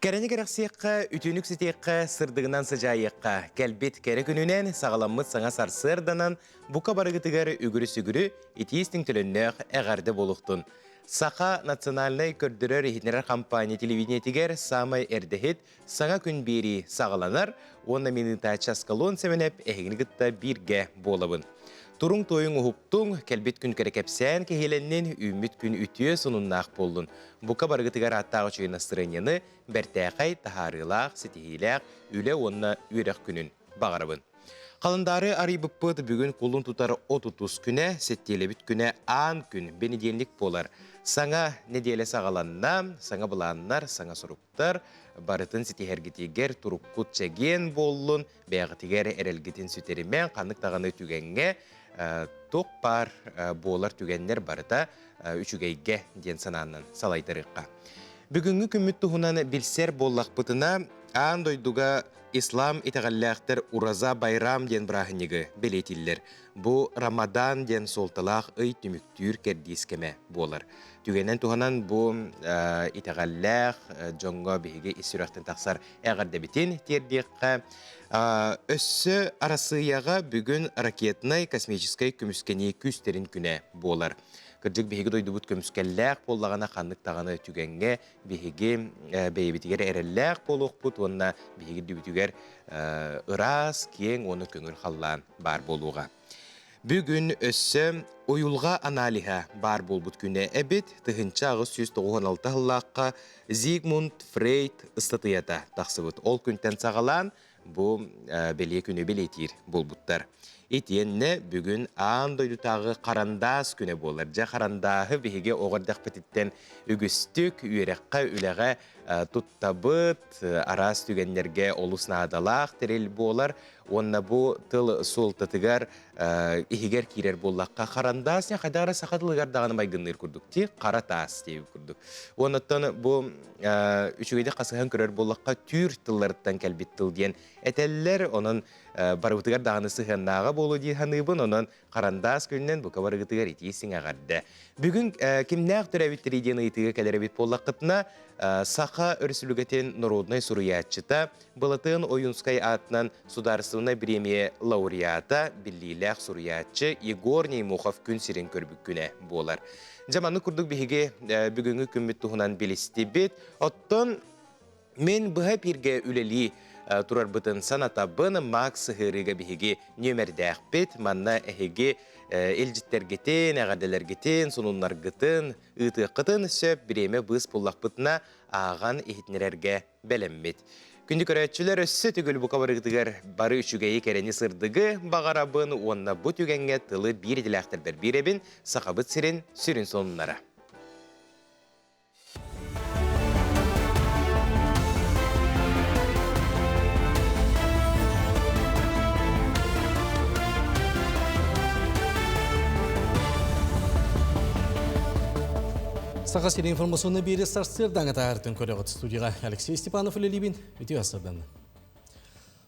Кэрэни кэрэхсиэххэ, үтүөнүк ситиэххэ, сырдыгынан сыдьаайыахха. Кэлбит кэрэ күнүнэн, саҕаламмыт саҥа сарсыарданан, бука барыгытыгар үгүрү-сүгүрү, итии-истиҥ төлөннөөх эҕэрдэ буолуохтун. Саха национальнай көрдөрөр-иһитиннэрэр компания телевидениетигэр саамай эрдэһит Саҥа күн биэрии саҕаланар уонна мин ыытааччы Аскалон Сэмэнэп эһигини кытта бииргэ буолабын. Туруҥ-туойуҥ уһуктуҥ, кэлбит күн кэрэ кэпсээн киһилэннин, үүммүт күн үтүө сонуннаах буоллун. Бука барыгытыгар ааттаах үчүгэй настырыанньаны, бэртээхэй, таһаарыылаах, ситиһиилээх үлэ уонна үөрэх күнүн баҕарабын. Халандаары арыйбыппыт бүгүн кулун тутар отутус күнэ, сэттиэлэбит күнэ аан күн, бэнидиэнньик буолар. Саҥа нэдиэлэ саҕаланна, саҥа былааннар, саҥа соруктар, барытын ситиһэргитигэр туруккут чэгиэн буоллун, бэйэҕитигэр эрэлгитин сүтэримэҥ, ханнык даҕаны түгэҥҥэ туох баар буолар түгэннэр барыта үчүгэйгэ диэн санаанан салайтарыахха. Бүгүҥҥү күммүт туһунан билсэр буоллахпытына, аан дойдуга Ислам итэҕэллээхтэр Ураза Байрам диэн бырааһынньыгы бэлиэтииллэр. Бу Рамадан диэн суолталаах ый түмүктүүр кэрдиис кэмэ буолар. Түгэнэн туһанан бу итэҕэллээх дьоҥҥо биһиги ис сүрэхтэн тахсар эҕэрдэбитин тиэрдиэххэ. Өссө Арассыыйаҕа бүгүн ракетнай космическай көмүскэнии күүстэрин күнэ буолар. Кырдьык биһиги дойдубут көмүскэллээх буоллаҕына ханнык даҕаны түгэҥҥэ биһиги бэйэбитигэр эрэллээх буолуохпут уонна биһиги үрдүбүтүгэр ыраас, киэҥ уонна көҥүл халлаан баар буолуоҕа. Бүгүн өссө уйулҕа аналиһа баар буолбут күнэ эбит. 1896 сыллаахха Зигмунд Фрейд ыстатыйата тахсыбыт. Ол күнтэн саҕалаан бу бэлиэ күнү бэлиэтиир буолбуттар. Итиэннэ бүгүн аан дойдутааҕы харандаас күнэ буолар. Дьэ харандааһы биһиги оҕо эрдэхпититтэн үгүстүк үөрэххэ, үлэҕэ туттабыт, араас түгэннэргэ олус наадалаах тэрил буолар. Уонна бу тыл суолтатыгар иһигэр киирэр буоллахха, харандаас хайдах эрэ саха тылыгар даҕаны майгынныыр курдук ти хара таас диэбит курдук. Уоннаттан бу үчүгэйдик хасыһан көрөр буоллахха, түүр тылларыттан кэлбит тыл диэн этэллэр. Онон барыбытыгар даҕаны сыһыаннааҕа буолуо дии саныыбын. Онон харандаас күнүнэн бука барыгытыгар итии сиҥэҕэрдэ. Бүгүн кимнээх төрөөбүттэрий диэн ыйытыыга кэлэр эбит буоллаххытына, Саха Өрөспүүбүлүкэтин норуодунай суруйааччыта Былатыан Ойуунскай аатынан Судаарыстыбаннай бириэмийэ лауреата, биллиилээх суруйааччы Егор Неймохов күн сирин көрбүт күнэ буолар. Дьэ, маннык курдук биһиги бүгүҥҥү күммүт туһунан билистибит. Оттон мин быһа эпииргэ үлэлии турарбытын санатабын. Макс сыһыарыыга биһиги нүөмэрдээхпит. Манна эһиги илдьиттэргитин, эҕэрдэлэргитин, сонуннаргытын ыытыаххытын сөп. Бириэмэ быыс буллахпытына ааҕан иһитиннэрэргэ бэлэммит. Күндү көрөөччүлэр, өссө төгүл бука барыгытыгар бары үчүгэйи, кэрэни, сырдыгы баҕарабын уонна бу түгэҥҥэ тылы биир идэлээхтэрбэр биэрэбин, Сахабыт сирин сүрүн сонуннара. Саха сирин информационный биэри сарсыардаҥа таһаартын көрөҕүт студияға Алексей Степанов үлэлиибин. Үтүө сарсыарданна.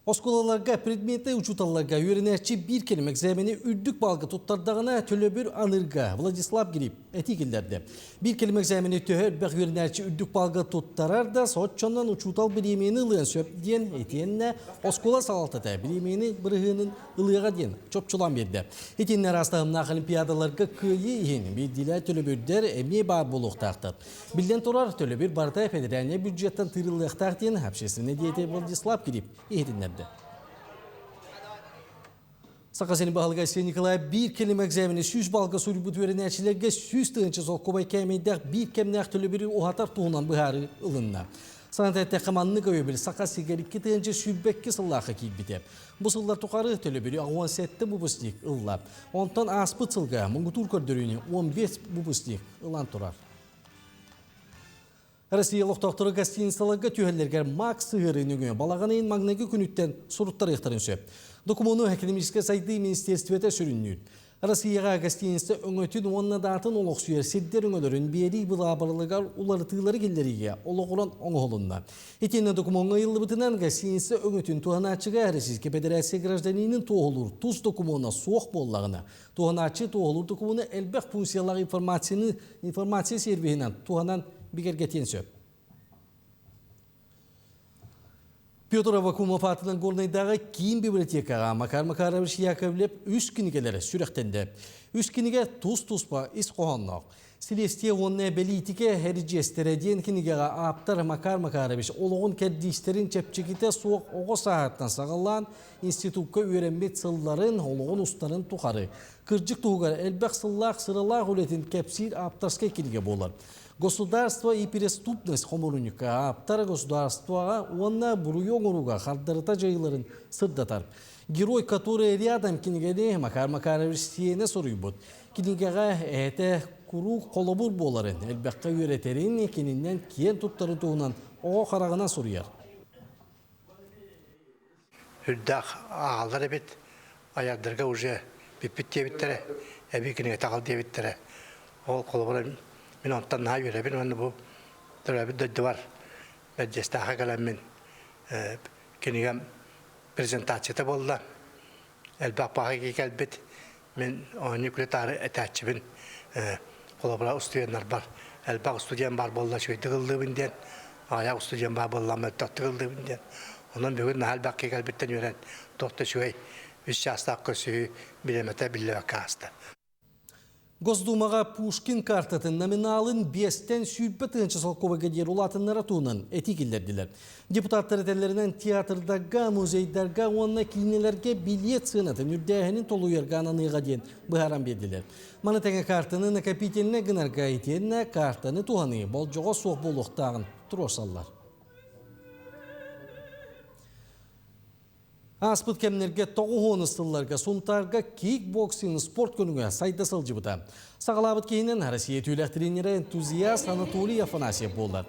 Оскуолаларга предмети учууталларга үөрэнээччи биир кэлим экзамени үрдүк балга туттардаҕына төлөбүр аныырга Владислав Гриб этии киллэрдэ. Биир кэлим экзамени төһө элбэх үөрэнээччи үрдүк балга туттарар да, соччонон учуутал бириэмийэни ылыан сөп диэн итиэннэ оскуола салалтата бириэмийэни бырыһыанын ылыаҕа диэн чопчулаан биэрдэ. Итиннэ араас таһымнаах олимпиадаларга кыайыы иһин биирдиилээн төлөбүрдэр эмиэ баар буолуохтаахтар. Биллэн турар, төлөбүр барыта федеральнай бюджеттан тыырыллыахтаах диэн общественный деятель Владислав Кирип иһитиннэрдэ. Саха сирин баһылыга Айсен Николаев биир кэлим экзамени 100 балга суруйбут үөрэнээччилэргэ 100 тыһыынча солкуобай кээмэйдээх биир кэмнээх төлөбүрү уһатар туһунан быһаарыы ылынна. Саната эттэххэ, маннык өйөбүл Саха сиригэр 2022 сыллаахха киирбитэ. Бу сыллар тухары төлөбүрү 67 выпускник ылла. Онтон ааспыт сылга муҥутуур көрдөрүүнү 15 выпускник ылан турар. Россия олохтоохторо гостиницаларга түһэллэригэр Макс сыһыарыы нөҥүө балаҕан ыйын маҥнайгы күнүттэн суруттарыахтарын сөп. Докумуону экономическай сайдыы министиэристибэтэ сүрүннүүр. Россияҕа гостиница өҥөтүн уонна даатын олохсуйар сирдэр өҥөлөрүн биэрии быраабылаларыгар уларытыылары киллэриигэ олоҕуран оҥоһулунна. Итиэннэ докумуоҥҥа ыйыллыбытынан гостиница өҥөтүн туһанааччыга Российскай Федерация гражданинын туоһулуур тус докумуона суох буоллаҕына, туһанааччы туоһулуур докумуону элбэх функциялаах информацияны информация сервиһинэн туһанан бигэргэтиэн сөп. Петр Аввакумов аатынан Горнайдааҕы киин библиотекаҕа Макар Макарович Яковлев үс кинигэлэрэ сүрэхтэннэ. Үс кинигэ тус-туспа ис хоһоонноох. Силиэстийэ уонна бэлиитикэ эридьиэстэрэ диэн кинигэҕэ ааптар Макар Макарович олоҕун кэрдиистэрин чэпчэкитэ суох оҕо сааһыттан саҕалаан институкка үөрэммит сылларын, олоҕун устарын тухары кырдьык туһугар элбэх сыллаах сыралаах үлэтин кэпсиир ааптарскай кинигэ буолар. Государство и преступность хомуурунньукка ааптар государствоҕа уонна буруйу оҥорууга хардарыта дьайыыларын сырдатар. Герой, который рядом кинигэни Макар Макарович сиэнэ суруйбут. Кинигэҕэ эһэтэ куруук холобур буоларын, элбэххэ үөрэтэрин, кининэн киэн туттарын туһунан оҕо хараҕынан суруйар. Үрдээх ааҕаллар эбит, айардарга уже бүппүт диэбиттэрэ, эбии кинигэ таҕыл диэбиттэрэ. Ол холобура мин онтон наһаа үөрэбин уонна бу төрөөбүт дойдубар Бэрдьиэстээххэ кэлэммин кинигэм презентацията буолла. Элбэх баҕа кэлбит. Мин оонньуу күлэ-таары этээччибин. Холобура устудьуоннарбар элбэх устудьуон баар буолла үчүгэйдик ыллыыбын диэн, аҕыйах устудьуон баар буолла мөлтөхтүк ыллыыбын диэн. Онон бүгүн наһаа элбэх киһи кэлбиттэн үөрэн, туох да үчүгэй үс чаастаах көрсүһүү бириэмэтэ биллибэккэ ааста. Госдумаҕа Пушкин картатын номиналын биэстэн 20 тыһыынча солкуобайга диэри улаатыннара туһунан этии киллэрдилэр. Депутаттар этэллэринэн театрдарга, музейдарга уонна киинэлэргэ билиэт сыанатын үрдээһинин толуйарга ананыаҕа диэн быһааран биэрдилэр. Маны тэҥэ картаны накопительнай гынарга итиэннэ картаны туһаныы болдьоҕо суох буолуохтааҕын туруорсаллар. Ааспыт кэмнэргэ тоҕуһуон сылларга Сунтаарга кикбоксинг спорт көрүҥэ сайда сылдьыбыта. Саҕалаабыт киһинэн Россия түүлээх тренерэ энтузиаст Анатолий Афанасьев буолла.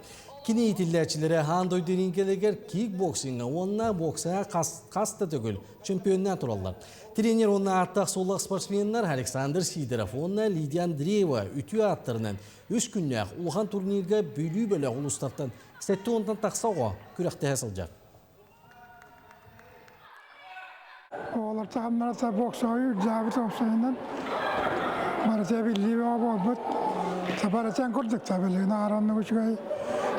Кини иитиллээччилэрэ аан дойду рингелигэр кикбоксиҥҥа уонна боксаҕа хас да төгүл чемпионнаан тураллар. Тренер уонна ааттаах-суоллаах спортсменнар Александр Сидоров уонна Лидия Андреева үтүө ааттарынан үс күннээх улахан турнирга Бүлүү бөлөх улуустартан 70-тан тахса оҕо күрэхтэһэ сылдьар. Оҕолор таһымнара боксаҕа үрдээбит уопсайынан барыта биллии бөҕө буолбут. Барытын курдук та билигин аараннык үчүгэй,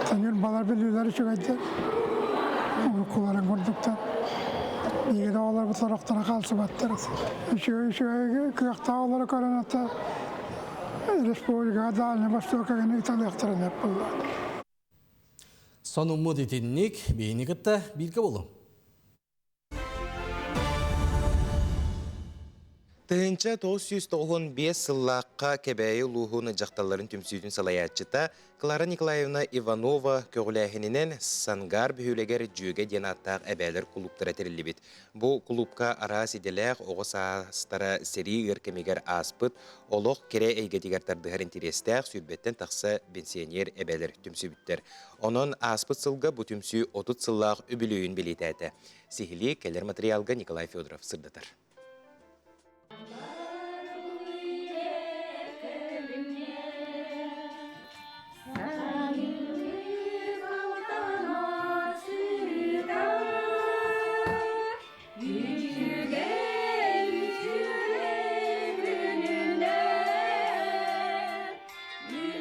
төнүр балар билүүлэр үчүгэйдэр. Уруккуларын курдуктар. Биһиги да оҕолорбут сорохторо хаалсыбаттар. Үчүгэй үчүгэй кыахтаах оҕолору көрөн ата республикаҕа Дальний Востокка гына ыталыахтарын сөп буолла. Сонуммут итинник, биһини кытта бииргэ буолуҥ. 1995 сыллаахха Кэбээйи улууһун дьахталларын түмсүүтүн салайааччыта Клара Николаевна Иванова көҕүлээһининэн Сангаар бөһүөлэгэр Дьүөгэ диэн ааттаах эбээлэр кулууптара тэриллибит. Бу кулуупка араас идэлээх оҕо саастара сэрии ыар кэмигэр ааспыт олох кэрэ эйгэтигэр тардыһар интэриэстээх сүүрбэттэн тахса пенсионер эбээлэр түмсүбүттэр. Онон ааспыт сылга бу түмсүү 30 сыллаах үбүлүөйүн бэлиэтээтэ. Сиһилии кэлэр материалга Николай Федоров сырдатар.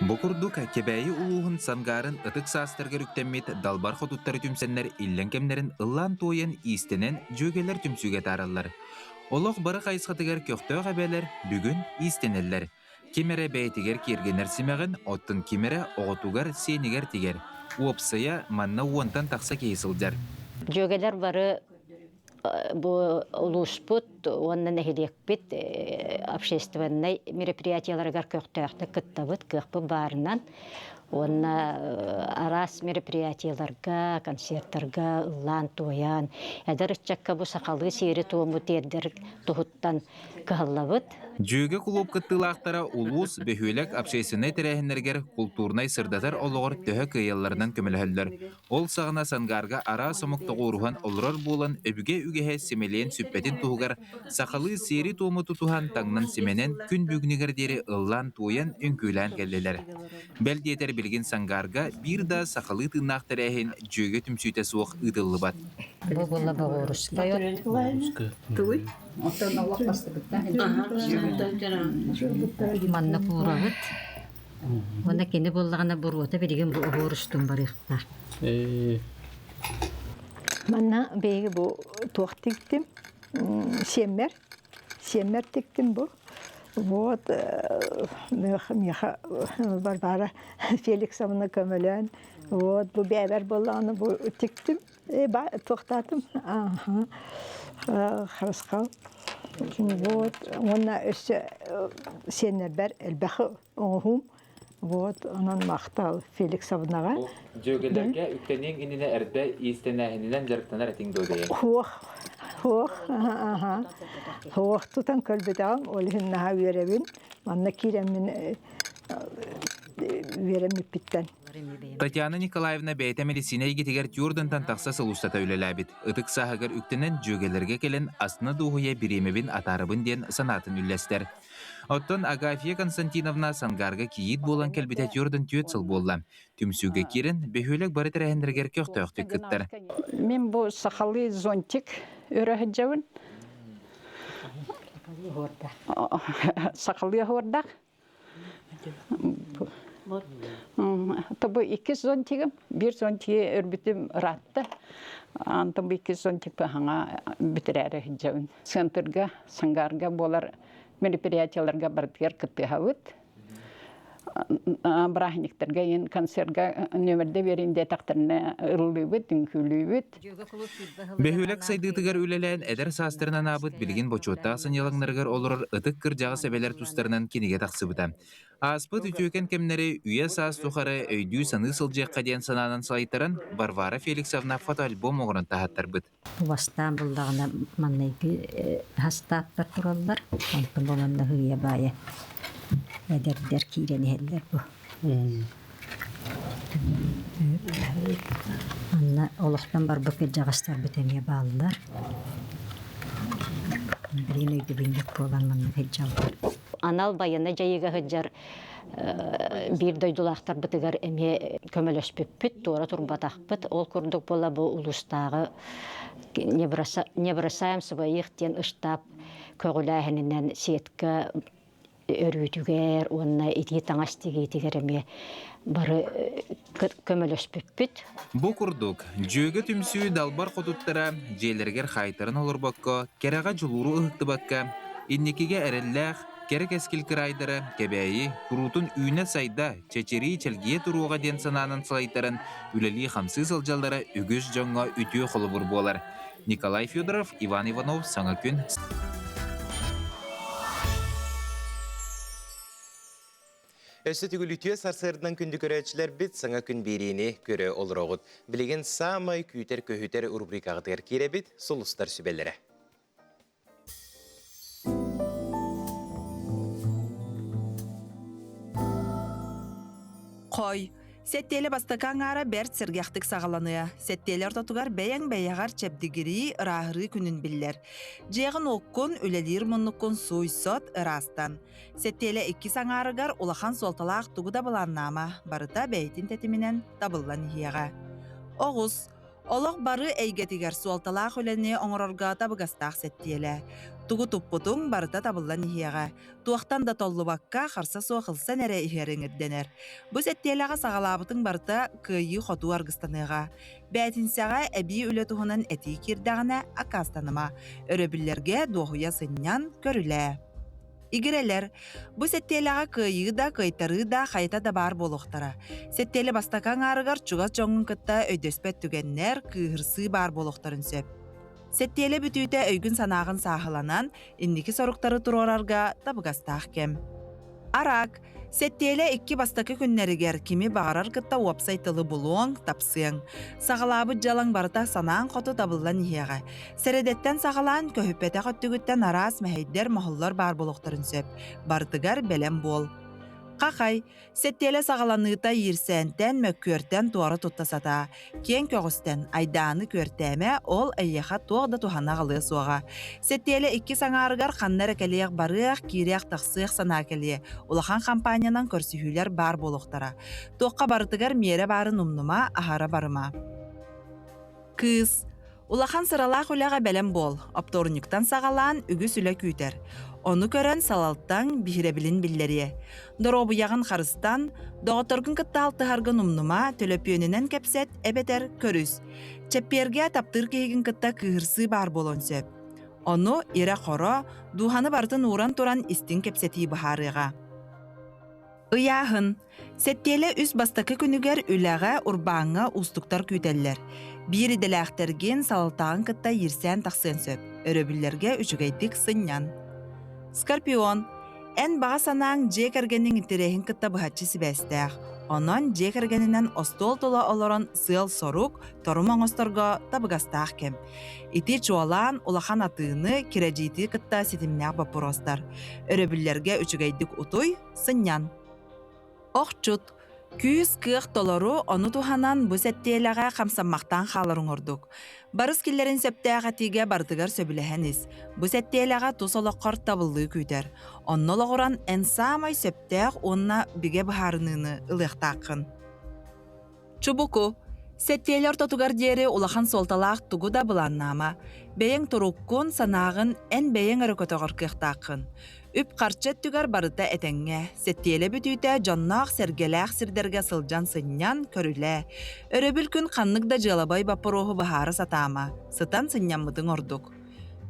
Бу курдук Кэбээйи улууһун Сангаарын ытык саастарыгар үктэммит далбар хотуттары түмсэннэр иллэҥ кэмнэрин ыллаан-туойан, иистэнэн дьүөгэлэр түмсүүгэ таараллар. Олох бары хайысхатыгар көхтөөх эбээлэр бүгүн иистэнэллэр. Ким эрэ бэйэтигэр киэргэнэр симэҕин, оттон ким эрэ оҕотугар, сиэнигэр тигэр. Уопсайа, манна уонтан тахса киһи сылдьар. Дьүөгэлэр бары бу улууспут уонна нэһилиэкпит общественнай мероприятиеларыгар көхтөөхтүк кыттабыт, кыахпыт баарынан. Уонна араас мероприятиеларга, концерттарга ыллаан-туойан, эдэр ыччакка бу сахалыы сиэри-туому тиэрдэр туһуттан кыһаллабыт. Дьүөгэ кулууп кыттыылаахтара улуус, бөһүөлэк общественнай тэрээһиннэригэр култуурунай-сырдатар олоҕор төһө кыайалларынан көмөлөһөллөр. Ол саҕана Сангаарга араас омук тоҕуоруһан олорор буолан, өбүгэ үгэһэ симэлийэн сүппэтин туһугар сахалыы сиэри-туому тутуһан таҥнан-симэнэн күн бүгүнүгэр диэри ыллаан-туойан, үҥкүүлээн кэллилэр. Бэл диэтэр билигин Сангаарга биир да сахалыы тыыннаах тэрээһин дьүөгэ түмсүүтэ суох ыытыллыбат. Бу буолла Боҕуорускай от. Манна куурабыт. Уонна кини буоллаҕына буруота билигин бу оһуор устун барыахтаах. Манна биһиги бу туох тиктим сиэммэр сиэммэр тиктим бу вот миэхэ Варвара Феликсовна көмөлөөн вот бу бэйэбэр буоллаҕына бу тиктим туохтаатым харысхал вот уонна өссө сиэннэрбэр элбэх оҥоһуум Вот, онон махтал Феликсовнаҕа. Дьүөгэлэргэ үктэниэҥ иннинэ эрдэ иистэнээһининэн дьарыктанар этиҥ дуо бэйэҥ? Суох, суох, аха, суох тутан көрбөтөҕүм, ол иһин наһаа үөрэбин. Манна киирэммин үөрэммиппиттэн. Татьяна Николаевна бэйэтэ медицина эйгэтигэр Тюрдентан тахса сыл устата үлэлээбит. Ытык сааһыгар үктэнэн дьүөгэлэргэ кэлэн астына дуоһуйа бириэмэбин атаарабын диэн санаатын үллэстэр. Оттон Агафья Константиновна Сангаарга кийиит буолан кэлбитэ 44 сыл буолла. Түмсүүгэ киирэн, бөһүөлэк бары тэрээһиннэригэр көхтөөхтүк кыттар. Мин бу сахалыы зонтик өрө сылдьабын. Сахалыы оһуордах. Тобу иккис зонтигым, биир зонтиги өрбүтүм ыраатта. Антон бу иккис зонтикпын хаҥа бүтэрээри сылдьабын. Центрга, Сангаарга буолар мероприятиеларга барытыгар кыттыһабыт. Бырааһынньыктарга иһин концертга нүөмэрдэ биэрин диэтэхтэринэ ыллыыбыт, үҥкүүлүүбүт. Бөһүөлэк сайдыытыгар үлэлээн эдэр саастарынан аабыт билигин бочуоттаах сынньалаҥнарыгар олорор ытык кырдьаҕас эбэлэр тустарынан кинигэ тахсыбыта. Ааспыт үтүөкэн кэмнэри үйэ-саас тухары өйдүү-саныы сылдьыахха диэн санаанан салайтаран Варвара Феликсовна фотоальбом оҥорон таһааттарбыт. Бастаан буллаҕына маннайгы хастааттар тураллар, онтон бу манна һыйа баайа эдэрдэр киирэн иһэллэр бу. Манна олохтон барбыт кырдьаҕастарбыт эмиэ бааллар. Билигин өйдөбүнньүк буолан манна сылдьаллар. Анал байыаннай дьайыыга сылдьар биир дойдулаахтарбытыгар эмиэ көмөлөспүппүт, туора турбатахпыт. Ол курдук буола бу улуустааҕы «Не бросаем своих» диэн ыстаап көҕүлээһининэн сетка өрүүтүгэр уонна итии таҥас тигиитигэр эмиэ бары көмөлөспүппүт. Бу курдук, Дьүөгэ түмсүү далбар хотуттара дьиэлэригэр хаайтаран олорбокко, кэрэҕэ дьулууру ыһыктыбакка, инникигэ эрэллээх, кэрэ кэскил кыраайдара Кэбээйи куруутун үүнэ-сайда, чэчирии-чэлгийэ туруоҕа диэн санаанан салайтаран үлэлии-хамсыы сылдьаллара үгүс дьоҥҥо үтүө холобур буолар. Николай Федоров, Иван Иванов, Саҥа күн. Өссө төгүл үтүө сарсыардан күндү көрөөччүлэрбит саҥа күн биэриини көрө олороҕут. Билигин саамай күүтэр-көһүтэр рубрикаҕытыгар киирэбит Сулустар сүбэлэрэ. Хой. Сэттиэлэ бастакы аҥаара бэрт сэргэхтик саҕаланыа. Сэттиэлэ ортотугар бэйэҥ бэйэҕэр чэбдигирии, ырааһырыы күнүн биллэр. Дьиэҕин уоккун, үлэлиир муннуккун сууй-сот, ыраастан. Сэттиэлэ иккис аҥаарыгар улахан суолталаах тугу да былааннаама, барыта бэйэтин тэтиминэн табыллан иһиэҕэ. Оҕус. Олох бары эйгэтигэр суолталаах үлэни оҥорорго табыгастаах сэттиэлэ. Тугу туппутуҥ барыта табыллан иһиэҕэ. Туохтан да толлубакка, харса суох ылсан эрэ иһэриҥ ирдэнэр. Бу сэттиэлэҕэ саҕалаабытыҥ барыта кыайыы-хотуу аргыстаныаҕа. Бээтинсэҕэ эбии үлэ туһунан этии киирдэҕинэ, аккаастаныма. Өрөбүллэргэ дуоһуйа сынньан, көрүлээ. Игирэлэр, бу сэттиэлэҕэ кыайыы да, кыайтарыы да, хайата да баар буолуохтара. Сэттиэлэ бастакы аҥаарыгар чугас дьоҥҥун кытта өйдөспөт түгэннэр, кыыһырсыы баар буолуохтарын сөп. Сэттиэлэ бүтүүтэ өйгүн-санааҕын сааһыланан, инники соруктары туруорарга табыгастаах кэм. Араак, Сэттиэлэ икки бастакы күннэригэр кими баҕарар кытта уопсай тылы булуоҥ, тапсыаҥ. Саҕалаабыт дьыалаҥ барыта санааҥ хоту табыллан иһиэҕэ. Сэрэдэттэн саҕалаан көһүппэтэх өттүгүттэн араас мэһэйдэр, моһоллор баар буолуохтарын сөп. Барытыгар бэлэм буол. Хахай, сэттиэлэ саҕаланыыта иирсээнтэн, мөккүөртэн туора тутта сатаа. Киэҥ көҕүстэн, айдааны күөртээмэ, ол эйиэхэ туох да туһаны аҕалыа суоҕа. Сэттиэлэ иккис аҥаарыгар ханна эрэ кэлиэх барыах, киириэх-тахсыах санаа кэлиэ. Улахан хампаанньанан көрсүһүүлэр баар буолуохтара. Туохха барытыгар миэрэ баарын умнума, аһара барыма. Кыыс. Улахан сыралаах үлэҕэ бэлэм буол, оптуорунньуктан саҕалаан үгүс үлэ күүтэр. Ону көрөн салалтаҥ биһирэбилин биллэриэ. Доруобуйаҕын харыстан, доҕотторгун кытта алтыһаргын умнума, төлөпүөнүнэн кэпсэт эбэтэр көрүс. Чэппиэргэ таптыыр киһигин кытта кыыһырсыы баар буолуон сөп. Ону ирэ-хоро, дууһаны барытын ууран туран истиҥ кэпсэтии быһаарыаҕа. Ыйааһын. Сэттиэлэ үс бастакы күнүгэр үлэҕэ, урбааҥҥа уустуктар күүтэллэр. Биир идэлээхтэргин, салалтаҕын кытта иирсээн тахсыан сөп. Өрөбүллэргэ үчүгэйдик сынньан. Скорпион. Эн баҕа санааҥ дьиэ кэргэниҥ интэриэһин кытта быһаччы сибээстээх. Онон дьиэ кэргэнинэн остуол тула олорон сыал-сорук, торум оҥосторго табыгастаах кэм. Ити чуолаан улахан атыыны, кирэдьиити кытта ситимнээх боппуруостар. Өрөбүллэргэ үчүгэйдик утуй, сынньан. Охчут. Күүс-кыах толору, ону туһанан бу сэттиэлэҕэ хамсаммахтаан хааларыҥ ордук. Барыс киллэрин сөптөөх этиигэ барытыгар сөбүлэһэн ис. Бу сэттиэлэҕэ тус олоххор табыллыы күүтэр. Онно олоҕуран эн саамай сөптөөх уонна бигэ быһаарыныыны ылыахтааххын. Чубуку. Сэттиэлэ ортотугар диэри улахан суолталаах тугу да былааннаама. Бэйэҥ туруккун, санааҕын эн бэйэҥ эрэ көтөҕөр кыахтааххын. Үп-харчы өттүгэр барыта этэҥҥэ. Сэттиэлэ бүтүүтэ дьонноох-сэргэлээх сирдэргэ сылдьан сынньан, көрүлээ. Өрөбүл күн ханнык да дьыалабыай боппуруоһу быһаара сатаама. Сытан сынньаммытыҥ ордук.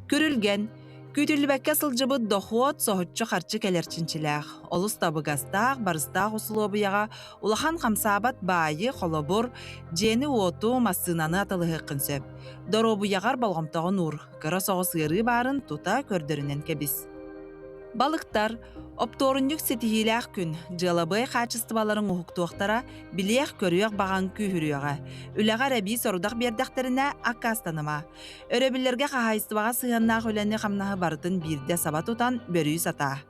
Күрүлгэн. Күүтүллүбэккэ сылдьыбыт дохуот соһуччу харчы кэлэр чинчилээх. Олус табыгастаах, барыстаах усулуобуйаҕа улахан хамсаабат баайы, холобур, дьиэни-уоту, массыынаны атылыһыаххын сөп. Доруобуйаҕар болҕомтоҕун уур, кыра соҕус ыарыы баарын тута көрдөрүнэн кэбис. Балыктар. Оптуорунньук ситиһиилээх күн. Дьыалабыай хаачыстыбаларыҥ уһуктуохтара, билиэх-көрүөх баҕаҥ күүһүрүөҕэ. Үлэҕэр эбии сорудах биэрдэхтэринэ, аккаастаныма. Өрөбүллэргэ хаһаайыстыбаҕа сыһыаннаах үлэни-хамнаһы барытын биирдэ саба тутан бөрүү сатаа.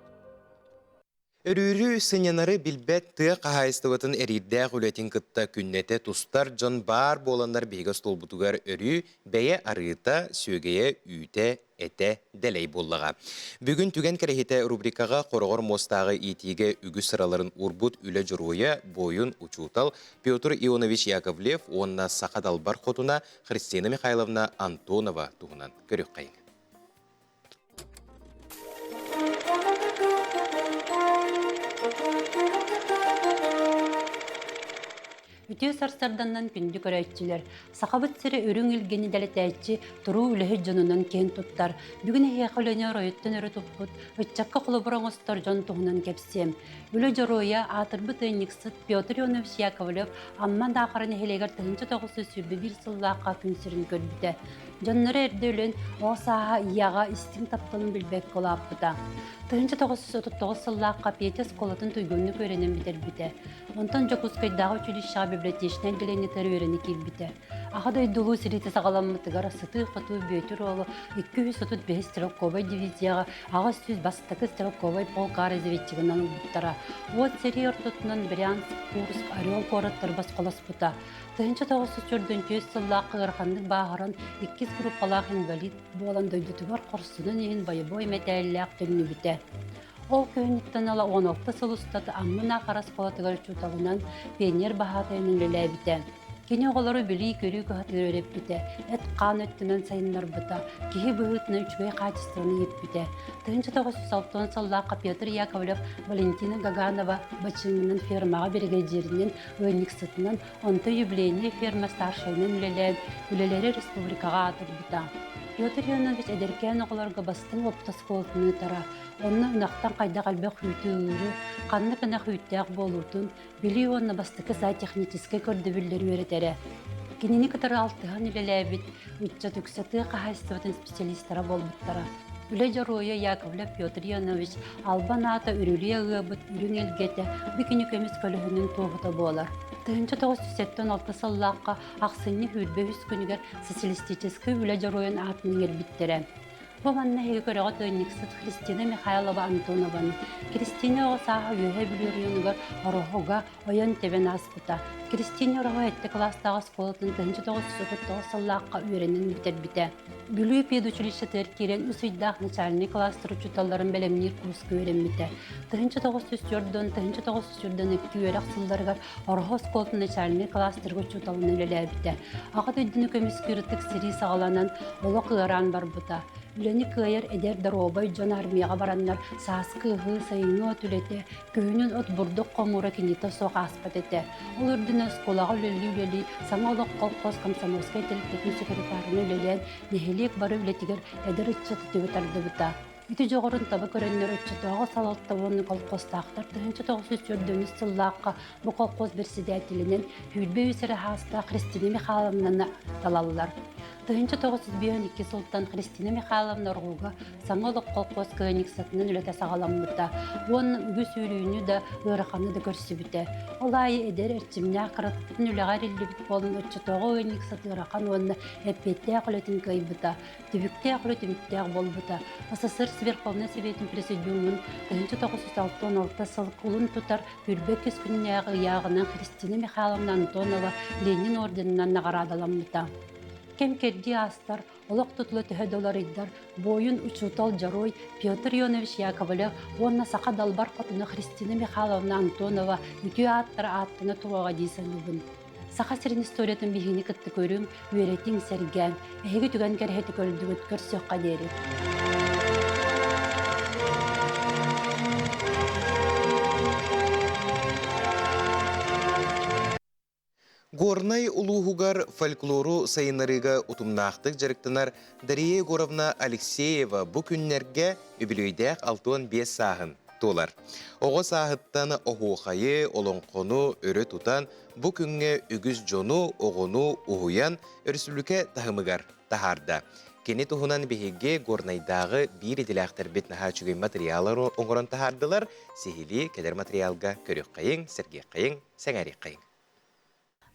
Өрүүрү, сынньанары билбэт тыа хаһаайыстыбатын эриирдээх үлэтин кытта күннэтэ тустар дьон баар буоланнар биһиги остуолбутугар өрүү бэйэ арыыта, сүөгэйэ, үүтэ, этэ дэлэй буоллаҕа. Бүгүн Түгэн кэрэһитэ рубрикаҕа хороҕор муостааҕы иитиигэ үгүс сыраларын уурбут үлэ дьоруойа, буойун, учуутал Петр Ионович Яковлев уонна саха далбар хотуна Христина Михайловна Антонова туһунан көрүөххэйиҥ. Үтүө сарсарданнан күндү көрөөччүлэр, Сахабыт сирэ үрүҥ илгэни дэлэтээччи туруу үлэһит дьонунан киэн туттар. Бүгүн эһиэхэ үлэни оройуттан өрө туппут, ыччакка холобур оҥостор дьон туһунан кэпсиэм. Үлэ дьоруойа, аатырбыт ыанньыксыт Петр Ионович Яковлев Амма Наахара нэһилиэгэр 1921 сыллаахха күн сирин көрбүтэ. Дьонноро эрдэ өлөн, оҕо сааһа ийэҕэ истиҥ тапталын билбэккэ улааппыта. 1939 сыллаахха Петя оскуолатын туйгуннук үөрэнэн бүтэрбитэ. Онтон Дьокуускайдааҕы училищеҕа библиотечнай отделениетыгар үөрэнэ киирбитэ. Аҕа дойду Улуу сэриитэ саҕаламмытыгар сытыы-хотуу Бүөтүр уолу 235 стрелковай дивизияҕа 800 бастакы стрелковай полка разведчигынан ылбыттара. Уот сэрии ортотунан Брянск, Курск, Орел куораттары босхолоспута. 1944 сыллаах ыараханнык бааһыран иккис группалаах инвалид буолан дойдутугар хорсунун иһин бойобуой мэтээллээх төннүбүтэ. Ол күһүнүттэн ыла 16 сыл устата Амма Наахара оскуолатыгар учууталынан, пионер баһаатайынан үлэлээбитэ. Кини оҕолору билии-көрүү кыһатыгар үөрэппитэ, эт-хаан өттүнэн сайыннарбыта, киһи быһыытынан үчүгэй хаачыстыбаны ииппитэ. 1960 сыллаахха Петр Яковлев Валентина Гаганова бачыымынан фермаҕа биригэдьииринэн, ыанньыксытынан, онто юбилейнай ферма старшайынан үлэлээн, үлэлэри республикаҕа аатырбыта. Петр Ионович эдэркээн оҕолорго бастыҥ опыт оскуолатын ыытара, онно ынахтан хайдах элбэх үүтү ыыры, ханнык ынах үүттээх буолуутун, билии уонна бастакы зоотехническай көрдөбүллэри үөрэтэрэ. Кинини кытары алтыһан үлэлээбит ыччат үксэ тыа хаһаайыстыбатын специалистара буолбуттара. Үлэ дьоруойа Яковлев Петр Ионович албан аата үрүлүйэ ыабыт үрүҥ илгэтэ бу күнү көмүс көлөһүнүн туоһута буолар. 1976 сыллаахха ахсынньы 23 күнүгэр социалистическай үлэ дьоруойун аатын иҥэрбиттэрэ. Бу манна эһиги көрөҕүт ыанньыксыт Христина Михайлова Антонованы. Кристина оҕо сааһа Үөһээ Бүлүү оройуонугар Ороһуга ойон-тэбэн ааспыта. Кристина Ороһу сэттэ кылаастаах оскуолатын 1939 сыллаахха үөрэнэн бүтэрбитэ. Бүлүү педучилищетыгар киирэн үс ыйдаах начальнай кылаастар учууталларын бэлэмниир курска үөрэммитэ. 1904 1942 үөрэх сылларыгар Ороһу оскуолатын начальнай кылаастарга учууталынан үлэлээбитэ. Аҕа дойдуну көмүскүүр ытык сэрии саҕаланан, олох ыараан барбыта. Үлэни кыайар эдэр доруобай дьон армияҕа бараннар сааскы ыһыы, сайыҥҥы от үлэтэ, күһүнүн от бурдук хомуура кинитэ суох ааспат этэ. Ол үрдүнэн оскуолаҕа үлэлии-үлэлии Саҥа олох колхоз комсомольскай тэрилтэтин секретарынан үлэлээн, нэһилиэк бары үлэтигэр эдэр ыччаты түбэ тардыбыта. Ити дьоҕурун таба көрөннөр оччотооҕу салалта уонна колхозтаахтар 1904 сыллаахха бу колхоз бэрэссэдээтэлинэн 23 эрэ саастаах Христина Михайловнаны талаллар. 1952 сылтан Христина Михайловна Оргууга Саҥа олох колхоз кыанньыксытынан үлэтэ саҕаламмыта уонна үгүс үөрүүнү да, ыараханы да көрсүбүтэ. Ол аайы эдэр эрчимнээх кыратыттан үлэҕэ эриллибит буолан оччотооҕу ыанньыксыт ыарахан уонна эппиэттээх үлэтин кыайбыта. Түбүктээх үлэ түмүктээх буолбута. СССР Верховнай Советын Президиумун 1966 сыл кулун тутар Үрбэкис күннээҕи ыйааҕынан Христина Михайловна Антонова Ленин орденынан наҕараадаламмыта. Кэм-кэрдии аастар, олох тутула төһө да уларыйдар, буойун учуутал дьоруой Петр Ионович Яковлев уонна саха далбар хотуна Христина Михайловна Антонова үтүө ааттара ааттана туруоҕа дии саныыбын. Саха сирин историятын биһигини кытта көрүҥ, үөрэтиҥ, сэргээҥ. Эһиги түгэн кэрэһити көрдүгүт, көрсүөххэ диэри. Горнай улууһугар фольклору сайыннарыыга утумнаахтык дьарыктанар Дария Егоровна Алексеева бу күннэргэ үбүлүөйдээх 65 сааһын туолар. Оҕо сааһыттан оһуохайы, олоҥхону өрө тутан, бу күҥҥэ үгүс дьону, оҕону уһуйан, өрөспүүбүлүкэ таһымыгар таһаарда. Кини туһунан биһиги Горнайдааҕы биир идэлээхтэрбит наһаа үчүгэй матырыйаалары оҥорон таһаардылар. Сиһилии кэлэр матырыйаалга көрүөххэйиҥ, сэргиэххэйиҥ, сэҥээриэххэйиҥ.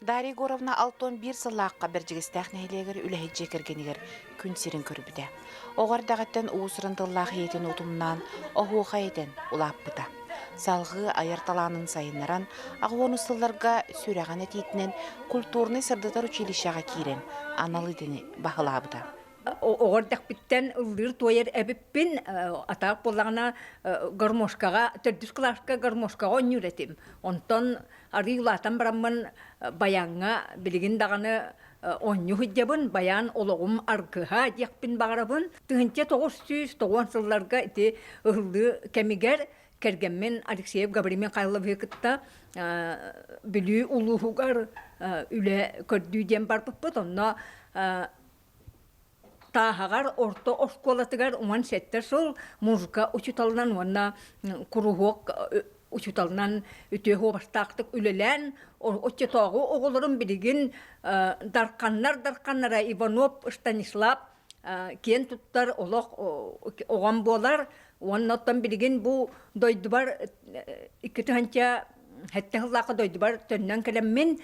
Дарья Егоровна 61 сыллаахха Бэрдьигэстээх нэһилиэгэр үлэһит дьиэ кэргэнигэр күн сирин көрбүтэ. Оҕо эрдэҕиттэн уус-уран тыллаах ийэтин утумнаан, оһуохай этэн улааппыта. Салҕыы айар талаанын сайыннаран, аҕыс сылларга сүрэҕин этиитинэн культурнай-сырдатар училищеҕа киирэн, анал идэни баһылаабыта. Оҕо эрдэхпиттэн ыллыыр-туойар эбиппин, атаах буоллаҕына гармошкаҕа, төрдүс кылааска гармошкаҕа оонньуур этим. Онтон арыый улаатан бараммын баяҥҥа билигин даҕаны оонньуу сылдьабын, баян олоҕум аргыһа диэхпин баҕарабын. 1990 сылларга ити ыһыллыы кэмигэр кэргэммин Алексеев Гаврил Михайловиһы кытта Бүлүү улууһугар үлэ көрдүү диэн барбыппыт. Онно Тааһаҕар орто оскуолатыгар 17 сыл музыка учууталынан уонна куруһуок учууталынан үтүө суобастаахтык үлэлээн, оччотооҕу оҕолорум билигин дарханнар дарханнара Иванов Станислав киэн туттар олох оҕом буолар уонна оттон билигин бу дойдубар 2007 сыллаахха дойдубар төннөн кэлэммин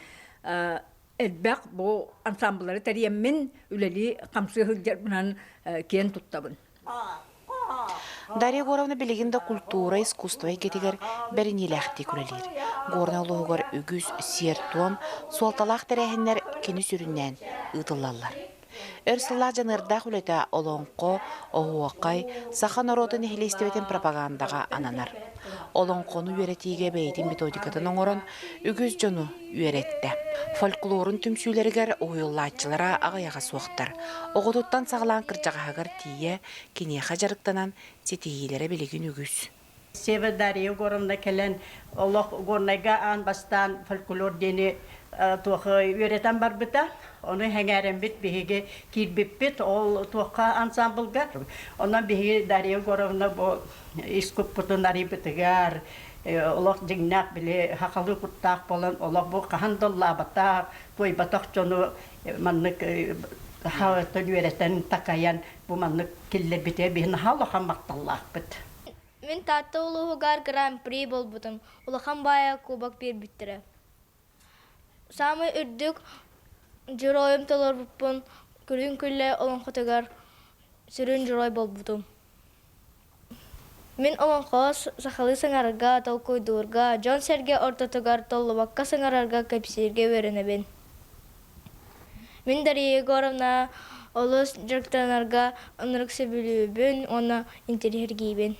элбэх бу ансамбллары тэрийэммин үлэлии-хамсыы сылдьарбынан киэн туттабын. Дарья Егоровна билигин да культура, искусство эйгэтигэр бэриниилээхтик үлэлиир. Горнай улууһугар үгүс сиэр-туом, суолталаах тэрээһиннэр кини сүрүннээн ыытыллаллар. Өр сыллаах дьаныардаах үлэтэ олоҥхо, оһуохай, саха норуотун нэһилиэстибэтин пропагандаҕа ананар. Олоҥхону үөрэтиигэ бэйэтин методикатын оҥорон, үгүс дьону үөрэттэ. Фольклорун түмсүүлэригэр уһуйуллааччылара аҕыйаҕа суохтар. Оҕотуттан саҕалаан кырдьаҕаһыгар тиийэ киниэхэ дьарыктанан ситиһиилэрэ билигин үгүс. Сева Дарья Егоровна кэлэн олох Горнайга аан бастаан фольклор диэни туох үөрэтэн барбыта. Ону сэҥээрэммит биһиги киирбиппит ол туохха ансамблга. Онон биһиги Дарья Егоровна бу искуппутун арыйбытыгар олох дьиҥнээх били сахалыы куттаах буолан олох бу хаһан да ыллаабатах, туойбатах дьону маннык хаһыаттан үөрэтэн такайан бу маннык киллэрбитэ биһи наһаа улахан махталлаахпыт. Мин Таатта улууһугар Гран-при буолбутум. Улахан баайа кубок биэрбиттэрэ. Саамай үрдүк дьоруойум толорбуппун Күлүн күллэ олоҥхотугар. сүрүн дьоруой буолбутум. Мин олоҥхоҕо сахалыы саҥарарга, толкуйдуурга, дьон-сэргэ ортотугар толлубакка саҥарарга, кэпсииргэ үөрэнэбин. Мин Дария Егоровна олус дьарыктанарга ынырык сөбүлүүбүн уонна интэриэһиргиибин.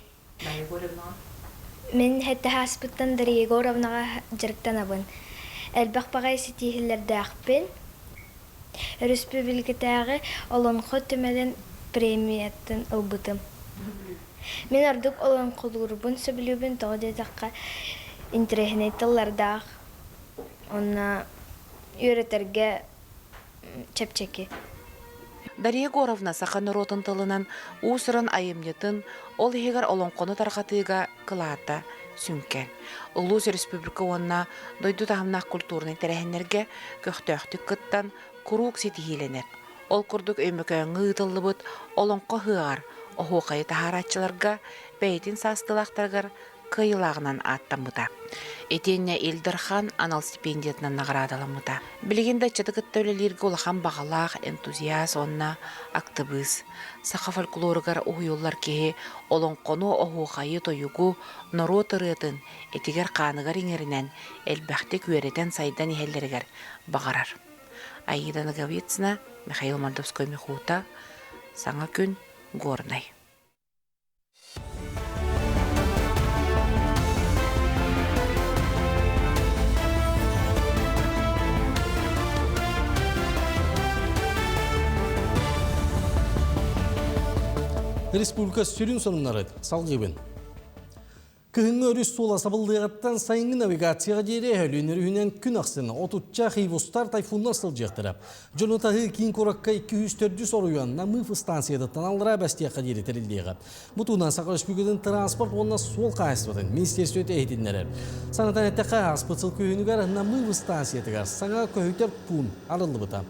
Мин сэттэ ааспыттан Дария Егоровнаҕа дьарыктанабын. Элбэх баҕайы ситиһиилэрдээхпин. Өрөспүүбүлүкэтээҕи Олоҥхо түмэлин премиятын ылбытым. Мин ордук олоҥхолуурбун сөбүлүүбүн, тоҕо диэтэххэ, интэриэһинэй тыллардаах уонна үөрэтэргэ чэпчэки. Дария Егоровна саха норуотун тылынан уус-уран айымньытын, ол иһигэр олоҥхону тарҕатыыга кылаата сүҥкэн. Улуус республика уонна дойду таһымнаах культурнай тэрээһиннэргэ көхтөөхтүк кыттан, куруук ситиһиилэнэр. Ол курдук Өймөкөөҥҥө ыытыллыбыт Олоҥхо ыһыаҕар оһуохайы таһаарааччыларга бэйэтин саастыылаахтарыгар кыайыылааҕынан ааттаммыта. Итиэннэ Ил Дархан анал стипендиятынан наҕараадаламмыта. Билигин да ыччаты кытта үлэлииргэ улахан баҕалаах энтузиаст уонна актыбыыс. Саха фольклоругар уһуйуллар киһи олоҥхону, оһуохайы, тойугу, норуот ырыатын этигэр-хааныгар иҥэринэн элбэхтик үөрэтэн-сайдан иһэллэригэр баҕарар. Аида Ноговицына, Михаил Мордовской-Михута, Саҥа күн, Горнай. Республика сүрүн сонуннары салгыыбын. Кыһыҥҥы өрүс суола сабыллыаҕыттан сайыҥҥы навигацияҕа диэри Өлүөн өрүһүнэн күн ахсын отучча хивустар, тайфуннар сылдьыахтара. Дьону таһыы киин куоракка 204 оройуон Намыв станциятыттан аллараа Бэстиэххэ диэри тэриллиэҕэ. Бу туһунан Саха Өрөспүүбүлүкэтин транспорт уонна суол хаһаайыстыбатын министиэристибэтэ иһитиннэрэр. Санатан эттэххэ, ааспыт сыл күһүнүгэр Намыв станциятыгар саҥа көһүтэр пуун арыллыбыта.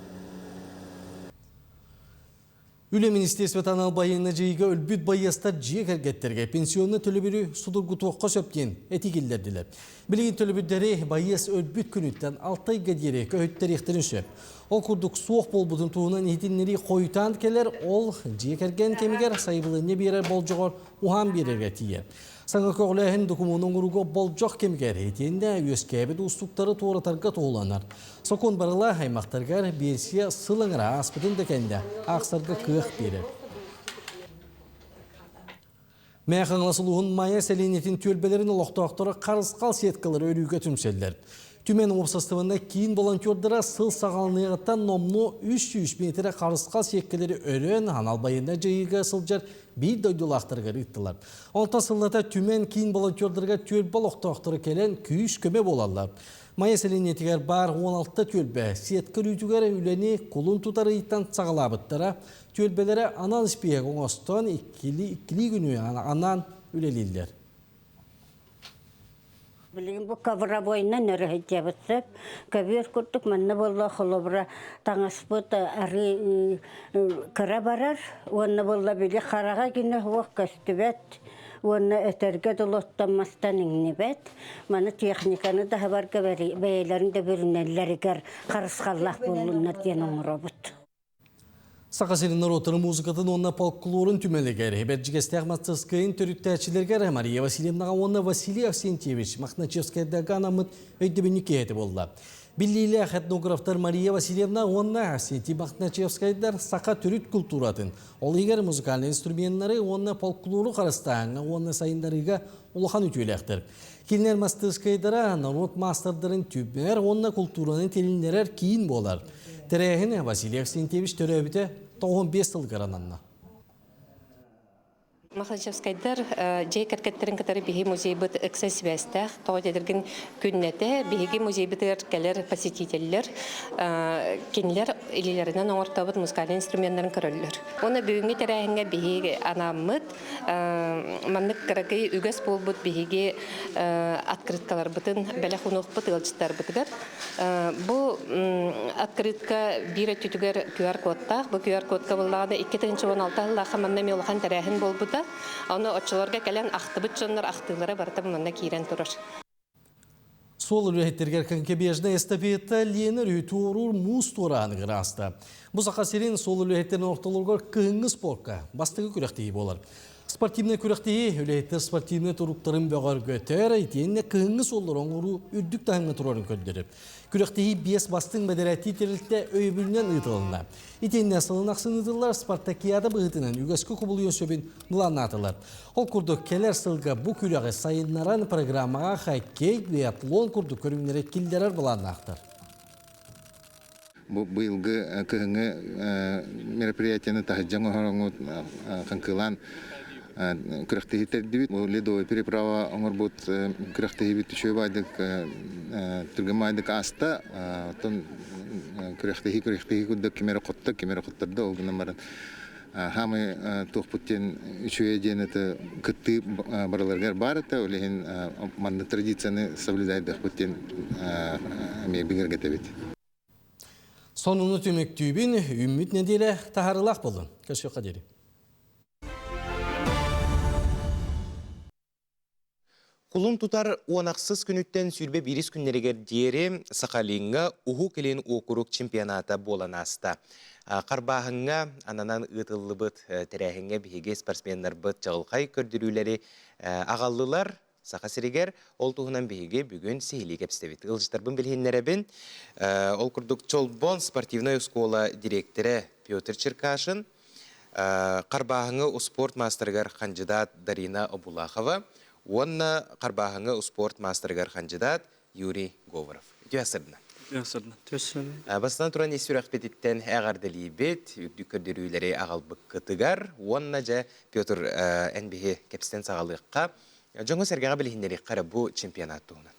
Үлэ министерствота анал байыаннай дьайыыга өлбүт байыастар дьиэ кэргэттэргэ пенсионнай төлөбүрү судургутуохха сөп диэн этии киллэрдилэр. Билигин төлөбүрдэри байыас өлбүт күнүттэн алта ыйга диэри көһүттэриэхтэрин сөп. Ол курдук суох буолбутун туһунан иһитиннэрии хойутаан кэлэр, ол дьиэ кэргэн кэмигэр сайабылыанньа биэрэр болдьоҕор уһаан биэрэргэ тиийэр. Саҥа көҕүлээһин докумуону оҥорууга болдьох кэмигэр итиэннэ үөскээбит уустуктары туоратарга туһуланар. Сокуон барыла аймахтарыгар биэнсийэ сыл аҥара ааспытын да кэннэ аахсарга кыах биэрэр. Мэҥэ Хаҥалас улууһун Майа сэлиэнньэтин түөлбэлэрин олохтоохторо харысхал сеткалары өрүүгэ түмсэллэр. Түмэн уопсастыбаннай киин волонтердара сыл саҕаланыаҕыттан номнуо 300 миэтэрэ харысхал сиэккэлэри өрөн, анал байыаннай дьайыыга сылдьар биир дойдулаахтарыгар ыыттылар. Онтон сыллата Түмэн киин волонтердарыгар түөлбэ олохтоохторо кэлэн күүс-көмө буолаллар. Майа сэлиэнньэтигэр баар 16 түөлбэ сетка өрүүтүгэр үлэни кулун тутар ыйтан саҕалаабыттара. Түөлбэлэрэ анал испииһэк оҥостон иккилии күнү анаан үлэлииллэр. Билигин бу ковровойынан өрө сылдьабыт сөп. Көбүөр курдук манна буолла холобура таҥаспыт арыы кыра барар уонна буолла били хараҕа гинэ суох көстүбэт уонна өтөргө дылы оттон мастан иҥнибэт. Маны техниканы да хабарга бэйэлэрин да бүрүнэллэригэр харысхаллаах буоллуннар диэн оҥоробут. Саха сирин норуоттарын музыкатын уонна фольклорун түмэлигэр Бэрдьигэстээх мастарыскыайын төрүттээччилэригэр Мария Васильевнаҕа уонна Василий Авсентьевич Мохначевскайдарга анаммыт өйдөбүнньүк киэһэтэ буолла. Биллиилээх этнографтар Мария Васильевна уонна Авсентий Мохначевскайдар саха төрүт култууратын, ол иһигэр музыкальнай инструменнары уонна фольклору харыстааһыҥҥа уонна сайыннарыыга улахан үтүөлээхтэр. Кинилэр мастарыскыайдара норуот маастардарын түмэр уонна култуураны тилиннэрэр киин буолар. Тэрээһин Василий Авксентьевич төрөөбүтэ 95 сылыгар ананна. Махачевскайдар дьиэ кэргэттэрин кытары биһи музейбыт ыкса сибээстээх. Тоҕо диэтэргин күннэтэ биһиги музейбытыгар кэлэр посетителлэр кинилэр илиилэринэн оҥортобут музыкальнай инструменнарын көрөллөр. Уонна бүгүҥҥү тэрээһиҥҥэ биһиги анааммыт маннык кыракый үгэс буолбут биһиги открыткаларбытын бэлэх уунуохпут ыалдьыттарбытыгар. Бу открытка биир өттүтүгэр QR-кодтаах. Бу QR-кодка буллаҕына 2016 сыллаахха манна эмиэ улахан тэрээһин буолбута. Ону оччолорго кэлэн ахтыбыт дьоннор ахтыылара барыта манна киирэн турар. Суол үлэһиттэригэр конькобежная эстафета Лена өрүһү туоруур муус туорааһыныгар ааста. Бу Саха сирин суол үлэһиттэрин ортолоругар кыһыҥҥы спорка бастакы күрэхтэһии буолар. Спортивнай күрэхтэһии үлэһиттэр спортивнай туруктарын бөҕөргөтөр, итиэннэ кыһыҥҥы суоллары оҥоруу үрдүк таһымҥа турарын көрдөрөр. Күрэхтэһии биэс бастыҥ бэдэрээттии тэрилтэ өйөбүлүнэн ыытылынна. Итиэннэ сылын ахсын ыытыллар спартакиада быһыытынан үгэскэ кубулуйуон сөбүн былааннаатылар. Ол курдук кэлэр сылга бу күрэҕи сайыннаран программаҕа хоккей, биатлон курдук көрүҥнэри киллэрэр былааннаахтар. Бу быйылгы кыһыҥҥы мероприятиены таһырдьа оҥоһоҥҥут хаҥкылаан күрэхтэһии тэрдибит. Ледовая переправа оҥорбут күрэхтэһиибит үчүгэй баайдык түргэн баайдык ааста. Оттон күрэхтэһии күрэхтэһии курдук ким эрэ хотто, ким эрэ хоттордо. Ол гынан баран хаамай туохпут диэн үчүгэй диэн это кыттыы барыларыгар баар этэ. Ол иһин маннык традицияны соблюдайдыахпыт диэн эмиэ бигэргэтэбит. Сонуну түмүктүүбүн, үүммүт нэдиэлэ таһаарыылаах буоллун. Көрсүөххэ диэри. Кулун тутар уонахсыс күнүттэн 21 күннэригэр диэри Сахалиҥҥа Уһук Илин уокурук чемпионата буолан ааста. Харбааһыҥҥа ананан ыытыллыбыт тэрээһиҥҥэ биһиги спортсменнарбыт чаҕылхай көрдөрүүлэри аҕаллылар. Саха сиригэр ол туһунан биһиги бүгүн сиһилии кэпсэтэбит. Ыалдьыттарбын билиһиннэрэбин. Ол курдук Чолбон спортивнай оскуола дириэктэрэ Петр Черкашин, Харбааһыҥы успуорт маастарыгар хандьыдаат Дарина Обулахова уонна Харбааһыҥы успуорт маастарыгар хандьыдаат Юрий Говоров. Үтүө сырдына. Үтүө сырдына. Үтүө сырдына. Бастатан туран ис сүрэхпититтэн эҕэрдэлиибит, үрдүк көрдөрүүлэри аҕалбыккытыгар уонна дьэ Петр эн биһи кэпсэтэн саҕалыахха. Дьоҥҥо-сэргэҕэ билиһиннэриэххэ эрэ бу чемпионат туһунан.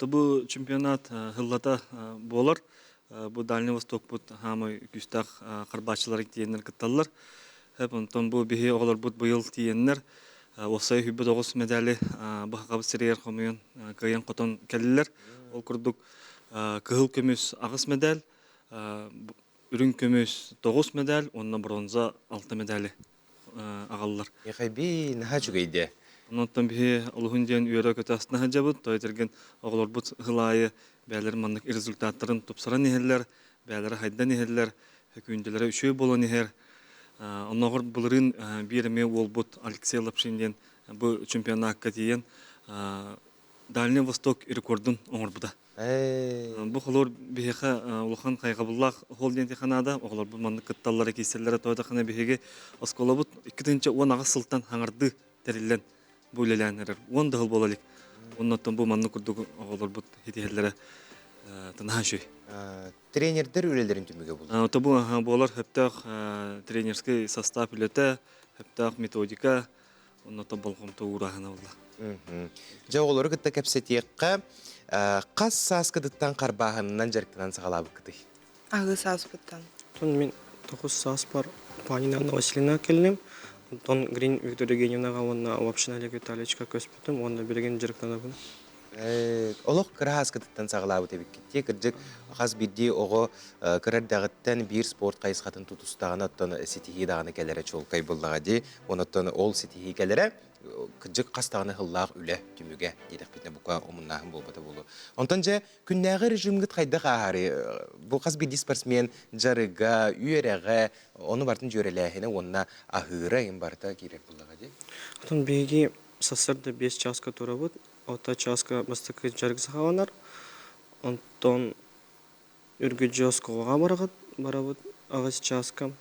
Бу чемпионат сыллата буолар. Бу Дальний Востокпут хаамай күүстээх харбааччылар тиийэннэр кытталлар. Онтон бу биһи оҕолорбут быйыл тиийэннэр уопсай 29 медали баһаҕабыт сиригэр хомуйан кыайан-хотон кэллилэр. Ол курдук кыһыл көмүс аҕыс медаль, үрүҥ көмүс тоҕус медаль уонна бронза алта медали аҕаллар. Эхэби наһаа үчүгэйдэ. Онтон биһи олуһун диэн үөрэ-көтө астына сылдьабыт. Той этэргин оҕолорбут сыл аайы бэйэлэрин маннык результаттарын тупсаран иһэллэр, бэйэлэрэ хайдан иһэллэр, күндүлэрэ үчүгэй буолан иһэр. Оннооҕор былырыын биир эмиэ уолбут Алексей Лапшин диэн бу чемпионакка тиийэн Дальний Восток рекордун оҥорбута. Бу холуур биһиэхэ улахан хайҕабыллаах оһол диэн тиэхэ наада. Оҕолорбут маннык кытталлара, киирсэллэрэ тоойдоххуна биһиги оскуолабыт 2018 сылтан хаҥардыы тэриллэн бу үлэлээн эрэр. Уон да сыл буола илик. Оннуттан бу маннык курдук оҕолорбут ситиһэллэрэ наһаа үчүгэй. Тренердэр үлэлэрин түмүгэ буолар. Тобу буолар сөптөөх тренерский состав үлэтэ, сөптөөх методика, оннуттан болҕомто уурааһына буолла. Дьэ оҕолору кытта кэпсэтиэххэ, хас сааскытыттан харбааһынынан дьарыктанан саҕалаабыккытый? Аҕыы сааспыттан. Онтон мин тоҕус сааспар Панина Анна Васильевна кэллим. Онтон Грин Виктория Евгеньевнаҕа уонна Лапшина Олег Витальевичка көспүтүм уонна билигин дьарыктанабын. Олох кыра ааскытыттан саҕалаабыт эбиккит дии. Кырдьык, хас биирдии оҕо кыра эрдэҕиттэн биир спорт хайысхатын тутустаҕына, оттон ситиһии даҕаны кэлэрэ чуолкай буоллаҕа дии. Онон ол ситиһии кэлэрэ кырдьык хас даҕаны сыллаах үлэ түмүгэ диэтэхпитинэ бука омуннааһын буолбата буолуо. Онтон дьэ күннээҕи режимгит хайдах ааһарый? Бу хас биирдии спортсмен дьарыга, үөрэҕэ, ону барытын дьүөрэлээһинэ уонна аһыыра им барыта киирэр буоллаҕа дии. Оттон биһиги сарсыарда 5 чааска турабыт. Алта чааска бастакы дьарык саҕаланар. Онтон үргүдьү оскуолаҕа бараҕыт, барабыт аҕыс чааска.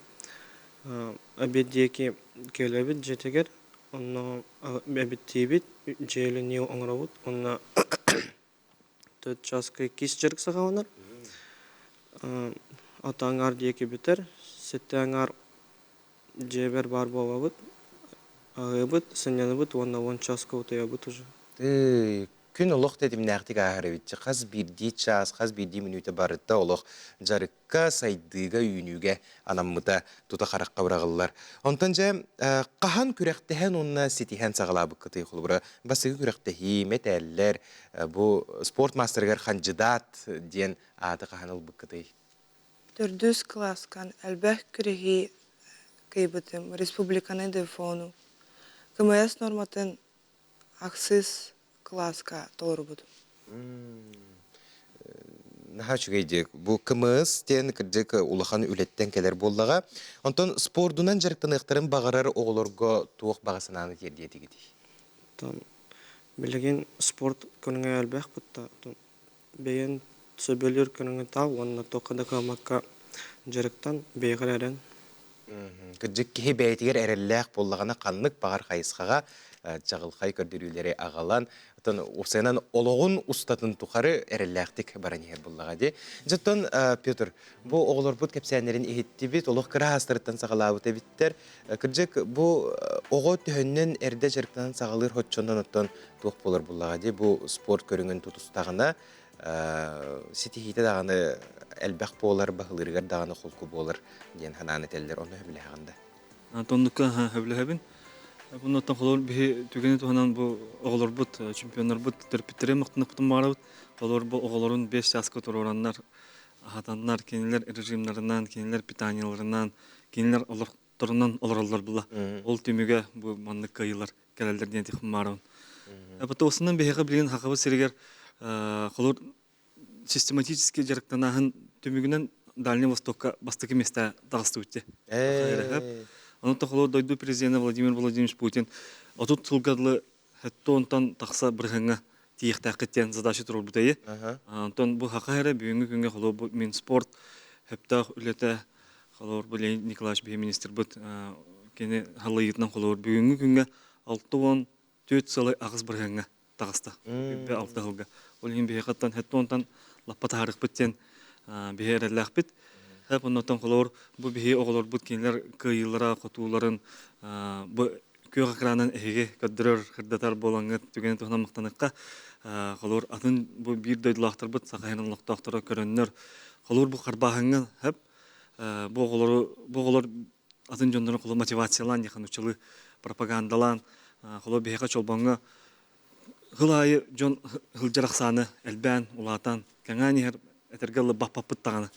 Обед диэки кэлэбит дьиэтигэр, онно эбиттиибит, дьиэлэнии оҥоробут уонна төрт чааска иккис дьарык саҕаланар. Ата аҥаар диэки бүтэр, сэттэ аҥаар Дьиэбэр баар буолабыт, аһыыбыт, сынньанабыт уонна уон чааска утуйабыт уже. Тыый, күн олох тэтимнээхтик ааһар эбит. Хас биирдии чаас, хас биирдии мүнүүтэ барыта олох дьарыкка, сайдыыга, үүнүүгэ анаммыта тута харахха быраҕыллар. Онтон дьэ, хаһан күрэхтэһэн уонна ситиһэн саҕалаабыккытый? Холобура, бастакы күрэхтэһии, мэтээллэр, бу спорт маастарыгар хандьыдаат диэн ааты хаһан ылбыккытый? Төрдүс кылааскан элбэх күрэһи кыайбытым, республиканы ДФО-ну. КМС норматын ахсыс кылааска толорбутум. Наһаа үчүгэй дии. Бу КМС диэн кырдьык улахан үлэттэн кэлэр буоллаҕа. Онтон спордунан дьарыктаныахтарын баҕарар оҕолорго туох баҕа санааны тиэрдиэ этигитий? Оттон билигин спорт көрүҥэ элбэх бытта. Бэйэн сөбүлүүр көрүҥү тал уонна туохха да кыаммакка дьарыктан бэйэҕэр эрэн. Кырдьык киһи бэйэтигэр эрэллээх буоллаҕына ханнык баҕар хайысхаҕа чаҕылхай көрдөрүүлэри аҕалан, оттон уопсайынан олоҕун устатын тухары эрэллээхтик баран иһэр буоллаҕа дии. Дьэ оттон Петр, бу оҕолорбут кэпсээннэрин иһиттибит, олох кыра аастарыттан саҕалаабыт эбиттэр. Кырдьык бу оҕо төһөннөн эрдэ дьарыктанан саҕалыыр хоччонон оттон туох буолар буоллаҕа дии бу спорт көрүҥүн тутустаҕына ситиһиитэ даҕаны элбэх буолар, баһылыырыгар даҕаны холку буолар диэн санаан этэллэр. Ону сөбүлэһэҕин да? Тоннукка сөбүлэһэбин. Bundan холор биһи түгэни туһанан бу оҕолорбут, чемпионнарбыт төрөппүттэрин махтаныппытын баҕарабыт. Холор бу оҕолорун 5 чааска туруораннар, аһатаннар, кинилэр режимнарынан, кинилэр питанияларынан, кинилэр олохторунан олороллор була. Ол түмүгэ бу маннык кыайыылар кэлэллэр диэн тихмаарабын. Потоосунан биһиэхэ билигин Хахабыт сиригэр холор систематически дьарыктанааһын түмүгүнэн Дальний Востокка бастакы миэстэ таҕыстыбыт. Онон холор дойду президенэ Владимир Владимирович Путин 30 сылга дылы онтон тахса бырыһыҥҥа тиийиэхтээххит диэн задача туруорбута. Онтон бу хаха эрэ бүгүҥҥү күҥҥэ холор бу мин спорт сөптөөх үлэтэ холор бу Леонид Николаевич биһи министрбыт кини халыйыытынан холор бүгүҥҥү күҥҥэ 64 сылы 8 бырыһыҥҥа таҕыста. Үббэ алта сылга. Ол иһин биһиэхэттэн хэттуонтан лаппа таһаарыахпыт диэн биһи эрэллээхпит. Хэп оннотон холобур бу биһи оҕолорбут кинилэр кыайыылара, хотууларын бу күөх экранын эһиги көрдөрөр, кырдатар буолаҥҥыт түгэни туһунан махтаныахха. Холобур атын бу биир дойдулаахтарбыт Саха сирин олохтоохторо көрөннөр холобур бу харбааһыҥҥа хэп бу оҕолору бу оҕолор атын дьоннору холобур мотивациялаан диэхэ нуччалыы пропагандалаан холобур биһиэхэ Чолбоҥҥо Сыл аайы дьон сылдьар ахсаана элбээн, улаатан, кэҥээн иһэр этэргэ дылы баппаппыт даҕаны.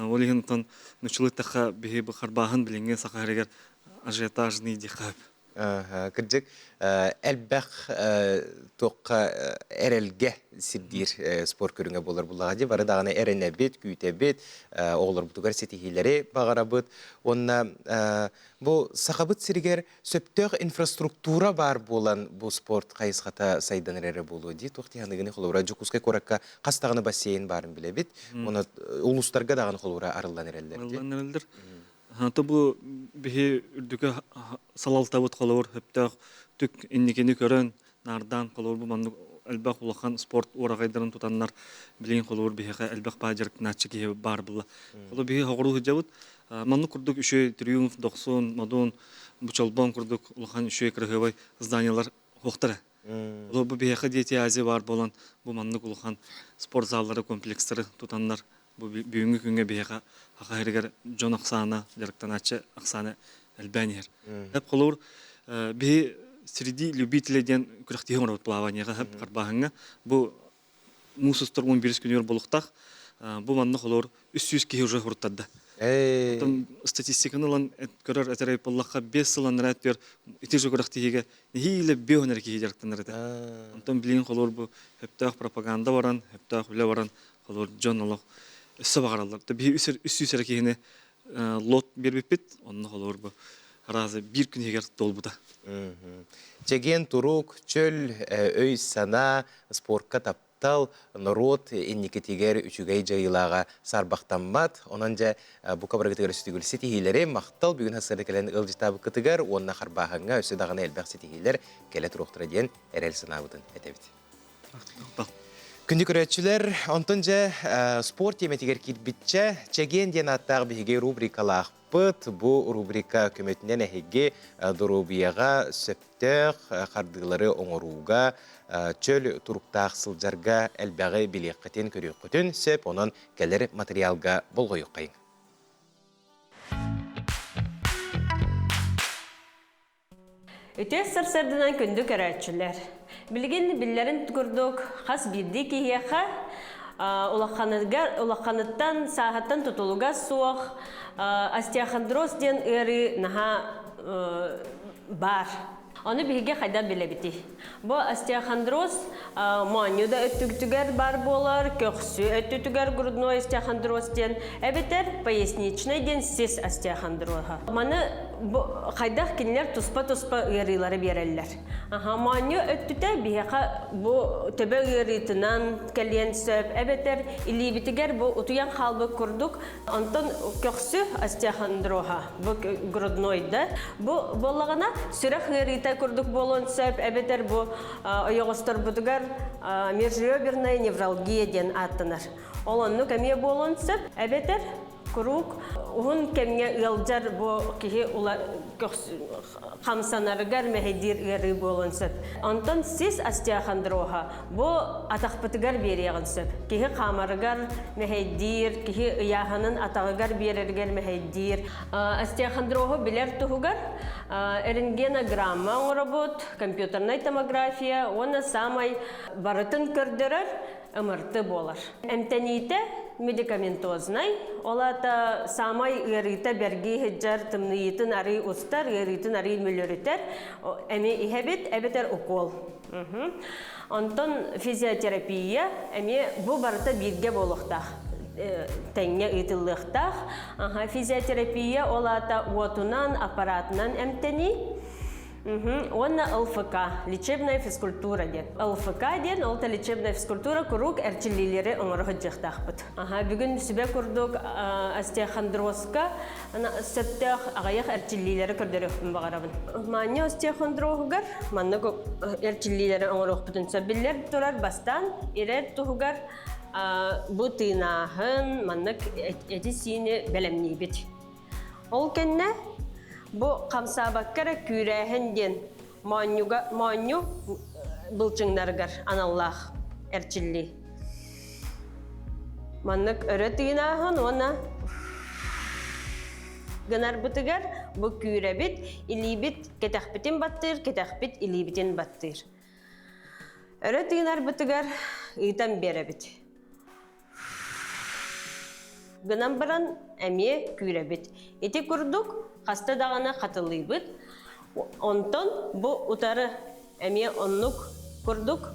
Ол иһин оттон нуччалыы эттэххэ биһи бу харбааһын билиҥҥи Саха сиригэр ажиотажный диэххэ сөп. Кырдьык, элбэх туохха эрэлгэ сирдиир спорт көрүҥэ буолар буллаҕа дии. Бары даҕаны эрэнэбит, күүтэбит, оҕолорбутугар ситиһиилэри баҕарабыт. Уонна бу Сахабыт сиригэр сөптөөх инфраструктура баар буолан бу спорт хайысхата сайдан эрэрэ буолуо дии. Туох дии аныгыны холобура Дьокуускай куоракка хас даҕаны бассейн баарын билэбит. Уонна улуустарга даҕаны холобура арыллан эрэллэр дии. Арыллан эрэллэр. То бу биһи үрдүкэ салалтабыт холобур сөптөөх түк инникини көрөн наардаан холобур бу маннык элбэх улахан спорт уораҕайдарын тутаннар билигин холобур биһиэхэ элбэх баа дьарыктанааччы киһи баар буолла. Холобур биһи хоҕуруу сылдьабыт. Маннык курдук үчүгэй Триумф, Дохсун, Модун, бу Чолбон курдук улахан үчүгэй кыраһыабай зданиялар суохтара. Ол бу биһиэхэ Дети Азии баар буолан бу маннык улахан спорт заллары, комплекстары тутаннар бу бүгүҥҥү күҥҥэ биһиэхэ Саха сиригэр дьон ахсаана, дьарыктанааччы ахсаана элбээн иһэр. Эп холобур биһи среди любителей диэн күрэхтэһии оҥоробут плаваниеҕа харбааһыҥҥа. Бу муус устар 11 күнүгэр буолуохтаах. Бу манна холобур 300 киһи уже хуруттарда. Оттон статистиканы ылан көрөр этэрэй буоллахха 5 сыл анараа өттүгэр ити же күрэхтэһиигэ нэһиилэ 5 эрэ киһи дьарыктанар этэ. Онтон билигин холобур бу сөптөөх пропаганда баран, сөптөөх үлэ баран, холобур дьон олох өссө баҕараллар. Биһи 300 эрэ киһини лот биэрбиппит, онно холобур бу разы биир күн иһигэр туолбута. Чэгиэн турук, чөл өй-санаа, спортка таптал, норуот инникитигэр үчүгэй дьайыылааҕа саарбахтаммат. Онон дьэ бука барыгытыгар өстүгүл ситиһиилэри махтал бүгүн сарсыарда кэлэн ыалдьытаабыккытыгар уонна харбааһыҥҥа өссө даҕаны элбэх ситиһиилэр кэлэ туруохтара диэн эрэл санаабытын этэбит. Күндү көрөөччүлэр, онтон дьэ спорт тиэмэтигэр киирбитчэ Чэгиэн диэн ааттаах биһиги рубрикалаахпыт. Бу рубрика көмөтүнэн эһиги доруобуйаҕа сөптөөх хардыылары оҥорууга, чөл туруктаах сылдьарга элбэҕи билиэххитин, көрүөххүтүн сөп. Онон кэлэр материалга болҕойуоххайыҥ. Үтүө сарсыарданан күндү көрөөччүлэр! Билигин биллэрин курдук хас биирдии киһиэхэ улаханыттан, сааһыттан тутулуга суох остеохондроз диэн ыарыы наһаа баар. Ону биһиги хайдах билэбитий? Бу остеохондроз моонньу да өттүгүтүгэр бар буолар, көхсү өттүтүгэр грудной остеохондроз диэн, эбэтэр поясничный диэн сис остеохондроһа. Маны бу хайдах кинилэр туспа-туспа ыарыылары биэрэллэр. Аха, моонньу өттүтэ биһиэхэ бу төбө ыарыытынан кэлиэн сөп, эбэтэр илиибитигэр бу утуйан хаалбыт курдук Онтон көхсү остеохондроһа, бу груднойда, бу буоллаҕына сүрэх ыарыыта курдук буолуон сөп, эбэтэр бу ойоҕосторбутугар межреберная невралгия диэн ааттанар. Ол оннук эмиэ буолуон сөп, эбэтэр куруук уһун кэмҥэ ыалдьар бу киһи хамсанарыгар мэһэйдиир ыарыы буолуон сөп. Онтон сис остеохондроһа бу атахпытыгар биэриэҕин сөп. Киһи хаамарыгар мэһэйдиир, киһи ыйааһынын атаҕыгар биэрэригэр мэһэйдиир. Остеохондроһу билэр туһугар рентгенограмма оҥоробут, компьютернай томография уонна саамай барытын көрдөрөр МРТ буолар. Эмтэниитэ медикаментознай, ол аата саамай ыарыыта бэргии сылдьар, тымныйыытын арыы устар, ыарыытын арыы мүлүрүтэр, эми иһэбит эбэтэр укол. Онтон физиотерапия эмиэ бу барыта бииргэ буолуохтаах тэҥҥэ ыытыллыахтаах. Физиотерапия ол аата уотунан, аппаратынан эмтэнии. Уонна ЛФК, лечебная физкультура диэн. ЛФК диэн, ол та лечебная физкультура куруук эрчиллиилэри оҥоро сылдьыахтаахпыт. Аха, бүгүн сүбэ курдук остеохондрозка сөптөөх аҕыйах эрчиллиилэри көрдөрүөхпүн баҕарабын. Маанньа остеохондроһугар маннык эрчиллиилэри оҥоруохпутун сөп. Биллэр турар бастаан ирэр туһугар бу тыынааһын, маннык эти-сиини бэлэмниибит. Ол кэннэ бу хамсаабакка эрэ күүрээһин диэн моонньуга моонньу былчыҥнарыгар аналлаах эрчиллии. Маннык өрө тыынааһын уонна гынарбытыгар бу күүрэбит, илиибит кэтэхпитин баттыыр, кэтэхпит илиибитин баттыыр. Өрө тыынарбытыгар ыытан биэрэбит. Гынан баран эмиэ күүрэбит. Ити курдук хаста даҕаны хатылыыбыт. Онтон бу утары эмиэ оннук курдук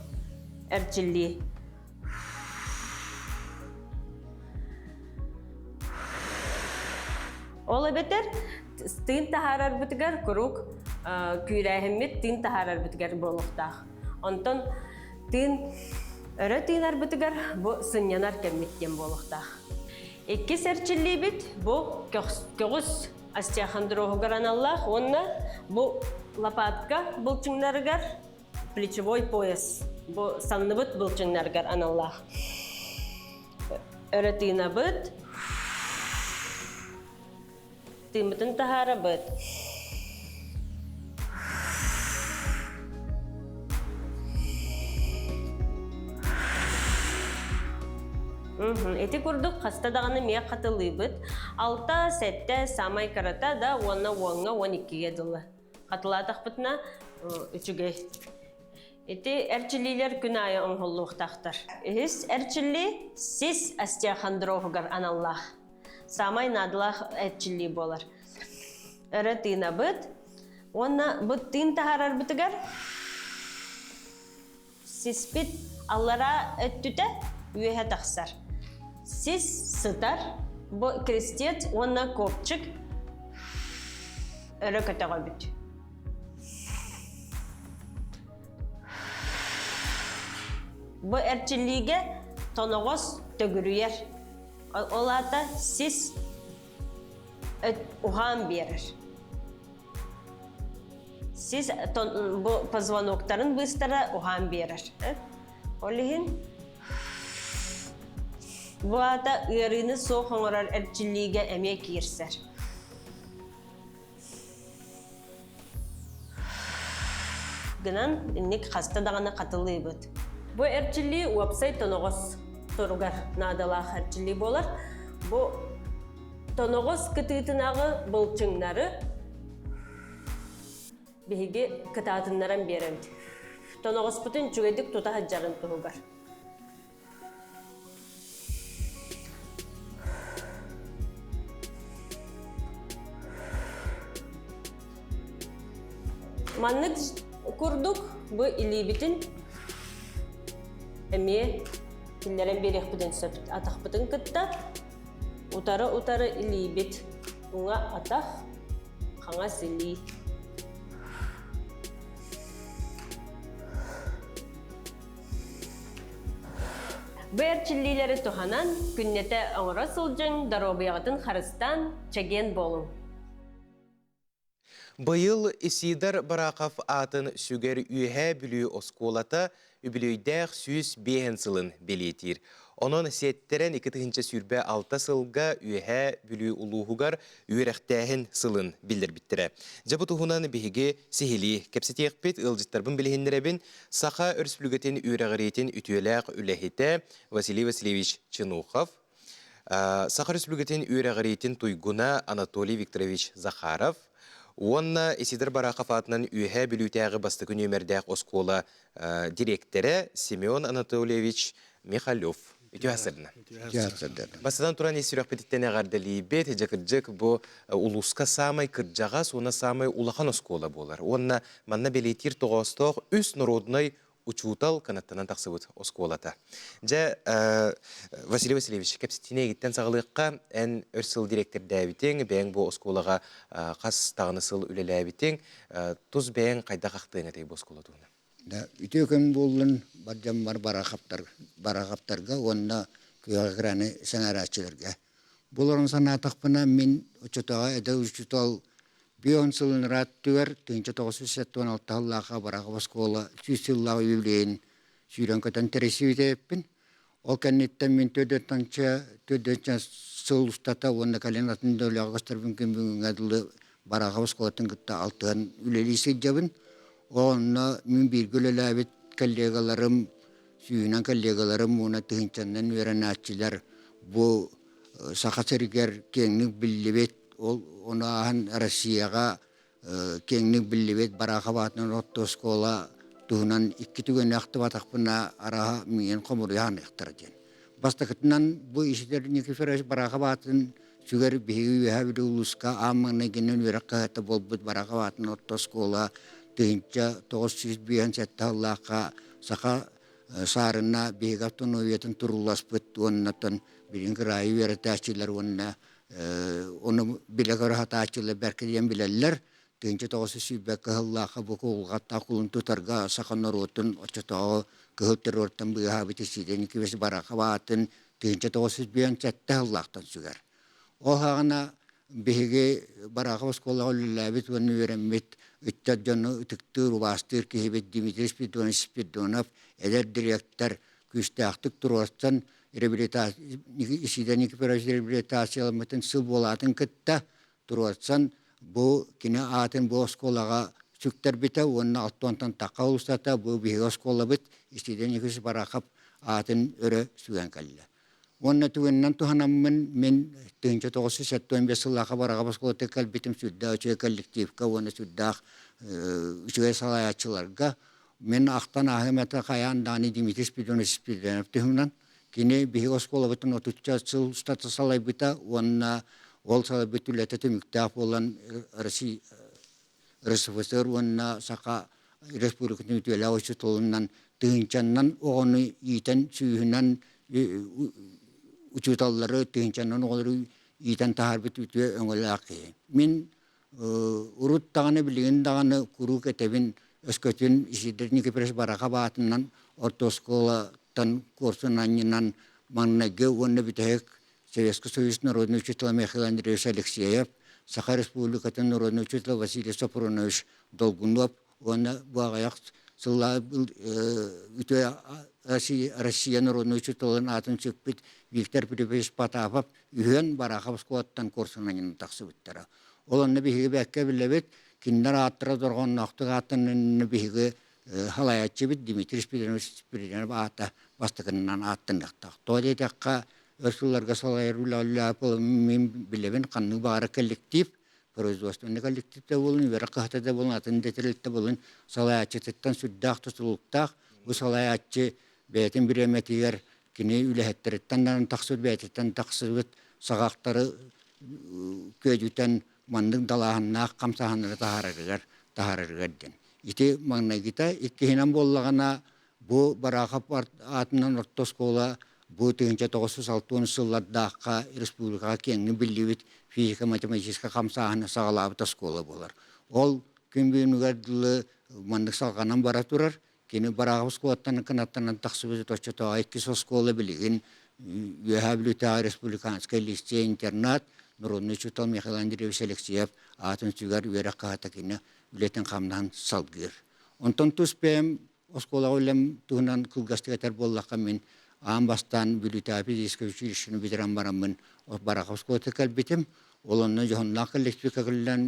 эрчиллии. Ол эбэтэр тыын таһаарарбытыгар куруук күүрээһиммит тыын таһаарарбытыгар буолуохтаах. Онтон тыын өрө тыынарбытыгар бу сынньанар кэммит диэн буолуохтаах. Иккис эрчиллиибит бу көҕүс остеохондроһугар аналлаах уонна бу лопатка былчыҥнарыгар плечевой пояс бу санныбыт былчыҥнарыгар аналлаах. Өрө тыынабыт, Тыыммытын таһаарабыт. Ити курдук хаста даҕаны миэх хатылыыбыт. Алта, сэттэ, самай кырата да уонна уоҥҥа, 12-ге дылы. Хатылаатахпытына үчүгэй. Ити эрчиллиилэр күн аайы оҥоһуллуохтаахтар. Үһүс эрчиллии сис остеохондроһугар аналлаах. Саамай наадалаах эрчиллии буолар. Өрө тыынабыт уонна бу тыын таһаарарбытыгар сиспит аллараа өттүтэ үөһэ тахсар. Сис сытар, бу крестец уонна копчик өрө көтөҕөбүт. Бу эрчиллиигэ тоноҕос төгүрүйэр. Ол аата сис уһаан биэрэр. Сис бу позвоноктарын быыстара уһаан биэрэр. Ол иһин бу аата ыарыыны суох оҥорор эрчиллиигэ эмиэ киирсэр. Гынан инник хаста даҕаны хатылыыбыт. Бу эрчиллии уопсай тоноҕос туругар наадалаах эрчиллии буолар. Бу тоноҕос кытыытынааҕы былчыҥнары биһиги кытаатыннаран биэрэбит. Тоноҕоспутун үчүгэйдик тута сылдьарын туһугар. Маннык курдук бу илиибитин эмиэ киллэрэн биэриэхпитин сөп. Атахпытын кытта утары-утары илиибит уҥа атах, хаҥас илии. Бу эрчиллиилэри туһанан, күннэтэ оҥоро сылдьыҥ, доруобуйаҕытын харыстаан, чэгиэн буолуҥ. Быйыл Исидор Барахов аатын сүгэр Үөһээ Бүлүү оскуолата үбүлүөйдээх 105 сылын бэлиэтиир. Онон сиэттэрэн 2026 сылга Үөһээ Бүлүү улууһугар үөрэхтээһин сылын биллэрбиттэрэ. Дьэ бу туһунан биһиги сиһилии кэпсэтиэхпит, ыалдьыттарбын билиһиннэрэбин. Саха Өрөспүүбүлүкэтин үөрэҕириитин үтүөлээх үлэһитэ Василий Васильевич Чинухов, Саха Өрөспүүбүлүкэтин үөрэҕириитин туйгуна Анатолий Викторович Захаров уонна Исидор Барахов аатынан Үөһээ Бүлүүтээҕи бастакы нүөмэрдээх оскуола дириэктэрэ Семен Анатольевич Михалев. Үтүө сырдына. Бастатан туран ис сүрэхпититтэн эҕэрдэлиибит. Дьэ кырдьык бу улууска саамай кырдьаҕас уонна саамай улахан оскуола буолар. Уонна манна бэлиэтиир тоҕоостоох үс норуодунай учуутал кынаттанан тахсыбыт оскуолата. Дьэ, Василий Васильевич, кэпсэтиини эйигиттэн саҕалыахха. Эн өр сыл дириэктэрдээбитиҥ, бэйэҥ бу оскуолаҕа хас даҕаны сыл үлэлээбитиҥ. Тус бэйэҥ хайдах ахтыаҥ этэй бу оскуола туһунан? Да, үтүө күн буоллун бар дьоммор Барахаптарга уонна күөх экраны сэҥээрэччилэргэ. Бу олорон санаатахпына, мин оччотооҕу эдэр учуутал 50 сылын ырааттыгар 1976 сыллаахха Барахов оскуола 100 сыллаах үбүлүөйүн сүүрэн-көтөн тэрийсибит эбиппин. Ол кэнниттэн мин төрдүнчэ сыл устата уонна кэлин атын да үлэҕэ көстөрбүн күн бүгүҥҥэ дылы Барахов оскуолатын кытта алтыһан үлэлии сылдьабын. Онно мин бииргэ үлэлээбит коллегаларым, сүүһүнэн коллегаларым уонна тыһыынчаннан үөрэнээччилэр бу Саха сиригэр киэҥник биллибит, ол ону ааһан Россияҕа киэҥник биллибит Барахов аатынан орто оскуола туһунан икки түгэни ахтыбатахпына арааһа миигин хомуруйа саныахтара диэн. Бастакытынан бу Исидор Никифорович Барахов аатын сүгэр биһиги Үөһээ Бүлүү улууска аан маҥнайгынан үөрэх кыһата буолбут Барахов аатын орто оскуола 1957 сыллаахха саха саарына биһиги автономиятын турууласпыт уоннаттан билин кыраайы үөрэтээччилэр уонна ону билэ-көрө сатааччылар бэркэ диэн билэллэр. 1920 кыһыллаахха бу кулҕаттаах кулун тутарга саха норуотун оччотооҕу кыһыл террортан быыһаабыт Исидор Никифорович Барахов аатын 1957 сыллаахтан сүгэр. Ол саҕана биһиги Барахов оскуолаҕа үлэлээбит уонна үөрэммит ыччат дьону ытыктыыр, убаастыыр киһибит Дмитрий Спиридонович Спиридонов эдэр дириэктэр күүстээхтик туруорсан реабилитация Исидор Никифорович реабилитацияламмытын сыл буолаатын кытта туруорсан бу кини аатын бу оскуолаҕа сүктэрбитэ уонна оттонтон тахха устата бу биһиги оскуолабыт Исидор Никифорович Барахов аатын өрө сүгэн кэллэ. Уонна түгэнинэн туһанаммын мин 1975 сыллаахха Барахов оскуолатыгар кэлбитим сүрдээх үчүгэй коллективка уонна сүрдээх үчүгэй салайааччыларга мин ахтан ааһыам этэ хайаан даҕаны Дмитрий Спиридонович Спиридонов туһунан кини биһиги оскуолабытын отучча сыл устата салайбыта уонна ол салайбыт үлэтэ түмүктээх буолан Россия РСФСР уонна Саха Республикатын үтүөлээх учууталынан тыһыынчаннан оҕону иитэн сүүһүнэн учууталлары тыһыынчаннан оҕолору иитэн таһаарбыт үтүө өҥөлөөх киһи. Мин урут даҕаны билигин даҕаны куруук этэбин өскөтүн Исидор Никифорович Барахов аатынан орто оскуолаттан куорсун анньынан маҥнайгы уонна бүтэһик Советский Союз народный учителя Михаил Андреевич Алексеев, Саха Республикатын народный учителя Василий Сопрунович Долгунов уонна бу аҕыйах сыллаах үтүө Россия народный учителын аатын сүкпүт Виктор Петрович Потапов үһүөн Барахов оскуолаттан курсунан тахсыбыттара. Ол онно биһиги бэккэ билэбит, кинилэр ааттара дорҕоонноохтук ааттанан биһиги халайааччыбыт Дмитрий Спиридонович Спиридонов аата бастакынынан ааттаныахтаах. Тоҕо диэтэххэ, өр сылларга салайар үлэ мин билэбин ханнык баҕара коллектив производственный коллектив да буолун, үөрэх кыһата да буолун, атын да тэрилтэ буолун салайааччытыттан сүрдээх тутулуктаах. Бу салайааччы бэйэтин бириэмэтигэр кини үлэһиттэриттэн даҕаны тахсыбыт, бэйэтиттэн тахсыбыт саҕахтары күөдьүтэн маннык далааһыннаах хамсааһыннары таһаарарыгар таһаарарыгар диэн. Ити маҥнайгыта иккиһинэн буоллаҕына бу Бараахап аатынан орто оскуола бу 1960 сыллардаахха республикаҕа киэҥник биллибит физико-математическай хамсааһыны саҕалаабыт оскуола буолар. Ол күн бүгүнүгэр дылы маннык салҕанан бара турар. Кини Бараахап оскуолаттан кынаттанан тахсыбыт оччотооҕу иккис оскуола билигин Үөһээ Бүлүүтээҕи республиканскай лицей-интернат народный учуутал Михаил Андреевич Алексеев аатын сүгэр үөрэх кыһата кини үлэтин-хамнаһын салгыыр. Онтон тус бэйэм оскуолаҕа үлэм туһунан кылгастык этэр буоллахха, мин аан бастаан Бүлүүтээҕи физическэй училищены бүтэрэн бараммын Барахов оскуолатыгар кэлбитим. Ол онно дьоһуннаах коллективка кэлэн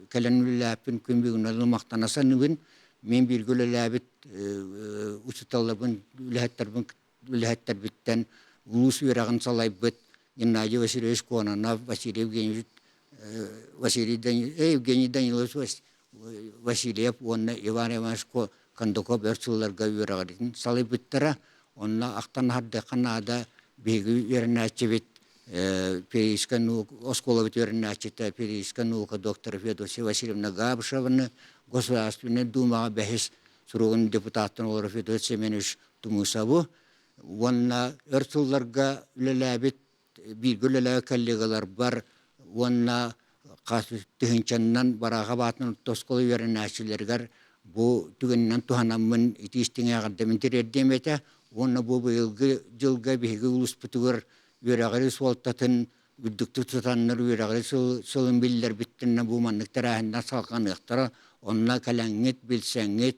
кэлэн үлэлээппин күн бүгүн махтана саныыбын. Мин бииргэ үлэлээбит учууталларбын, үлэһиттэрбин үлэһиттэрбиттэн улуус үөрэҕин салайбыт Геннадий Васильевич Кононов, Василий Евгеньевич Василий Евгений Данилович Васильев уонна Иван Иванович Кондаков өр сылларга үөрэҕирин салайбыттара. Онно ахтан аһардахха наада биһиги үөрэнээччибит физическай наука оскуолабыт үөрэнээччитэ физическай наука доктора Федосия Васильевна Габышеваны Государственнай Думаҕа бэһис суругун депутаттан олорор Федот Семенович Тумусову уонна өр сылларга үлэлээбит бииргэ үлэлээбит коллегаларбар уонна хас тыһыынчаннан Бараахап аатынан орто оскуола үөрэнээччилэригэр бу түгэнинэн туһанаммын итии истиҥ эҕэрдэбин тириэрдиэм этэ уонна бу быйылгы дьылга биһиги улууспутугар үөрэҕири суолтатын үрдүктүк тутаннар үөрэҕири сылын биллэрбиттэринэ бу маннык тэрээһиннэр салҕаныахтара онно кэлэҥҥит билсэҥҥит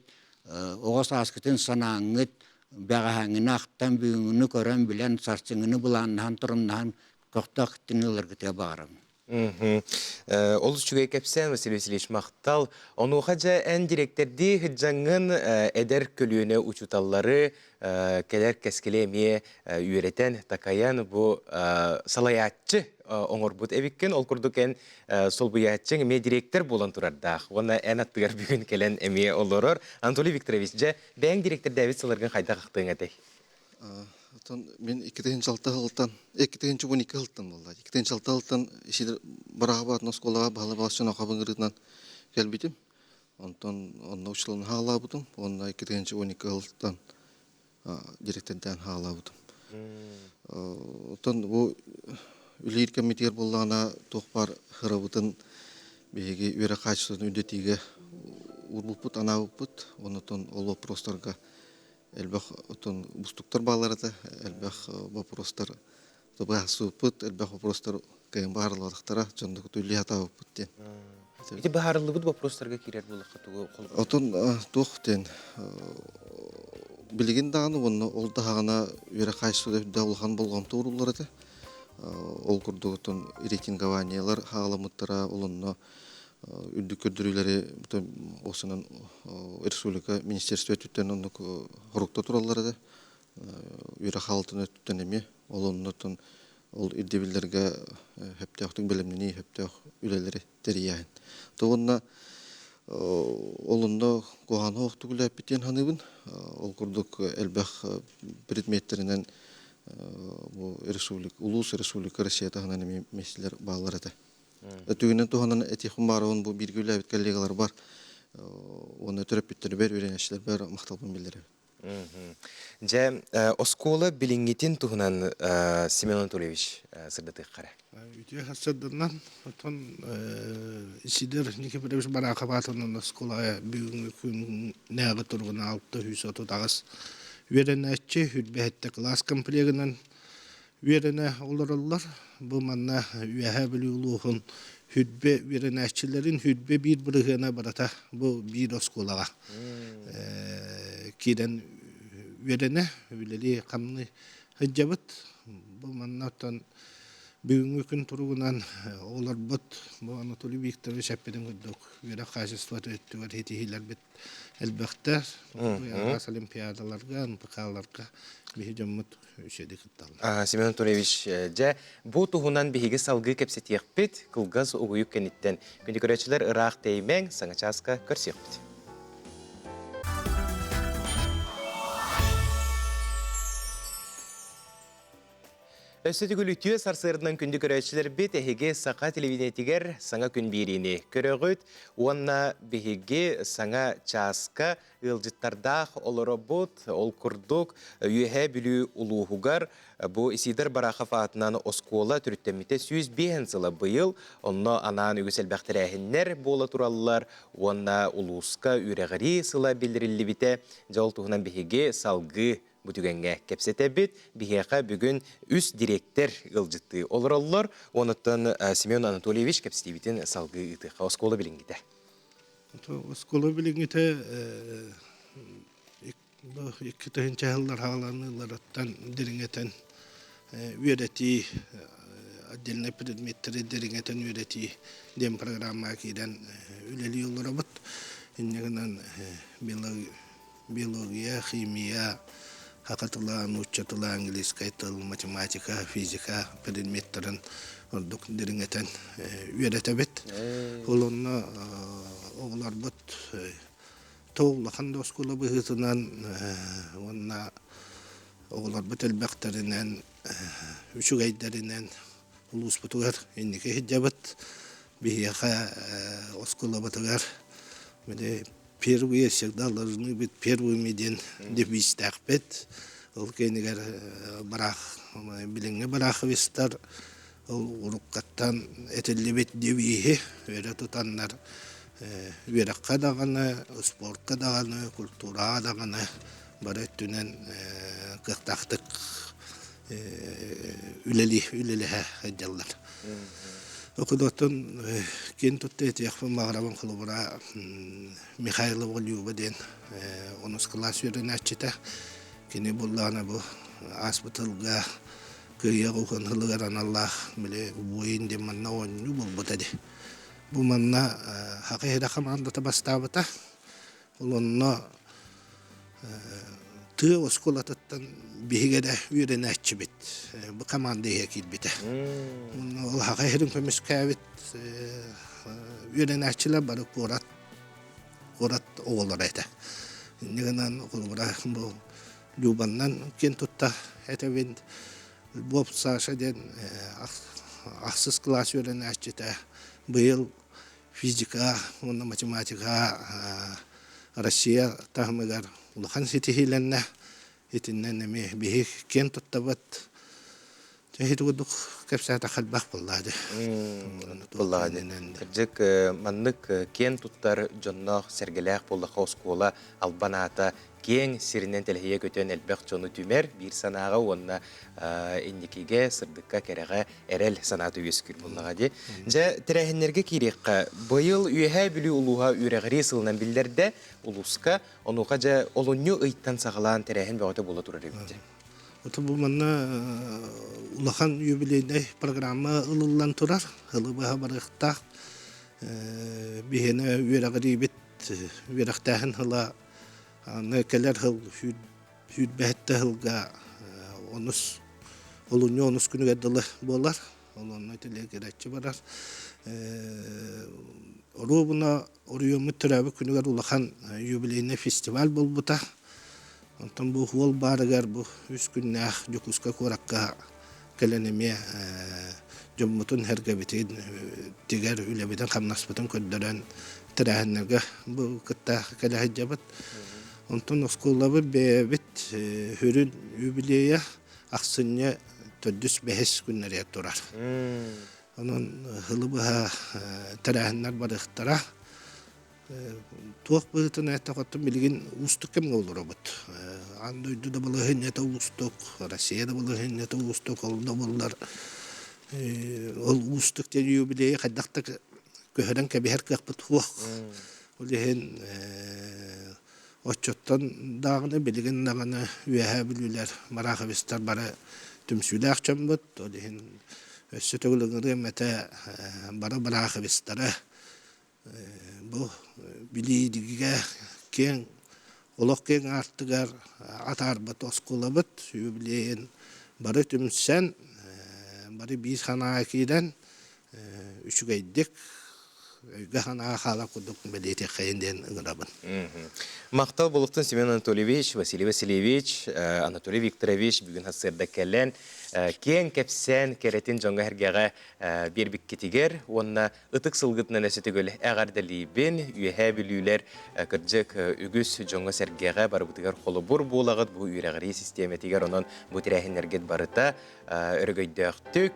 оҕо сааскытын санааҥҥыт бэҕэһээҥҥини ахтан бүгүҥҥүнү көрөн билэн сарсыҥҥыны былааннаһан торумнаһан көхтөөх кыттыыны ыларгытыгар баҕарабын. Олус үчүгэй кэпсээн, Василий Васильевич, махтал. Онуоха дьэ эн дириэктэрдии сылдьаҥҥын эдэр көлүөнэ учууталлары кэлэр кэскили эмиэ үөрэтэн, такайан бу салайааччы оҥорбут эбиккин. Ол курдук эн солбуйааччыҥ эмиэ дириэктэр буолан турардаах. Уонна эн аттыгар бүгүн кэлэн эмиэ олорор. Анатолий Викторович, дьэ бэйэҥ дириэктэрдээбит сылларгын хайдах ахтыаҥ этэй? Оттон мин 2006 сылтан, 2012 сылтан буолла. 2006 сылтан Исидор Барахабаатын оскуолаҕа баһылай баласчан Охабын ырыытынан кэлбитим. Онтон онно учууталын хаалаабытым. Уонна 2012 сылтан директордаан хаалаабытым. Оттон бу үлэлиир кэммитигэр буоллаҕына туох баар ырабытын биһиги үөрэх хаачыстыбатын үрдэтиигэ уурбуппут, анаабыппыт. Оннотон ол вопростарга элбэх отон бустуктар бааллар этэ, элбэх вопростар быһаарсыбыппыт, элбэх вопростар кыайан быһаарыллыбатахтара, дьоннук үллэ сатаабыппыт диэн. Ити быһаарыллыбыт вопростарга киирэр буоллахха тугу Отон туох диэн билигин даҕаны уонна ол даһаҕына үөрэх хаачыстыбата үрдээх улахан болҕомто ууруллар этэ. Ол курдук отон рейтингованиелар хааламмыттара, ол онно үрдүк көрдөрүүлэри осунан республика министерство өттүттэн оннук хорукта тураллар этэ. Үөрэх хаалтын өттүттэн эмиэ ол оннуттан ол ирдэбиллэргэ сөптөөхтүк бэлэмнэнии, сөптөөх үлэлэри тэрийээһин. То уонна ол онно куһаҕаны оһохтук үлээппит диэн саныыбын. Ол курдук элбэх предметтэринэн бу республика, улуус республика Россия таһынан эмиэ миэстэлэр бааллар этэ. Өтүгүнэн туһанан этиэхпин баарабын бу бииргэ үлэлээбит коллегаларбар уонна төрөппүттэрбэр, үөрэнээччилэрбэр махталбын биллэрэбин. Дьэ, оскуола билиҥҥитин туһунан Семен Анатольевич сырдатыахха эрэ. Үтүө сарсыарданан, оттон Исидор Никифорович Барахов аатынан оскуолаҕа бүгүҥҥү күннээҕи туругунан 638 үөрэнээччи, 27 кылаас комплегынан үөрэнэ олороллор. Бу манна Үөһээ Бүлүү улууһун хүрбэ үөрэнээччилэрин хүрбэ биир бырыһыана барыта бу биир оскуолаҕа киирэн үөрэнэ, үлэлии-хамныы сылдьабыт. Бу манна оттон бүгүҥҥү күн туругунан оҕолорбут бу Анатолий Викторович эппитин курдук үөрэх хаачыстыбата өттүгэр ситиһиилэрбит элбэхтэр. Араас олимпиадаларга, НПК-ларга биһи дьоммут үчүгэйдик кытталлар. Семен Анатольевич, дьэ, бу туһунан биһиги салгыы кэпсэтиэхпит, кылгас угуйук кэнниттэн. Күндү көрөөччүлэр, ыраах тэйимэҥ, саҥа чааска көрсүөхпүт. Өссө төгүл үтүө сарсыарданан күндү көрөөччүлэрбит, эһиги Саха телевидениетигэр саҥа күн биэриини көрөҕүт уонна биһиги саҥа чааска ыалдьыттардаах олоробут. Ол курдук, Үөһээ Бүлүү улууһугар бу Исидор Барахов аатынан оскуола төрүттэммитэ 105 сыла быйыл. Онно анаан үгүс элбэх тэрээһиннэр буола тураллар уонна улууска үөрэҕирии сыла биллэриллибитэ. Дьэ, ол туһунан биһиги салгыы Бу түгэҥҥэ кэпсэтэбит. Биһиэхэ бүгүн үс дириэктэр ыалдьыттыы олороллор. Онуттан Семен Анатольевич кэпсэтиибитин салгыы ыытыахха. Оскуола билиҥҥитэ. Оскуола билиҥҥитэ 2 тыһыынча сыллар хааланыыларыттан дириҥэтэн үөрэтии отдельный предметтэри дириҥэтэн үөрэтии диэн программаҕа киирэн үлэлии олоробут. Инньэ гынан биология, химия, саха тыла, нуучча тыла, английскай тыл, математика, физика предметтэрин ордук дириҥэтэн үөрэтэбит. Ол онно оҕолорбут тыл улахан да оскуола быһыытынан уонна оҕолорбут элбэхтэринэн, үчүгэйдэринэн улууспутугар инники сылдьабыт. Биһиэхэ оскуолабытыгар били первые всегда должны быть первыми диэн девизтээхпит. Ол кэннигэр барах билиҥҥи бараховистар ол уруккаттан этиллибит девиһи өрө тутаннар үөрэххэ даҕаны, спортка даҕаны, культураҕа даҕаны бары өттүнэн кыахтаахтык үлэлии үлэлэһэ сылдьаллар. Окудоттон киэн тутта этиэхпин баҕарабын холобура Михайлова Люба диэн онус кылаас үөрэнээччитэ. Кини буллаҕына бу ааспыт сылга кыайыах уһун сылыгар аналлаах били воин диэн манна оонньуу буолбута дии. Бу манна Саха сирэ хамаандата бастаабыта. Ол онно тыа оскуолатыттан биһиги эрэ үөрэнээччибит бу команда иһэ киирбитэ. Ол Саха сирин көмүскээбит үөрэнээччилэр бары куорат куорат оҕолоро этэ. Инньэ гынан холобура бу Любаннан киэн тутта этэбин. Львов Саша диэн ахсыс кылаас үөрэнээччитэ быйыл физика уонна математика Россия таһымыгар улахан ситиһиилэннэ. Итиннэн эмиэ биһи киэн туттабыт. Ити курдук кэпсээтэххэ элбэх буоллаа дии. Буоллаҕа дии. Кырдьык, маннык киэн туттар дьонноох, сэргэлээх буоллахха оскуола албан аата киэҥ сиринэн тэлэһийэ көтөн элбэх дьону түмэр биир санааҕа уонна инникигэ, сырдыкка, кэрэҕэ эрэл санаата үөскүүр буоллаҕа дии. Дьэ, тэрээһиннэргэ киириэххэ. Быйыл Үөһээ Бүлүү улууһа үөрэҕирии сылынан биллэрдэ улууска. Онуоха дьэ олунньу ыйтан саҕалаан тэрээһин бөҕөтө буола турар эбит. Ото бу манна улахан юбилейнай программа ылыллан турар. Ылы быһа барыахтаах. Биһиэнэ үөрэҕириибит үөрэхтээһин сыла аны кэлэр сыл сүүрбэһиттэ сылга онус олунньу онус күнүгэр дылы буолар. Ол онно тэлиэгирээччи барар. Оруобуна оройуоммут төрөөбүт күнүгэр улахан юбилейнай фестиваль буолбута. Онтон бу уол баарыгар бу үс күннээх Дьокуускай куоракка кэлэн эмиэ дьоммутун-сэргэбитин тигэр үлэбитин-хамнаспытын көрдөрөн тэрээһиннэргэ бу кытта кэлэ сылдьабыт. Онтон оскуолабыт бэйэбит сүрүн юбилейа ахсынньы төрдүс бэһис күннэригэр турар. Онон сылы быһа тэрээһиннэр барыахтара. Туох быһыытынан эттэххэ, билигин уустук кэмҥэ олоробут. Аан дойду да балаһыанньата уустук, Россия да балаһыанньата уустук, ол да буоллар ол уустук диэн юбилейы хайдах да көһөрөн кэбиһэр кыахпыт суох. Ол иһин оччоттон даҕаны билигин даҕаны Үөһээ Бүлүүлэр, Бараховецтар бары түмсүүлээх дьоммут. Ол иһин өссө төгүл ыҥырыам этэ бары Бараховецтары Бу билиигэ киэҥ олох киэҥ аартыгар атаарбыт оскуолабыт юбилейын бары түмсэн, бары биир санааҕа киирэн үчүгэйдик өйгө-санааҕа хаалар курдук бэлиэтиэххэйин диэн ыҥырабын. Махтал буолуохтун Семен Анатольевич, Василий Васильевич, Анатолий Викторович бүгүн сарсыарда кэлэн. киэҥ кэпсээн кэрэтин дьоҥҥо-сэргэҕэ биэрбиккитигэр уонна ытык сылгытынан өссө төгүл эҕэрдэлиибин. Үөһээ Бүлүүлэр кырдьык үгүс дьоҥҥо-сэргэҕэ барыбытыгар холобур буолаҕыт бу үөрэҕирии систиэмэтигэр. Онон бу тэрээһиннэргит барыта өрөгөйдөөхтүк,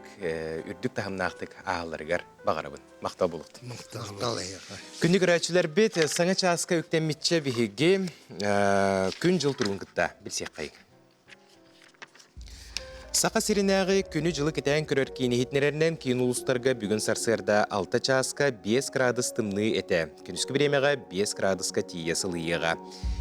үрдүк таһымнаахтык ааһалларыгар баҕарабын. Махтал буолуохтун. Махтал эһиэхэ. Күндү көрөөччүлэрбит, саҥа чааска үктэммитчэ биһиги күн-дьыл туругун кытта билсиэххэйиҥ. Саха сиринээҕи күнү-дьылы кэтээн көрөр киин иһитиннэрэринэн киин улуустарга бүгүн сарсыарда 6 чааска 5 градус тымныы этэ. Күнүскү бириэмэҕэ 5 градуска тиийэ сылыйыаҕа.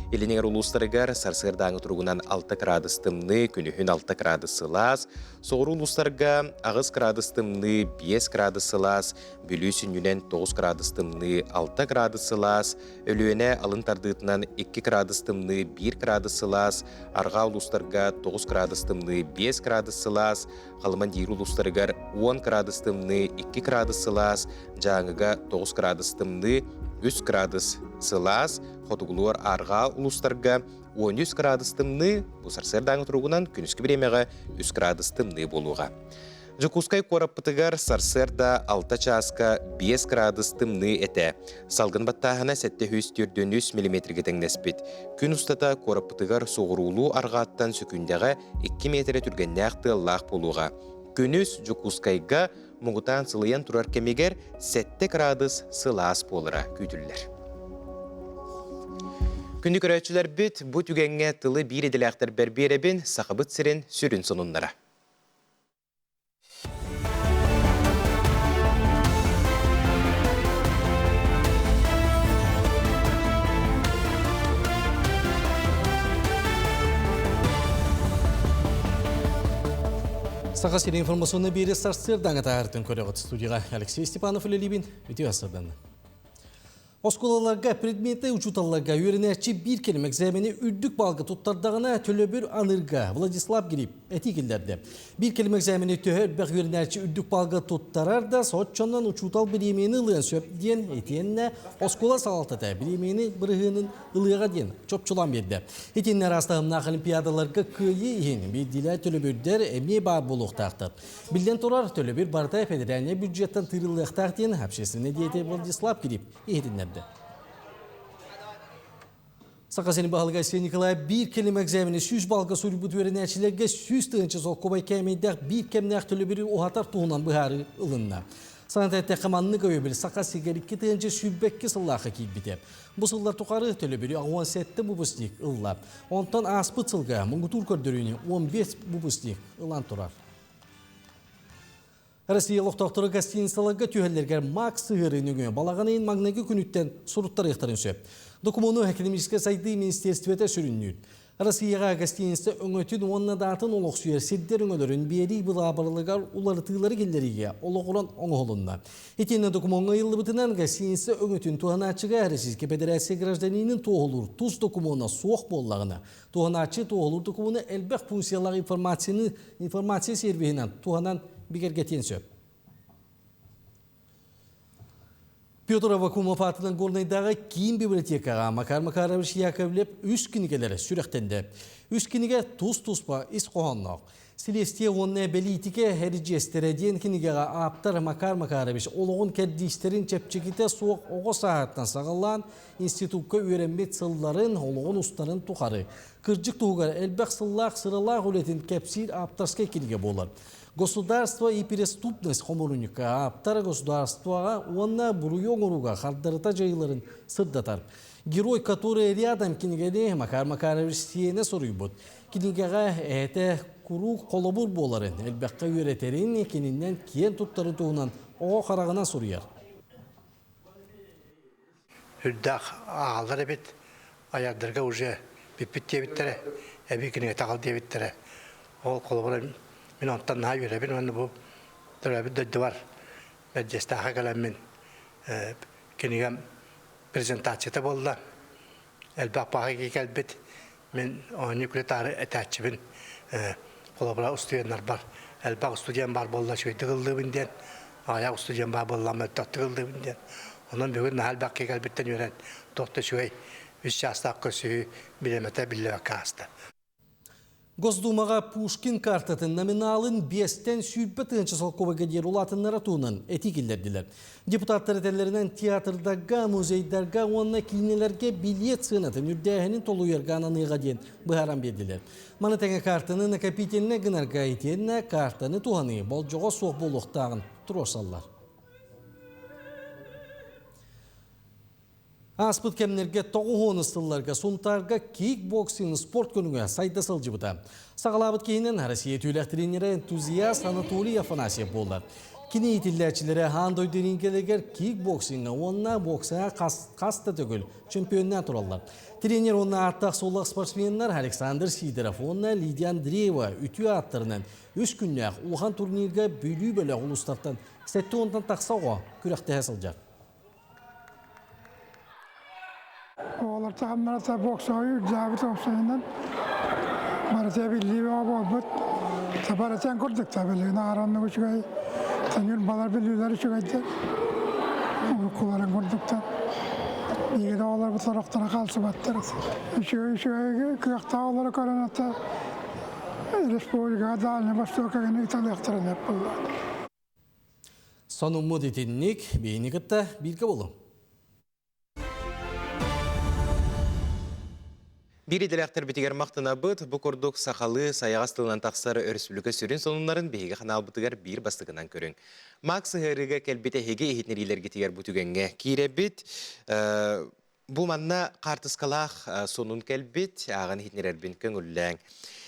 Илин эҥэр улуустарыгар сарсыардааҥы туругунан 6 градус тымныы, күнүһүн 6 градус сылаас, соҕуруу улуустарга 8 градус тымныы, 5 градус сылаас, Бүлүү сүнньүнэн 9 градус тымныы, 6 градус сылаас, Өлүөнэ алын тардыытынан 2 градус тымныы, 1 градус сылаас, арҕаа улуустарга 9 градус тымныы, 5 градус сылаас, Халыман диир улуустарыгар 10 градус тымныы, 2 градус сылаас, Дьааҥыга 9 градус тымныы, 3 градус сылаас, хотугулуур арҕаа улуустарга 13 градус тымныы, бу сарсыардааҥы туругунан күнүскү бириэмэҕэ 3 градус тымныы буолуоҕа. Дьокуускай куораппытыгар сарсыарда 6 чааска 5 градус тымныы этэ. Салгын баттааһына 743 миллиметргэ тэҥнэспит. Күн устата куораппытыгар соҕуруулуу арҕааттан сөкүүндэҕэ 2 миэтэрэ түргэннээх тыаллаах буолуоҕа. Күнүс Дьокуускайга муҥутаан сылыйан турар кэмигэр 7 градус сылаас буолара күүтүллэр. Күндү көрөөччүлэрбит, бу түгэҥҥэ тылы биир идэлээхтэрбэр биэрэбин, Сахабыт сирин сүрүн сонуннара. Саха сирин информационный биэри сарсыардаҥа таһаартын көрөҕүт студияға Алексей Степанов үлэлиибин. Үтүө сарсыарданна. Оскуолаларга предмети учууталларга үөрэнээччи биир кэлим экзамени үрдүк балга туттардаҕына төлөбүр аныырга Владислав Гриб этии киллэрдэ. Биир кэлим экзамени төһө элбэх үөрэнээччи үрдүк балга туттарар да, соччонон учуутал бириэмийэни ылыан сөп диэн итиэннэ оскуола салалтата бириэмийэни бырыһыанын ылыаҕа диэн чопчулаан биэрдэ. Итиннэ араас таһымнаах олимпиадаларга кыайыы иһин биирдиилээн төлөбүрдэр эмиэ баар буолуохтаахтар. Биллэн турар, төлөбүр барыта федеральнай бюджеттан тыырыллыахтаах диэн общественный деятель Владислав Кирип иһитиннэрдэ. Саха сирин баһылыга Айсен Николаев биир кэлим экзамени 100 балга суруйбут үөрэнээччилэргэ 100 тыһыынча солкуобай кээмэйдээх биир кэмнээх төлөбүрү уһатар туһунан быһаарыы ылынна. Саната эттэххэ маннык өйөбүл Саха сиригэр 2022 сыллаахха киирбитэ. Бу сыллар тухары төлөбүрү 67 выпускник ылла. Онтон ааспыт сылга муҥутуур көрдөрүүнү 15 выпускник ылан турар. Россия олохтоохторо гостиницаларга түһэллэригэр Макс сыһыарыы нөҥүө балаҕан ыйын маҥнайгы күнүттэн суруттарыахтарын сөп. Докумуону экономическай сайдыы министиэристибэтэ сүрүннүүр. Россияҕа гостиница өҥөтүн уонна даатын олохсуйар сирдэр өҥөлөрүн биэрии быраабылаларыгар уларытыылары киллэриигэ олоҕуран оҥоһулунна. Итиэннэ докумуоҥҥа ыйыллыбытынан гостиница өҥөтүн туһанааччыга Российскай Федерация гражданинын туоһулуур тус докумуона суох буоллаҕына, Туһанааччы туоһулуур докумуону элбэх функциялаах информацияны информация сервиһинэн туһанан бигэргэтиэн сөп. Петр Аввакумов аатынан Горнайдааҕы киин библиотекаҕа Макар Макарович Яковлев үс кинигэлэрэ сүрэхтэннэ. Үс кинигэ тус-туспа ис хоһоонноох. Силиэстийэ уонна бэлиитикэ эридьиэстэрэ диэн кинигэҕэ ааптар Макар Макарович олоҕун кэрдиистэрин чэпчэкитэ суох оҕо сааһыттан саҕалаан институкка үөрэммит сылларын, олоҕун устарын тухары кырдьык туһугар элбэх сыллаах сыралаах үлэтин кэпсиир ааптарскай кинигэ буолар. Государство и преступность хомуурунньукка ааптар государствоҕа уонна буруйу оҥорууга хардарыта дьайыыларын сырдатар. Герой, который рядом кинигэни Макар Макарович сиэнэ суруйбут. Кинигэҕэ эһэтэ куруук холобур буоларын, элбэххэ үөрэтэрин, кининэн киэн туттарын туһунан оҕо хараҕынан суруйар. Үрдээх ааҕаллар эбит, айардарга уже бүппүт диэбиттэрэ, эбии кинигэ таҕыл диэбиттэрэ. Ол холобура мин онтон наһаа үөрэбин уонна бу төрөөбүт дойдубар Бэрдьиэстээххэ кэлэммин кинигэм презентацията буолла. Элбэх баҕа кэлбит. Мин оонньуу күлэ-таары этээччибин. Холобура, устудьуоннарбар элбэх студент баар буолла, үчүгэйдик ыллыыбын диэн, аҕыйах студент баар буолла, мөлтөхтүк ыллыыбын диэн. Онон бүгүн наһаа элбэх киһи кэлбиттэн үөрэн, туох да үчүгэй үс чаастаах көрсүһүү бириэмэтэ биллибэккэ ааста. Госдумаҕа Пушкин картатын номиналын биэстэн 20 тыһыынча солкуобайга диэри улаатыннара туһунан этии киллэрдилэр. Депутаттар этэллэринэн театрдарга, музейдарга уонна киинэлэргэ билиэт сыанатын үрдээһинин толуйарга ананыаҕа диэн быһааран биэрдилэр. Маны тэҥэ картаны накопительнай гынарга итиэннэ картаны туһаныы болдьоҕо суох буолуохтааҕын туруорсаллар. Ааспыт кэмнэргэ 90 сылларга Сунтаарга кикбоксинг спорт көрүҥэ сайда сылдьыбыта. Саҕалаабыт киһинэн Россия түүлээх тренерэ энтузиаст Анатолий Афанасьев буолла. Кини иитиллээччилэрэ аан дойду рингэлэригэр кикбоксиҥҥа уонна боксаҕа хас да төгүл чемпионнаан тураллар. Тренер уонна ааттаах-суоллаах спортсменнар Александр Сидоров уонна Лидия Андреева үтүө ааттарынан үс күннээх улахан турнирга Бүлүү бөлөх улуустартан 70-тан тахса оҕо күрэхтэһэ сылдьар. Оҕолор таһымнара боксаҕа үрдээбит уопсайынан барыта биллии бөҕө буолбут. Барытын курдук та билигин аараннык үчүгэй, ньурбалар бүлүүлэр үчүгэйдэр. Уруккуларын курдуктар. Биһиги да оҕолорбут сорохторо хаалсыбаттар. Үчүгэй үчүгэй кыахтаах оҕолору көрөн ата республикаҕа Дальний Востокка гына ыталыахтарын сөп буолла. Сонуммут итинник, биһини кытта бииргэ буолуҥ. Биир идэлээхтэрбитигэр махтанабыт. Бу курдук сахалыы сайаҕас тылынан тахсар өрөспүүбүлүкэ сүрүн сонуннарын биһиги ханаалбытыгар биир бастакынан көрүҥ. Макс сыһыарыыга кэлбит эһиги иһитиннэриилэргитигэр бу түгэҥҥэ киирэбит. Бу манна хаартыскалаах сонун кэлбит, ааҕан иһитиннэрэрбин көҥүллээҥ.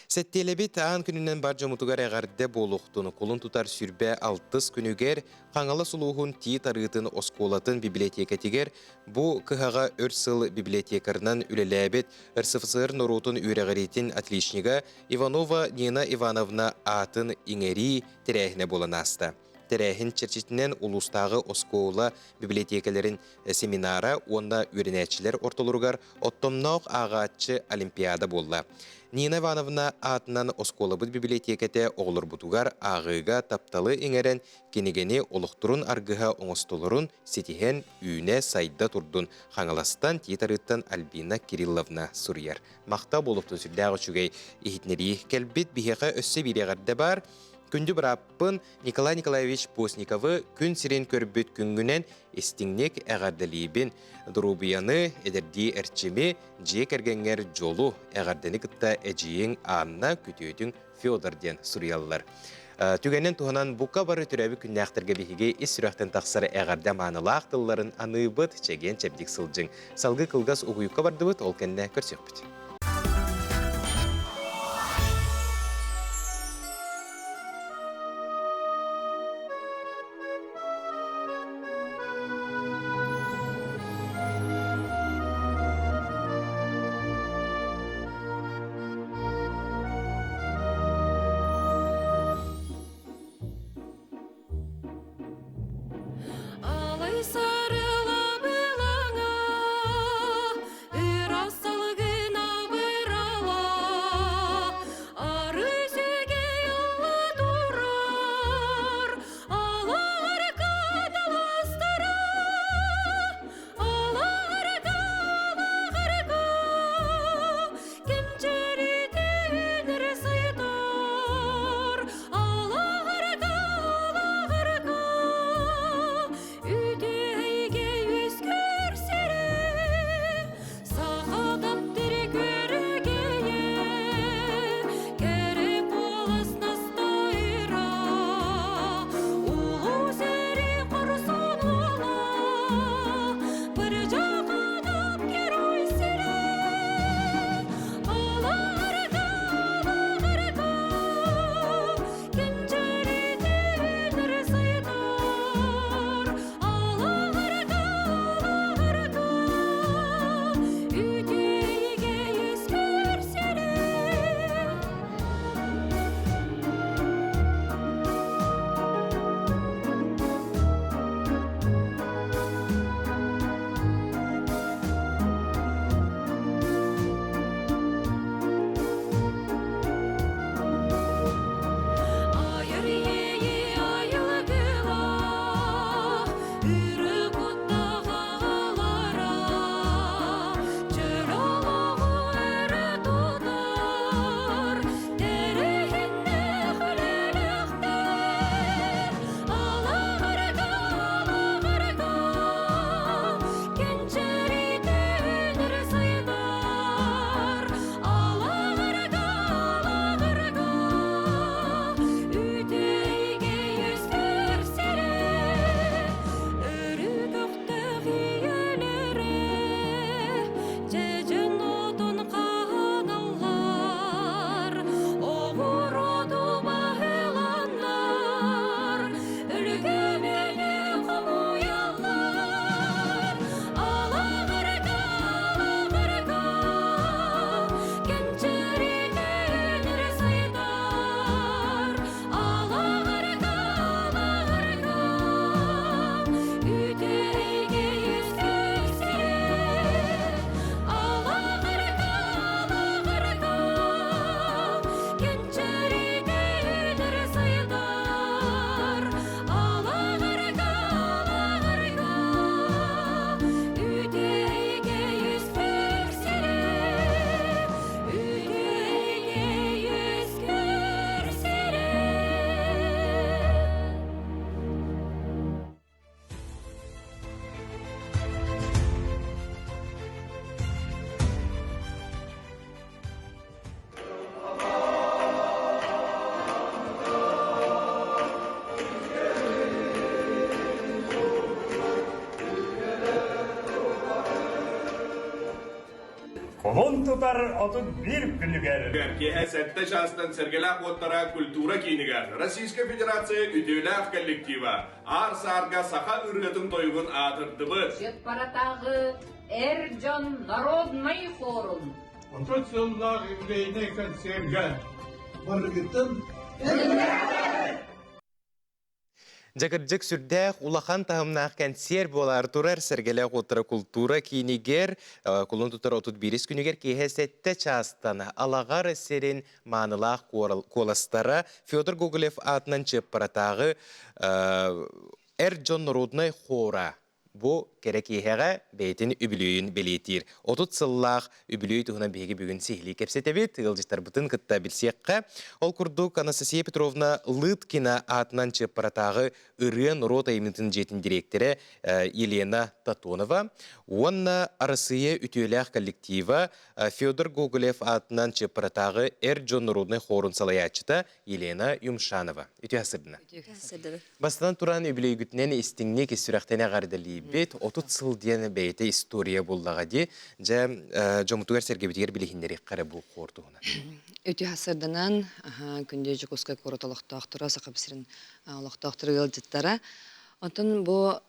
Сэттиэлэбит аан күнүнэн бар дьоммутугар эҕэрдэ буолуохтун. Кулун тутар 26 күнүгэр Хаҥалас улууһун Тиит Арыытын оскуолатын библиотекатыгар бу кыһаҕа өр сыл библиотекарынан үлэлээбит РСФСР норуотун үөрэҕириитин отличнига Иванова Нина Ивановна аатын иҥэрии тэрээһинэ буолан ааста. Тэрээһин чэрчитинэн улуустааҕы оскуола библиотекаларын семинара уонна үөрэнээччилэр ортолоругар оттомноох ааҕааччы олимпиада буолла. Нина Ивановна аатынан оскуолабыт библиотекэтэ оҕолорбутугар ааҕыыга тапталы иҥэрэн, кинигэни олохторун аргыһа оҥостолорун ситиһэн үүнэ-сайда турдун Хаҥаластан Тиит Арыыттан Альбина Кирилловна суруйар. Махтал буолуохтун сүрдээх үчүгэй иһитиннэрии кэлбит. Биһиэхэ өссө биир эҕэрдэ баар. Күндү бырааппын Николай Николаевич Постниковы күн сирин көрбүт күҥҥүнэн истиҥник эҕэрдэлиибин. Доруобуйаны, эдэрдии эрчими, дьиэ кэргэҥҥэр дьолу, эҕэрдэни кытта эдьиийиҥ Анна, күтүөтүҥ Федор диэн суруйаллар. Түгэнин туһанан бука бары төрөөбүт күннээхтэргэ биһиги ис сүрэхтэн тахсар эҕэрдэ маанылаах тылларын аныыбыт, чэгиэн-чэбдик сылдьыҥ. Салгыы кылгас угуйукка бардыбыт, ол кэннэ көрсүөхпүт. Алай сарыла былаҥа, ырас салгына. Кулун тутар 31 күнүгэр. Киэһэ сэттэ чаастан Сэргэлээх уоттара культура киинигэр Российскай Федерация үтүөлээх коллектива Аар-саарга саха ырыатын-тойугун аатырдыбыт. Чыппаратааҕы эр дьон народнай хорун. 30 сыллаах юбилейнай концерга барыгытын Дьэ, сүрдээх улахан таһымнаах кэнсиэр буолаар турар Сэргэлээх уоттара култуура киинигэр кулун тутар 31 күнүгэр киэһэ сэттэ чаастан Алаҕар сирин маанылаах куоластара Федор Гоголев аатынан Чыаппаратааҕы эр дьон норуодунай хора Бу кэрэ киэһэҕэ бэйэтин үбүлүөйүн бэлиэтиир. 30 сыллаах үбүлүөй туһунан биһиги бүгүн сиһилии кэпсэтэбит, ыалдьыттарбытын кытта билсиэххэ. Ол курдук Анастасия Петровна Лыткина аатынан Чыаппаратааҕы ырыа норуот айымньытын дьиэтин дириэктэрэ Елена Татонова уонна Арассыыйа үтүөлээх коллектива Федор Гоголев аатынан Чыаппаратааҕы эр дьон народнай хорун салайааччыта Елена Юмшанова. Үтүө сырдына. Бастатан туран, үбүлүөйгүтүнэн истиҥник сүрэхтэн эҕэрдэлиибит. 30 сыл диэн бэйэтэ история буллаҕа дии. Дьэ, дьоммутугар-сэргэбитигэр билиһиннэриэххэ эрэ бу хор туһунан. Үтүө сарданан, күндү Дьокуускай куорат олохтоохторо, Саха сирин олохтоохторо ыалдьыттара. Онтон бу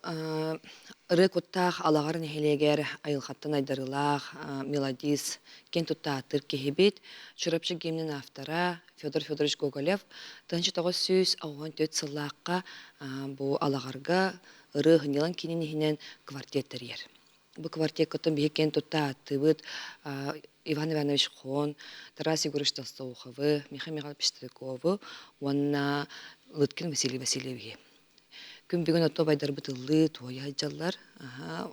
ырыа куттаах Алаҕар нэһилиэгэр айылҕаттан айдарыылаах мелодист, киэн туттааттыыр киһибит, Чурапчы гимнин автора Федор Федорович Гоголев 1994 сыллаахха бу Алаҕарга ырыа ыһынньалаҥ киинин иһинэн квартет тэрийэр. Бу квартеккаттан биһиги киэн тутта ааттыыбыт Иван Иванович Хон, Тарас Егорович Толстоуховы, Михаил Михайлович Пестрякову уонна Лыткин Василий Васильевиһи. Күн бүгүн отто убайдарбыт ыллыы, туойа сылдьаллар.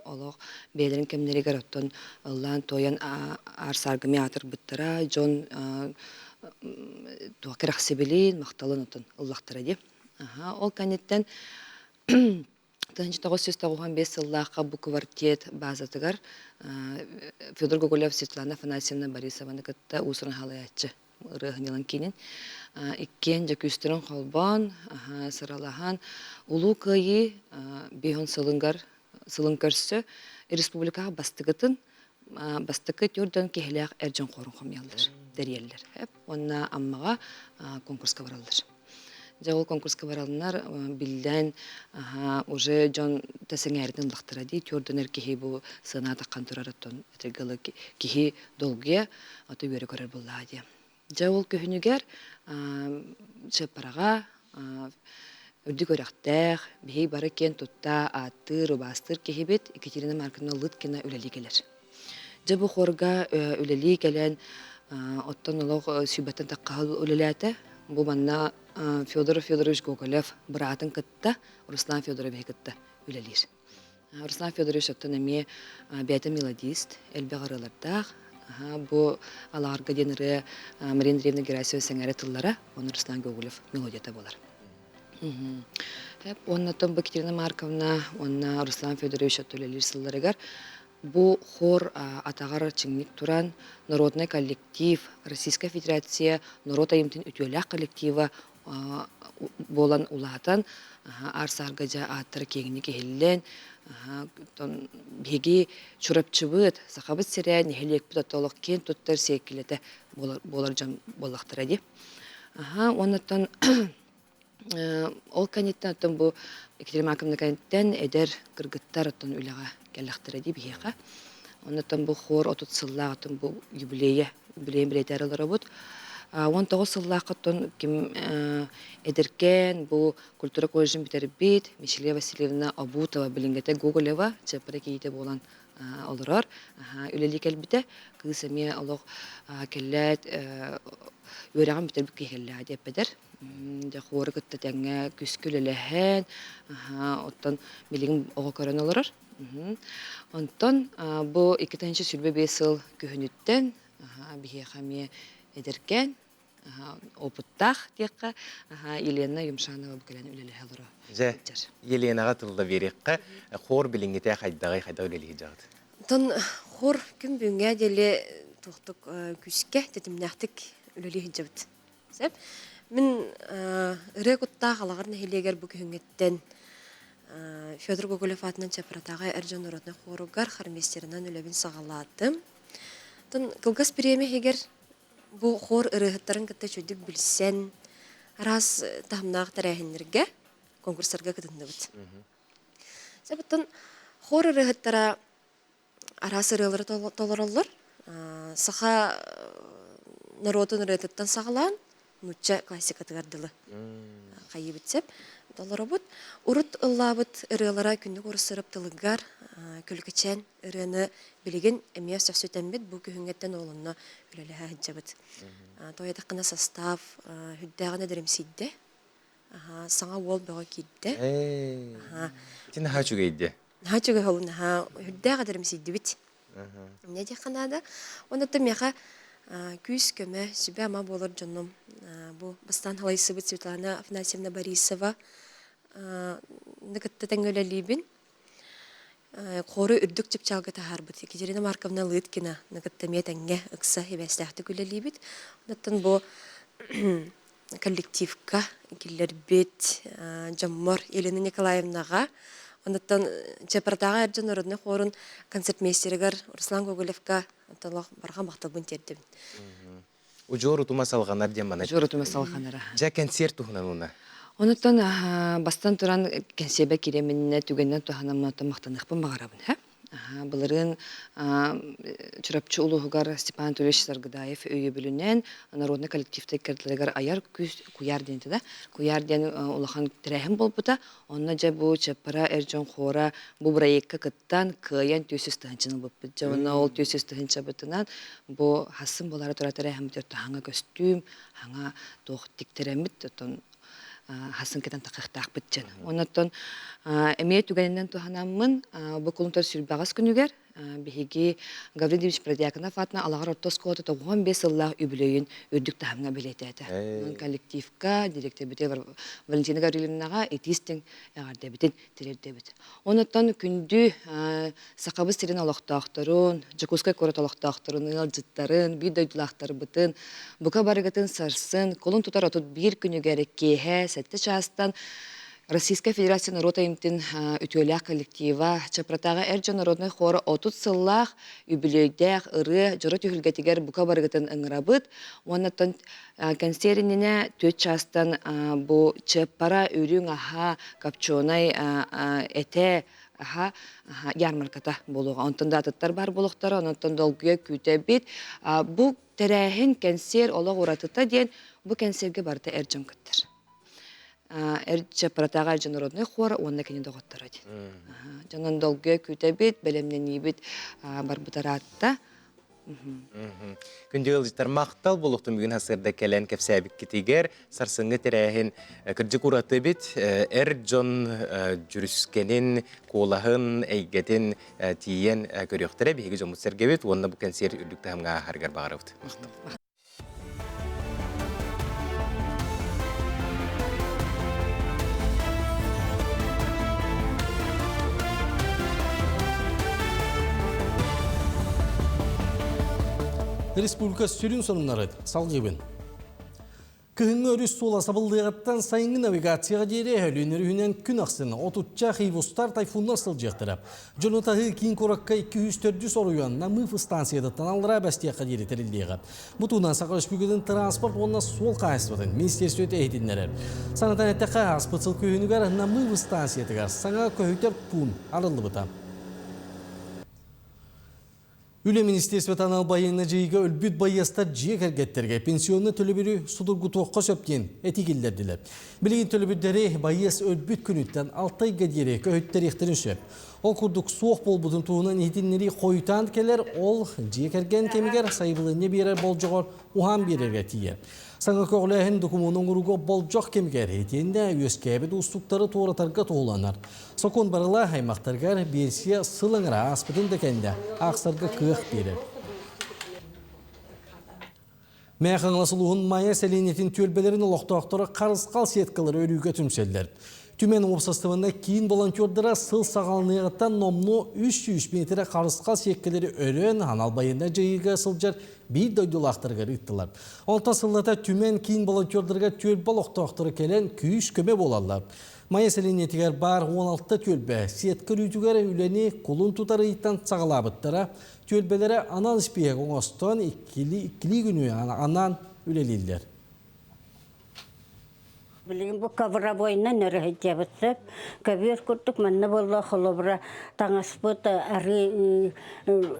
Олох бэйэлэрин кэмнэригэр оттон ыллаан туойан аар-сааргами аатырбыттара, дьон туох кэрэхсэбилин, махталын оттон ыллахтара дии. Ол кэнниттэн 1995 сыллаахха бу квартет базатыгар Федор Гоголев Светлана Афанасьевна Борисованы кытта уус-уран халайааччы ырыаһынньалаҥ киинин иккиэн дьэ күүстэрин холбоон сыралаһан Улуу Кыайыы биһон сылыгар сылын көрсө республикаҕа бастакытын бастакы төрдөн киһилээх эр дьон хорун хомуйаллар тэрийэллэр уонна Аммаҕа конкурска бараллар. Дьэ ол конкурска бараллар биллэн уже дьон тэсэҥээритин ыллахтара дии төрдөн эр киһи бу сыана таххан турар оттон этэргэ киһи долгуйа ото үөрэ көрөр буоллаҕа дии. Дьэ ол күһүнүгэр Чыаппараҕа үрдүк үрэхтээх, биһиги бары киэн тутта ааттыыр, убаастыыр киһибит Екатерина Марковна Лыткина үлэлии кэлэр. Дьэ бу хорга үлэлии кэлэн оттон олох сүүбэттэн таххаһыл үлэлээтэ. Бу манна Федор Федорович Гоголев быраатын кытта, Руслан Федоровиһы кытта үлэлиир. Руслан Федорович оттон эмиэ бэйэтэ мелодист, элбэх ырыалардаах. Бу Алаарга диэн ырыа Мария Андреевна Герасимова сэҥээрэ тыллара, оны Руслан Гоголев мелодията буолар. Уонна оттон бу Екатерина Марковна уонна Руслан Федорович үлэлиир сылларыгар бу хор атаҕар чиҥник туран народный коллектив, Российская Федерация норуот айымтын үтүөлээх коллектива буолан улаатан аар-саарга дьэ ааттара киэҥник иһиллэн биһиги Чурапчыбыт, Сахабыт сирэ, нэһилиэкпит олох киэн туттар сиэркилэтэ буолар дьон буоллахтара дии. Уоннаттан ол кэнниттэн оттон бу Екатерина Марковна кэнниттэн эдэр кыргыттар оттон үлэҕэ кэллэхтэрэ дии биһиэхэ. Оннуттан бу хор 30 сыллаах оттон бу юбилейа юбилейын бэлиэтээр олоробут. 19 сыллаахха оттон ким эдэркээн бу культура колледжын бүтэрбит Мичилия Васильевна Обутова билиҥҥэтэ Гоголева Чыаппара кийиитэ буолан олорор. Үлэлии кэлбитэ. Кыыс эмиэ олох кэллээт үөрэҕин бүтэрбит киһи кэллэҕэ диэппэтэр. Дьэ хуору кытта тэҥҥэ күскэ үлэлэһэн, оттон билигин оҕо көрөн олорор. Онтон бу 2025 сыл күһүнүттэн биһиэхэ эмиэ эдэркээн опыттаах диэххэ Елена Юмшанова бу кэлэн үлэлэһэ олоро. Дьэ, Еленаҕа тылла биэриэххэ, хор билиҥҥитэ хайдаҕый, хайдах үлэлии сылдьаҕыт? Онтон хор күн бүгүҥҥэ диэри туохтук күүскэ, тэтимнээхтик үлэлии сылдьабыт. Сөп. Мин ырыа куттаах Алаҕар нэһилиэгэр бу күһүҥҥүттэн Федор Гоголев аатынан Чапратааҕы эр дьон народнай хоругар хормейстерынан үлэбин саҕалаатым. Тон кылгас бириэмэ иһигэр бу хор ырыаһыттарын кытта үчүгдүк билсэн, араас таһымнаах тэрээһиннэргэ, конкурстарга кытынныбыт. Сабыттан хор ырыаһыттара араас ырыалары толороллор. Саха норуотун ырыатыттан саҕалаан нуучча классикатыгар дылы хайыыбыт сөп толоробут. Урут ыллаабыт ырыалара күннүк уруссарып тылыгар Көлүкэчээн ырыаны билигин эмиэ сөхсүтэммит бу күһүҥҥэттэн олонно үлэлэһэ сылдьабыт. Тоойдаххына состав үрдээҕинэ дэрэмсийдэ. Саҥа уол бөҕө киирдэ. Ити наһаа үчүгэйди. Наһаа үчүгэй ол наһаа үрдээх эдэрэмсийдибит. Инньэ диэххэ наада. Уонна оттон миэхэ күүс-көмө, сүбэ-ама буолар дьонум бу бастаан халайсыбыт Светлана Афанасьевна Борисова кытта тэҥҥэ үлэлиибин. Хору үрдүк чыпчаалга таһаарбыт Екатерина Марковна Лыткина кытта эмиэ тэҥҥэ ыкса сибээстээхтик үлэлиибит. Онтон бу коллективка киллэрбит дьоммор Елена Николаевнаҕа, онуттан Чапардааҕы эр дьон народнай хорун концертмейстеригэр Руслан Гоголевка онтон барҕа махталбын тиэрдэбин. Удьуор утума салҕанар диэн мана. Удьуор утума салҕанара. Дьэ кэнсиэр туһунан уна. Онуттан бастан туран кэнсиэбэ киирэминнэ түгэннэн туһанаммын оттон махтаныахпын баҕарабын. Былырыын Чурапчы улууһугар Степан Анатольевич Саргыдаев өйөбүлүнэн народнай коллективтар кырдалыгар айар күүс куйаар диэн этэ да куйаар диэн улахан тэрээһин буолбута. Онно дьэ бу Чаппара эр дьон хора бу проекка кыттан кыайан 400 тыһыынчаны ылбыппыт. Дьэ онно ол 400 тыһыынчабытынан бу хассын буолара тура тэрээһиммит хаҥа көстүүм, хаҥа туох тиктэрэммит оттон хасын кэтэн тахыахтаахпыт дьэн. Оннуттан эмиэ түгэнинэн туһанаммын бу кулунтар сүрбэҕэс күнүгэр биһиги Гаврил Ильич Протодьяконов аатынан Алаҕар орто оскуолата 95 сыллаах үбүлүөйүн үрдүк таһымҥа бэлиэтээтэ. Онон коллективка, директорбитигэр Валентина Гаврильевнаҕа итиистиҥ эҕэрдэбитин тириэрдэбит. Онуттан күндү Сахабыт сирин олохтоохторун, Дьокуускай куорат олохтоохторун, ыалдьыттарын, биир дойдулаахтарбытын бука барыгытын сарсын кулун тутар 31 күнүгэр киэһэ 7 чаастан Российскай Федерация норуот айымтын үтүөлээх коллектива Чапратааҕы эр дьон народнай хора 30 сыллаах үбүлүөйдээх ырыа дьоро түһүлгэтигэр бука барыгытын ыҥырабыт. Уонна Кэнсиэр иннинэ түөрт чаастан бу чыаппара, үрүҥ аһа, копченый этэ, аһа ярмарката буолуоҕа. Онтон да атыттар баар буолуохтара, онтон долгуйа күүтэбит. Бу тэрээһин кэнсиэр олох уратыта диэн бу кэнсиэргэ барыта эр дьон кыттар. Эр Чаппаратааҕы эр дьон народнай хора уонна кини доҕотторо диэн. Дьонон долгуйа күүтэбит, бэлэмнэниибит барбыт араатта. Күндү ыалдьыттар махтал буолуохтун бүгүн сарсыарда кэлэн кэпсээбиккитигэр сарсыҥҥы тэрээһин кырдьык ураты эбит эр дьон дьүрүскэнин, куолаһын, эйгэтин тиийэн көрүөхтэрэ биһиги дьоммут сэргэбит уонна бу кэнсиэр үрдүк таһымҥа ааһарыгар баҕарабыт. Махтал. Республика сүрүн сонуннары салгыыбын. Кыһыҥҥы өрүс суола сабыллыаҕыттан сайыҥҥы навигацияҕа диэри Өлүөн өрүһүнэн күн ахсын отучча хивустар, тайфуннар сылдьыахтара. Дьону таһыы киин куоракка 204 оройуон Намыв станциятыттан аллараа Бэстиэххэ диэри тэриллиэҕэ. Бу туһунан Саха Өрөспүүбүлүкэтин транспорт уонна суол хаһаайыстыбатын министиэристибэтэ иһитиннэрэр. Санатан эттэххэ, ааспыт сыл күһүнүгэр Намыв станциятыгар саҥа көһүтэр пуун арыллыбыта. Үлэ министерствота анал байыаннай дьайыыга өлбүт байыастар дьиэ кэргэттэргэ пенсионнай төлөбүрү судургутуохха сөп диэн этии киллэрдилэр. Билигин төлөбүрдэри байыас өлбүт күнүттэн алта ыйга диэри көһүттэриэхтэрин сөп. Ол курдук суох буолбутун туһунан иһитиннэрии хойутаан кэлэр, ол дьиэ кэргэн кэмигэр сайабылыанньа биэрэр болдьоҕор уһаан биэрэргэ тиийэр. Саҥа көҕүлээһин докумуону оҥорууга болдьох кэмигэр итиэннэ үөскээбит уустуктары туоратарга туһуланар. Сокуон барыла аймахтарыгар биэнсийэ сыл аҥара ааспытын да кэннэ аахсарга кыах биэрэр. Мэҥэ Хаҥалас улууһун Майа сэлиэнньэтин түөлбэлэрин олохтоохторо харысхал сеткалары өрүүгэ түмсэллэр. Түмэн уопсастыбаннай киин волонтердара сыл саҕаланыаҕыттан номнуо 300 миэтэрэ харысхал сиэккэлэри өрөн, анал байыаннай дьайыыга сылдьар биир дойдулаахтарыгар ыыттылар. Онтон сыллата Түмэн киин волонтердарыгар түөлбэ олохтоохторо кэлэн күүс-көмө буолаллар. Майа сэлиэнньэтигэр баар 16 түөлбэ сетка өрүүтүгэр үлэни кулун тутар ыйтан саҕалаабыттара. Түөлбэлэрэ анал испииһэк оҥостон иккилии күнү анаан үлэлииллэр. Билигин бу ковровойынан өрөһүдьэбит сөп. Көбүөр курдук манна буолла холобура таҥаспыт арыы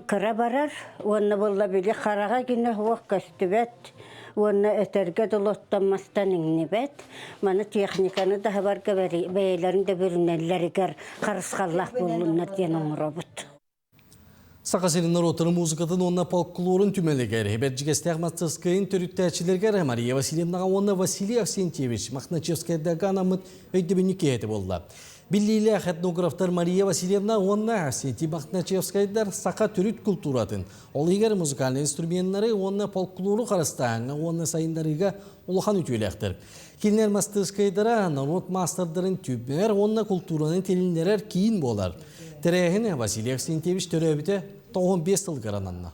кыра барар уонна буолла били хараҕа гинэ суох көстүбэт уонна өтөргө дылы оттон мастан иҥнибэт. Маны техниканы да хабарга бэйэлэрин да бүрүнэллэригэр харысхаллаах буоллуннар диэн оҥоробут. Саха сирин норуоттарын музыкатын уонна фольклорун түмэлигэр Бэрдьигэстээх мастарыскыайын төрүттээччилэригэр Мария Васильевнаҕа уонна Василий Авсентьевич Мохначевскайдарга анаммыт өйдөбүнньүк киэһэтэ буолла. Биллиилээх этнографтар Мария Васильевна уонна Авсентий Мохначевскайдар саха төрүт култууратын, ол иһигэр музыкальнай инструменнары уонна фольклору харыстааһыҥҥа уонна сайыннарыыга улахан үтүөлээхтэр. Кинилэр мастарыскыайдара норуот маастардарын түмэр уонна култуураны тилиннэрэр киин буолар. Тэрээһин Василий Авксентьевич төрөөбүтэ 95 сылыгар ананна.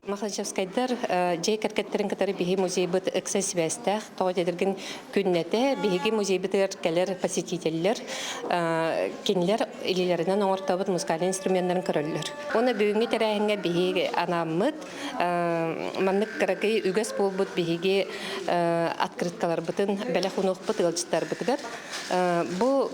Махачевскайдар дьиэ кэргэттэрин кытары биһи музейбыт ыкса сибээстээх. Тоҕо диэтэргин күннэтэ биһиги музейбытыгар кэлэр посетителлэр кинилэр илиилэринэн оҥортобут музыкальнай инструменнарын көрөллөр. Уонна бүгүҥҥү тэрээһиҥҥэ биһиги анааммыт Маннык кыракый үгэс буолбут биһиги открыткаларбытын бэлэх уунуохпут ыалдьыттарбытыгар. Бу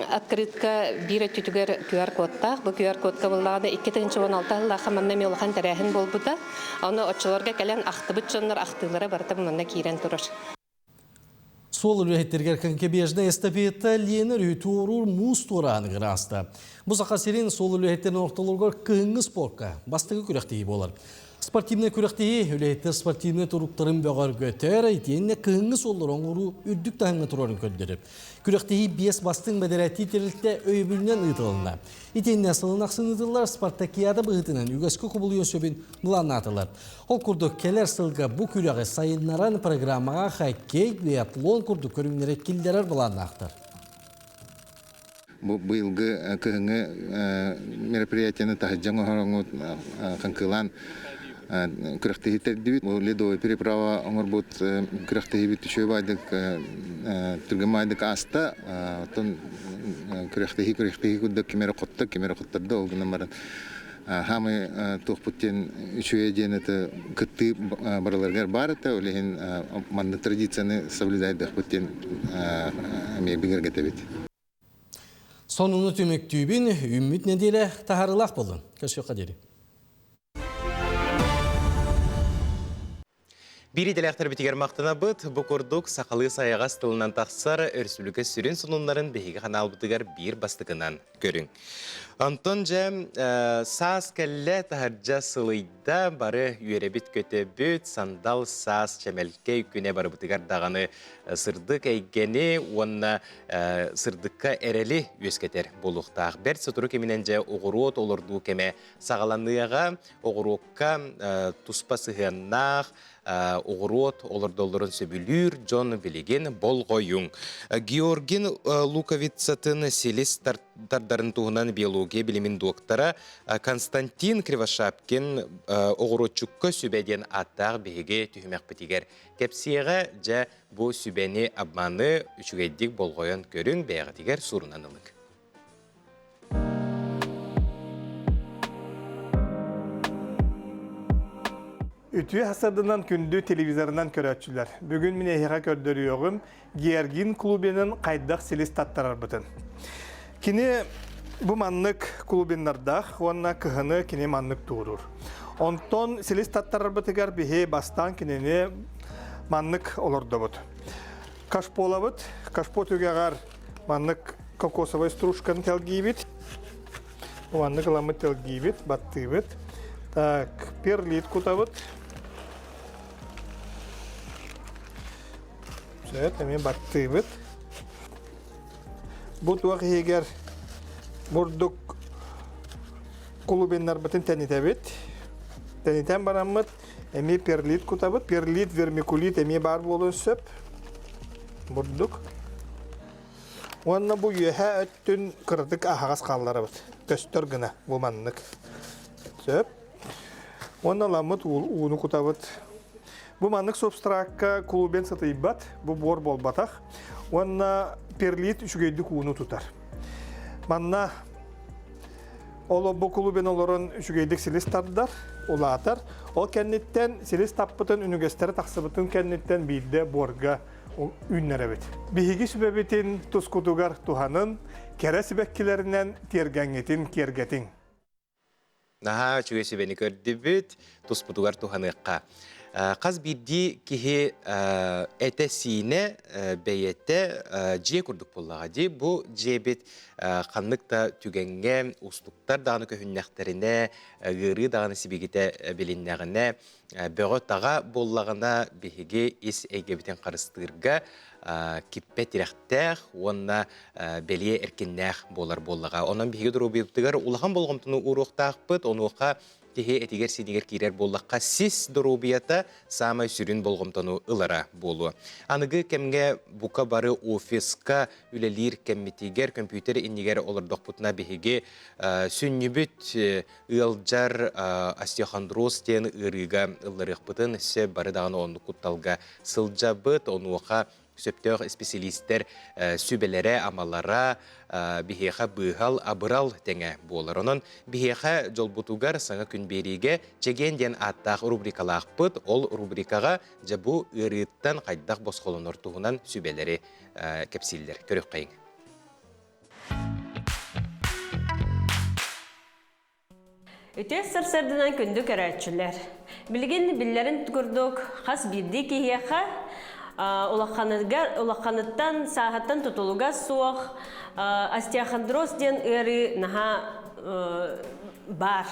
открытка биир өттүтүгэр QR-кодтаах. Бу QR-кодка буллаҕына 2016 сыллаахха манна эмиэ улахан тэрээһин буолбута. Ону оччолорго кэлэн ахтыбыт дьоннор ахтыылара барыта манна киирэн турар. Суол үлэһиттэригэр конкебежная эстафета Лена өрүһү туоруур муус туорааныгар ааста. Бу Саха сирин суол үлэһиттэрин ортолоругар кыһыҥҥы спорка бастакы күрэхтэһии буолар. Спортивнай күрэхтэһии үлэһиттэр спортивнай туруктарын бөҕөргөтөр, итиэннэ кыһыҥҥы суоллары оҥоруу үрдүк таһымҥа турарын көрдөрөр. Күрэхтэһии биэс бастыҥ бэдэрээттии тэрилтэ өйөбүлүнэн ыытылынна. Итиэннэ сылын ахсын ыытыллар спартакиада быһыытынан үгэскэ кубулуйуон сөбүн былааннаатылар. Ол курдук, кэлэр сылга бу күрэҕи сайыннаран программаҕа хоккей, биатлон курдук көрүҥнэри киллэрэр былааннаахтар. Бу быйылгы кыһыҥҥы мероприятиены таһырдьа оҥоһоҥҥут хаҥкыылаан күрэхтэһии тэрдибит. Бу ледовый переправа оҥорбут күрэхтэһиибит үчүгэй баайдык түргэн баайдык ааста. Оттон күрэхтэһии күрэхтэһии курдук ким эрэ хотто, ким эрэ хоттордо. Ол гынан баран Хаамай туохпут диэн үчүгэй диэн это кыттыы барыларыгар баар этэ, ол иһин маннык традицияны соблюдайдахпыт диэн эмиэ бигэргэтэбит. Сонуну түмүктүүбүн, үүммүт нэдиэлэ таһаарыылаах буоллун. Көрсүөххэ диэри. Биир идэлээхтэрбитигэр махтанабыт. Бу курдук сахалыы сайаҕас тылынан тахсар өрөспүүбүлүкэ сүрүн сонуннарын биһиги ханаалбытыгар биир бастакынан көрүҥ. Онтон дьэ саас кэллэ, таһырдьа сылыйда, бары үөрэбит-көтөбүт, сандал саас чэмэлкэй күнэ барыбытыгар даҕаны сырдык эйгэни уонна сырдыкка эрэли үөскэтэр буолуохтаах. Бэрт сотору кэминэн дьэ оҕуруот олордуу кэмэ саҕаланыаҕа. Оҕуруокка туспа сыһыаннаах оҕуруот олордоллорун сөбүлүүр дьон билигин болҕойуҥ. Георгин Луковицатын силис тардарын туһунан биология билимин доктора Константин Кривошапкин оҕуруотчукка сүбэ диэн ааттаах биһиги түһүмэхпитигэр кэпсиэҕэ дьэ бу сүбэни обманы үчүгэйдик болҕойон көрүҥ бэйэҕитигэр сурунан ылыҥ. Үтүө хасардынан күндү телевизорынан көрөөччүлэр. Бүгүн мин эһиэхэ көрдөрүөҕүм Георгин клубинын хайдах силис таттарарбытын. Кини бу маннык клубиннардаах уонна кыһыны кини маннык тууруур. Онтон силис таттарарбытыгар биһи бастаан кинини маннык олордобут. Кашполабыт, кашпо түгэҕэр Маннык кокосовай стружканы тэлгиибит. Маннык ыламмыт тэлгиибит, баттыыбыт. Так, перлит кутабыт. Сөп, эмиэ баттыыбыт. Бу туох иһигэр бурдук кулубиннарбытын тэнитэбит. Тэнитэн бараммыт эмиэ перлит кутабыт. Перлит, вермикулит эмиэ баар буолуон сөп. Бурдук. Уонна бу үөһээ өттүн кыратык аһаҕас хаалларабыт. Көстөр гына бу маннык. Сөп. Уонна ламмыт ууну кутабыт. Бу маннык субстракка клубен сытыйбат, бу буор буолбатах. Уонна перлит үчүгэйдик ууну тутар. Манна ол бу клубен олорон үчүгэйдик силис тардар, улаатар. Ол кэнниттэн силис таппытын, үнүгэстэрэ тахсыбытын кэнниттэн биирдэ буорга үүннэрэбит. Биһиги сүбэбитин тускутугар туһанын, кэрэ сибэккилэринэн тиэргэҥҥитин киэргэтиҥ. Наһаа үчүгэй сүбэни көрдүбүт, туспутугар туһаныахха. Хас биирдии киһи этэ-сиинэ бэйэтэ дьиэ курдук буоллаҕа дии. Бу дьиэбит ханнык да түгэҥҥэ уустуктар даҕаны көһүннэхтэринэ, ыарыы даҕаны сибигитэ билиннэҕинэ, бөҕө-таҕа буоллаҕына биһиги ис эйгэбитин харыстыырга киппэ тирэхтээх уонна бэлиэ эркиннээх буолар буоллаҕа. Онон биһиги доруобуйабытыгар улахан болҕомтону ууруохтаахпыт. Онуоха киһи этигэр-сиинигэр киирэр буоллахха, сис доруобуйата саамай сүрүн болҕомтону ылара буолуо. Аныгы кэмҥэ бука бары офиска үлэлиир кэммитигэр, компьютер иннигэр олордохпутуна биһиги сүнньүбүт ыалдьар остеохондроз диэн ыарыыга ылларыахпытын сөп бары даҕаны оннук кутталга сылдьабыт. Онуоха сөптөөх исписэлиистэр сүбэлэрэ, амалара биһиэхэ быыһал, абырал тэҥэ буолар. Онон биһиэхэ дьолбутугар саҥа күн биэриигэ Чэгиэн диэн ааттаах рубрикалаахпыт. Ол рубрикаҕа дьэ бу ыарыыттан хайдах босхолонор туһунан сүбэлэри кэпсииллэр. Көрүөххэйиҥ. Үтүө сарсыарданан күндү көрөөччүлэр! Билигин биллэрин курдук хас биирдии киһиэхэ улаханыттан, сааһыттан тутулуга суох остеохондроз диэн ыарыы наһаа баар.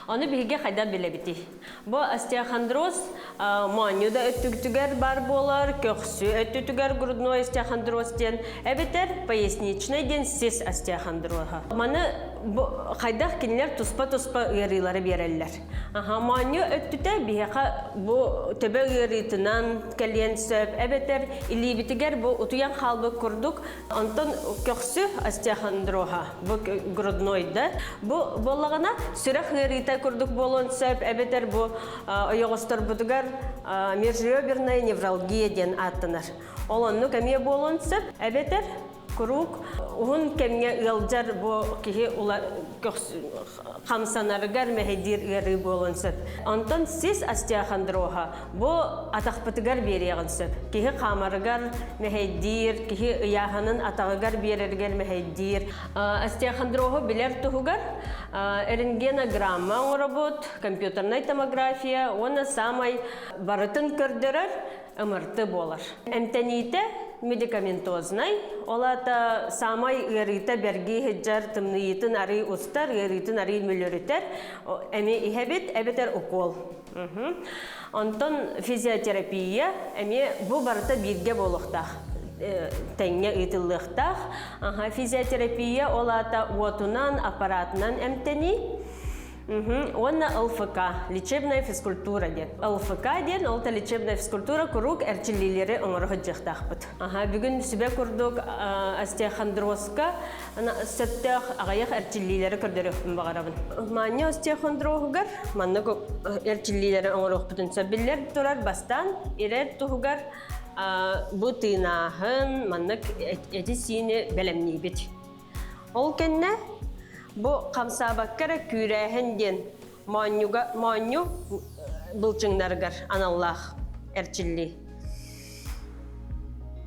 Ону биһиги хайдах билэбитий? Бу остеохондроз моонньу да өттүгүтүгэр бар буолар, көхсү өттүтүгэр грудной остеохондроз диэн, эбэтэр поясничный диэн сис остеохондроһа. Маны бу хайдах кинилэр туспа-туспа ыарыылары биэрэллэр. Аха, моонньу өттүтэ биһиэхэ бу төбө ыарыытынан кэлиэн сөп, эбэтэр илиибитигэр бу утуйан хаалбыт курдук Онтон көхсү остеохондроһа, бу груднойда. Бу буоллаҕына сүрэх ыарыыта курдук буолуон сөп, эбэтэр бу ойоҕосторбутугар межреберная невралгия диэн ааттанар. Ол оннук эмиэ буолуон сөп, эбэтэр куруук уһун кэмҥэ ыалдьар бу киһи хамсанарыгар мэһэйдиир ыарыы буолуон сөп. Онтон сис остеохондроһа бу атахпытыгар биэриэҕин сөп. Киһи хаамарыгар мэһэйдиир, киһи ыйааһынын атаҕыгар биэрэригэр мэһэйдиир. Остеохондроһу билэр туһугар рентгенограмма оҥоробут, компьютернай томография уонна саамай барытын көрдөрөр МРТ буолар. Эмтэниитэ медикаментознай, ол аата саамай ыарыыта бэргии сылдьар, тымныйыытын арый устар, ыарыытын арый мүлүрүтэр, эми иһэбит эбэтэр укол. Онтон физиотерапия эмиэ бу барыта бииргэ буолуохтаах тэҥҥэ ыытыллыахтаах. Физиотерапия ол аата уотунан, аппаратынан эмтэнии. Уонна ЛФК, лечебная физкультура диэн. ЛФК диэн, ол лечебная физкультура куруук эрчиллиилэри оҥоро сылдьыахтаахпыт. Бүгүн сүбэ курдук остеохондрозка сөптөөх аҕыйах эрчиллиилэри көрдөрүөхпүн баҕарабын. Маанньа остеохондроһугар маннык эрчиллиилэри оҥоруохпутун сөп. Биллэр турар бастаан ирэр туһугар бу тыынааһын, маннык эти-сиини бэлэмниибит. Ол кэннэ бу хамсаабакка эрэ күүрээһин диэн моонньуга моонньу былчыҥнарыгар аналлаах эрчиллии.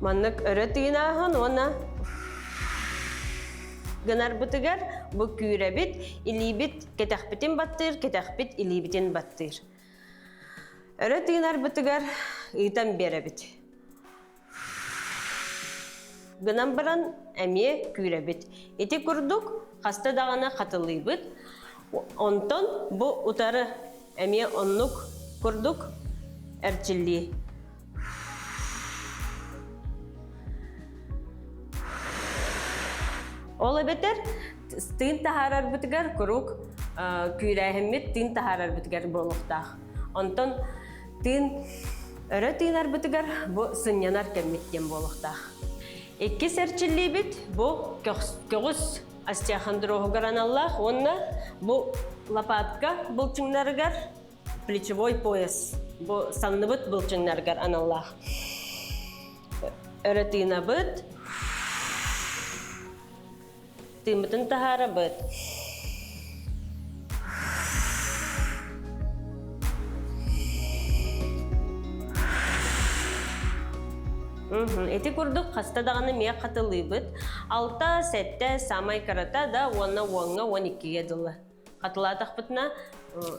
Маннык өрө тыынааһын уонна гынарбытыгар бу күүрэбит, илиибит кэтэхпитин баттыыр, кэтэхпит илиибитин баттыыр. Өрө тыынарбытыгар ыытан биэрэбит. Гынан баран эмиэ күүрэбит. Ити курдук хаста даҕаны хатылыыбыт. Онтон бу утары эмиэ оннук курдук эрчиллии. Ол эбэтэр тыын таһаарарбытыгар куруук күүрээһиммит тыын таһаарарбытыгар буолуохтаах. Онтон тыын өрө тыынарбытыгар бу сынньанар кэммит диэн буолуохтаах. Иккис эрчиллиибит бу көҕүс остеохондроһугар аналлаах уонна бу лопатка былчыҥнарыгар плечевой пояс. Бу санныбыт былчыҥнарыгар аналлаах. Өрө тыынабыт. Тыыммытын таһаарабыт. Ити курдук хаста даҕаны эмиэ хатылыыбыт. Алта, сэттэ, самай кырата да уонна уоҥҥа, 12-гэ дылы. Хатылаатахпытына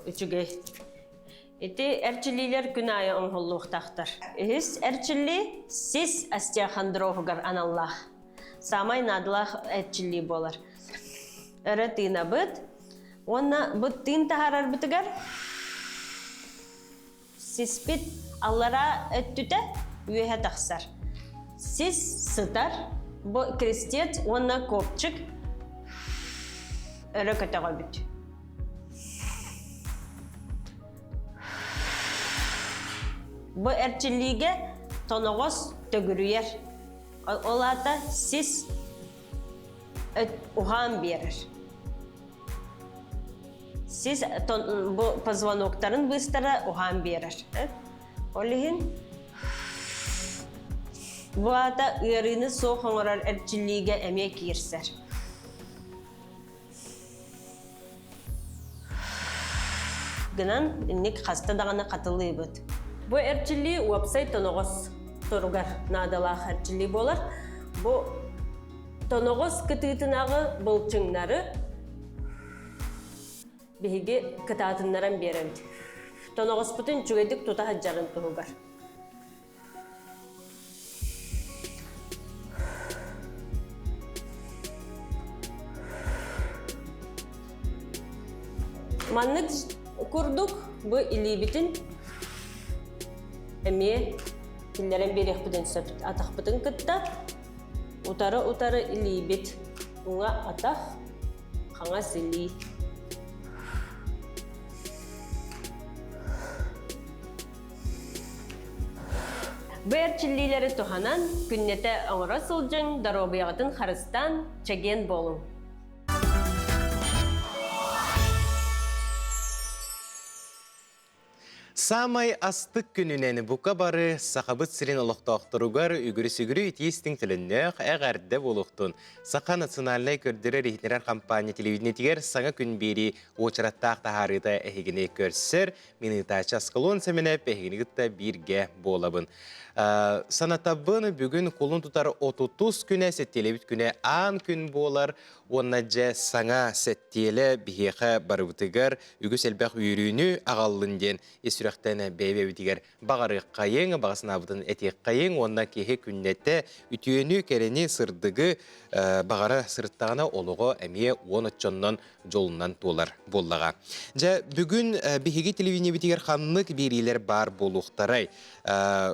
үчүгэй. Ити эрчиллиилэр күн аайы оҥоһуллуохтаахтар. Үһүс эрчиллии сис остеохондроһугар аналлаах. Саамай наадалаах эрчиллии буолар. Өрө тыынабыт уонна бу тыын таһаарарбытыгар сиспит аллараа өттүтэ үөһэ тахсар. Сис сытар, бу крестец уонна копчик өрө көтөҕөбүт. Бу эрчиллиигэ тоноҕос төгүрүйэр. Ол аата сис уһаан биэрэр. Сис бу позвоноктарын быыстара уһаан биэрэр. Ол иһин бу аата ыарыыны суох оҥорор эрчиллиигэ эмиэ киирсэр. Гынан инник хаста даҕаны хатылыыбыт. Бу эрчиллии уопсай тоноҕос туругар наадалаах эрчиллии буолар. Бу тоноҕос кытыытынааҕы былчыҥнары биһиги кытаатыннаран биэрэбит. Тоноҕоспутун үчүгэйдик тута сылдьарын туһугар. Маннык курдук бу илиибитин эмиэ киллэрэн биэриэхпитин сөп. Атахпытын кытта утары-утары илиибит уҥа атах, хаҥас илии. Бу эрчиллиилэри туһанан, күннэтэ оҥоро сылдьыҥ, доруобуйаҕытын харыстаан, чэгиэн буолуҥ! Саамай астык күнүнэн бука бары Сахабыт сирин олохтоохторугар үгүрү-сүгүрү итии-истиҥ төлөннөөх эҕэрдэ буолуохтун. Саха национальнай көрдөрөр-иһитиннэрэр хампаанньа телевидениетигэр саҥа күн биэрии уочараттаах таһаарыыта эһигини көрсөр. Мин ыытааччы Аскалон Сэмэнэп эһигини кытта бииргэ буолабын. Санатабын бүгүн кулун тутар отутус күнэ, сэттиэлэбит күнэ аан күн буолар уонна дьэ саҥа сэттиэлэ биһиэхэ барыбытыгар үгүс элбэх үөрүүнү аҕаллын диэн ис сүрэхтэн бэйэ-бэйэбитигэр баҕарыаххайыҥ, баҕа санаабытын этиэххэйиҥ уонна киһи күннэтэ үтүөнү, кэрэни, сырдыгы баҕара сырыттаҕына олоҕо эмиэ уон оччоннон дьолунан туолар буоллаҕа. Дьэ, бүгүн биһиги телевидениебитигэр ханнык биэриилэр баар буолуохтарай?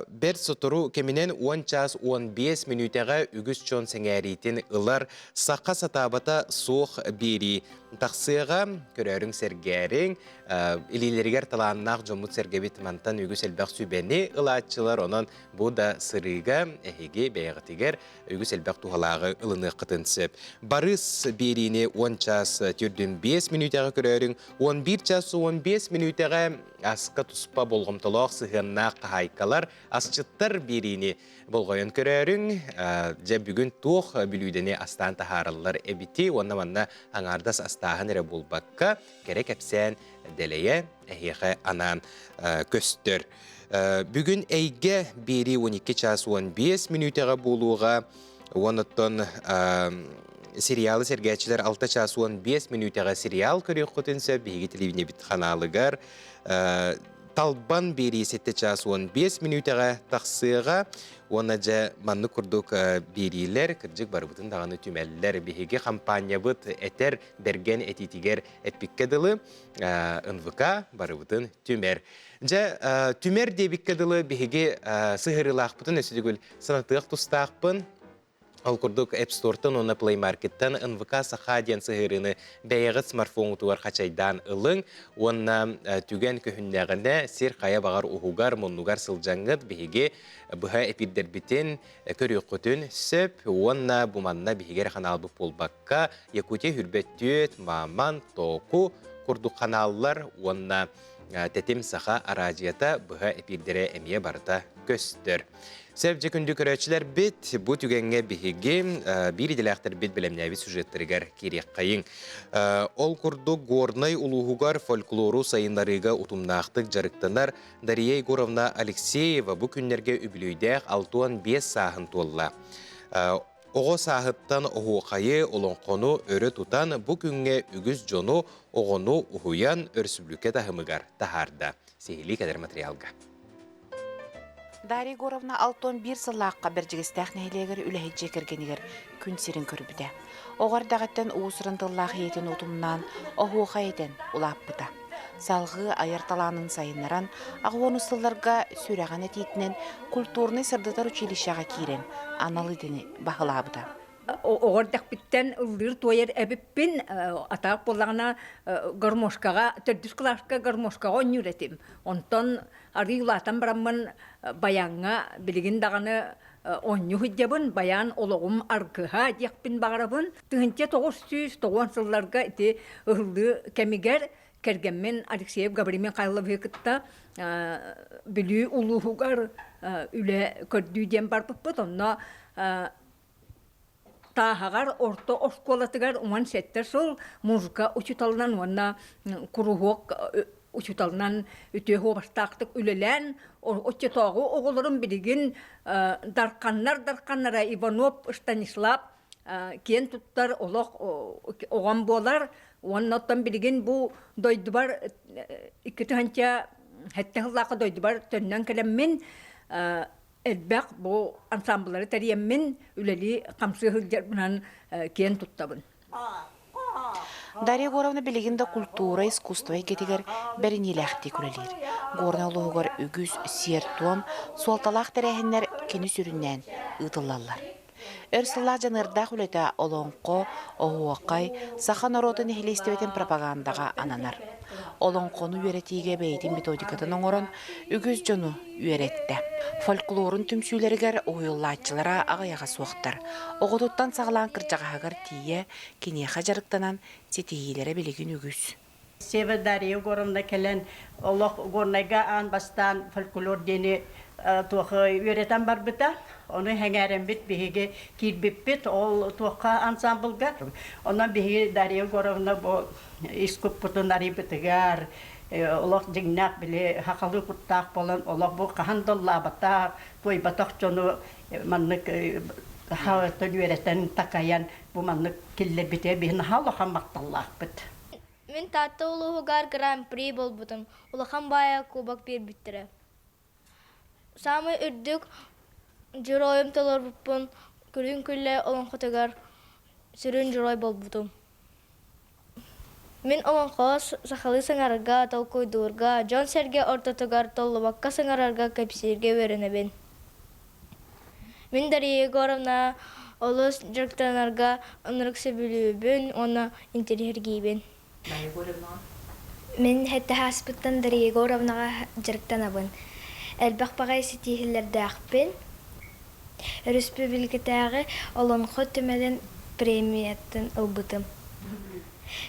Бэрт сотору кэминэн 10 час 15 мүнүүтэҕэ үгүс дьон сэҥээриитин ылар саха сатаабата суох биэрии тахсыаҕа. Көрөөрүҥ сэргээриҥ, илиилэригэр талааннаах дьоммут-сэргэбит мантан үгүс элбэх сүбэни ылааччылар. Онон бу да сырыыга эһиги бэйэҕитигэр үгүс элбэх туһалааҕы ылыныаххытын сөп. Барыс биэриини 10 час 45 мүнүүтэҕэ көрөөрүҥ, 11 час 15 мүнүүтэҕэ аска туспа болҕомтолоох сыһыаннаах хаһаайкалар, асчыттар биэриини болҕойон көрөөрүҥ. Дьэ бүгүн туох бүлүүдэни астаан таһаараллар эбити уонна манна аҥаардас астааһын эрэ буолбакка, кэрэ кэпсээн дэлэйэ эһиэхэ анаан көстөр. Бүгүн эйгэ биэрии 12 час 15 мүнүүтэҕэ буолуоҕа. Уонуттан сериалы сэргээччилэр 6 час 15 мүнүүтэҕэ сериал көрүөххүтүн сөп биһиги телевидениебит ханаалыгар. Талбан биэрии 7 час 15 мүнүүтэҕэ тахсыаҕа. Уонна дьэ маннык курдук биэриилэр кырдьык барыбытын даҕаны түмэллэр. Биһиги хампаанньабыт этэр бэргэн этиитигэр эппиккэ дылы НВК барыбытын түмэр. Дьэ, түмэр диэбиккэ дылы биһиги сыһыарыылаахпытын өссө төгүл санатыах тустаахпын. Ол курдук App Store-тан уонна Play Market-тан НВК Саха диэн сыһыарыыны бэйэҕит смартфоҥутугар хачайдаан ылыҥ уонна түгэн көһүннэҕинэ сир хайа баҕар уһугар, муннугар сылдьаҥҥыт биһиги быһа эпиирдэрбитин көрүөххүтүн сөп уонна бу манна биһиги эрэ ханаалбыт буолбакка Якутия Хүрбэттүөт, Маман, Току курдук ханааллар уонна Тэтим Саха араадьыйата быһа эпиирдэрэ эмиэ барыта көстөр. Сөп дьэ күндү көрөөччүлэрбит, бу түгэҥҥэ биһиги биир идэлээхтэрбит бэлэмнээбит сюжеттарыгар киириэххэйиҥ. Ол курдук Горнай улууһугар фольклору сайыннарыыга утумнаахтык дьарыктанар Дария Егоровна Алексеева бу күннэргэ үбүлүөйдээх 65 сааһын туолла. Оҕо сааһыттан оһуохайы, олоҥхону өрө тутан бу күҥҥэ үгүс дьону, оҕону уһуйан өрөспүүбүлүкэ таһымыгар таһаарда. Сиһилии кэлэр материалга. Дарья Егоровна 61 сыллаахха Бэрдьигэстээх нэһилиэгэр үлэһит дьиэ кэргэнигэр күн сирин көрбүтэ. Оҕо эрдэҕиттэн уус-уран тыллаах ийэтин утумнаан, оһуохай этэн улааппыта. Салҕыы айар талаанын сайыннаран, аҕыс сылларга сүрэҕин этиитинэн культурнай-сырдатар училищеҕа киирэн анал идэни баһылаабыта. Оҕо эрдэхпиттэн ыллыыр-туойар эбиппин, атаах буоллаҕына гармошкаҕа, төрдүс кылааска гармошкаҕа оонньуур этим. Онтон арыый улаатан бараммын баяҥҥа билигин даҕаны оонньуу сылдьабын, баян олоҕум аргыһа диэхпин баҕарабын. 1990 сылларга ити ыһыллыы кэмигэр кэргэммин Алексеев Гаврил Михайловиһы кытта Бүлүү улууһугар үлэ көрдүү диэн барбыппыт. Онно Тааһаҕар орто оскуолатыгар 17 сыл музыка учууталынан уонна куруһуок учууталынан үтүө суобастаахтык үлэлээн, оччотооҕу оҕолорум билигин дарханнар дарханнара Иванов Станислав киэн туттар олох оҕом буолар уонна оттон билигин бу дойдубар 2007 сыллаахха дойдубар төннөн кэлэммин элбэх бу ансамбллары тэрийэммин үлэлии хамсыы сылдьарбынан киэн туттабын. Дарья Егоровна билигин да культура, искусство эйгэтигэр бэриниилээхтик үлэлиир. Горнай улууһугар үгүс сиэр-туом, суолталаах тэрээһиннэр кини сүрүннээн ыытыллаллар. Өр сыллаах дьаныардаах үлэтэ олоҥхо, оһуохай, саха норуотун нэһилиэстибэтин пропагандаҕа ананар. Олоҥхону үөрэтиигэ бэйэтин методикатын оҥорон, үгүс дьону үөрэттэ. Фольклорун түмсүүлэригэр уһуйуллааччылара аҕыйаҕа суохтар. Оҕотуттан саҕалаан кырдьаҕаһыгар тиийэ киниэхэ дьарыктанан ситиһиилэрэ билигин үгүс. Сева Дарья Егоровна кэлэн олох Горнайга аан бастаан фольклор диэни туох үөрэтэн барбыта. Ону сэҥээрэммит биһиги киирбиппит ол туохха ансамблга. Онон биһиги Дарья Егоровна бу искуппутун арыйбытыгар олох дьиҥнээх били сахалыы куттаах буолан олох бу хаһан да ыллаабатах, туойбатах дьону маннык хаһыаттан үөрэтэн такайан бу маннык киллэрбитэ биһи наһаа улахан махталлаахпыт. Мин Таатта улууһугар Гран-при буолбутум. Улахан баайа кубок биэрбиттэрэ. Саамай үрдүк дьоруойум толорбуппун Күрүҥ Күллэй олоҥхотугар сүрүн дьоруой буолбутум. Мин олоҥхоҕо сахалыы саҥарарга, толкуйдуурга, дьон-сэргэ ортотугар толлубакка саҥарарга, кэпсииргэ үөрэнэбин. Мин Дария Егоровна олус дьарыктанарга ынырык сөбүлүүбүн уонна интэриэһиргиибин. Мин сэттэ ааспыттан Дария Егоровнаҕа дьарыктанабын. Элбэх баҕайы ситиһиилэрдээхпин. Өрөспүүбүлүкэтээҕи Олоҥхо түмэлин премиятын ылбытым.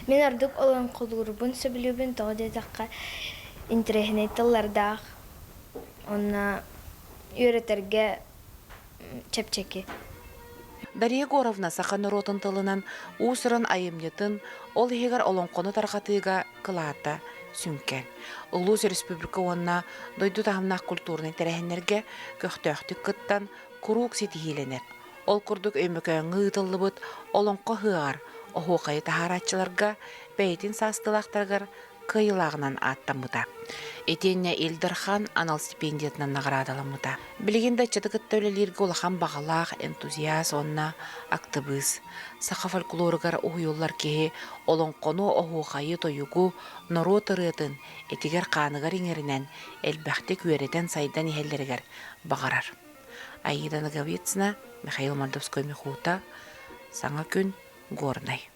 Мин ордук олоҥхолуурбун сөбүлүүбүн, тоҕо диэтэххэ, интэриэһинэй тыллардаах уонна үөрэтэргэ чэпчэки. Дария Егоровна саха норуотун тылынан уус-уран айымньытын, ол иһигэр олоҥхону тарҕатыыга кылаата сүҥкэн. Улуус республика уонна дойду таһымнаах культурнай тэрээһиннэргэ көхтөөхтүк кыттан, куруук ситиһиилэнэр. Ол курдук Өймөкөөҥҥө ыытыллыбыт Олоҥхо ыһыаҕар оһуохайы таһаарааччыларга бэйэтин саастыылаахтарыгар кыайыылааҕынан ааттаммыта. Итиэннэ Ил Дархан анал стипендиятынан наҕараадаламмыта. Билигин да ыччаты кытта үлэлииргэ улахан баҕалаах энтузиаст уонна актыбыыс. Саха фольклоругар уһуйуллар киһи олоҥхону, оһуохайы, тойугу, норуот ырыатын этигэр-хааныгар иҥэринэн элбэхтик үөрэтэн-сайдан иһэллэригэр баҕарар. Аида Ноговицына, Михаил Мордовской-Михута, Саҥа күн, Горнай.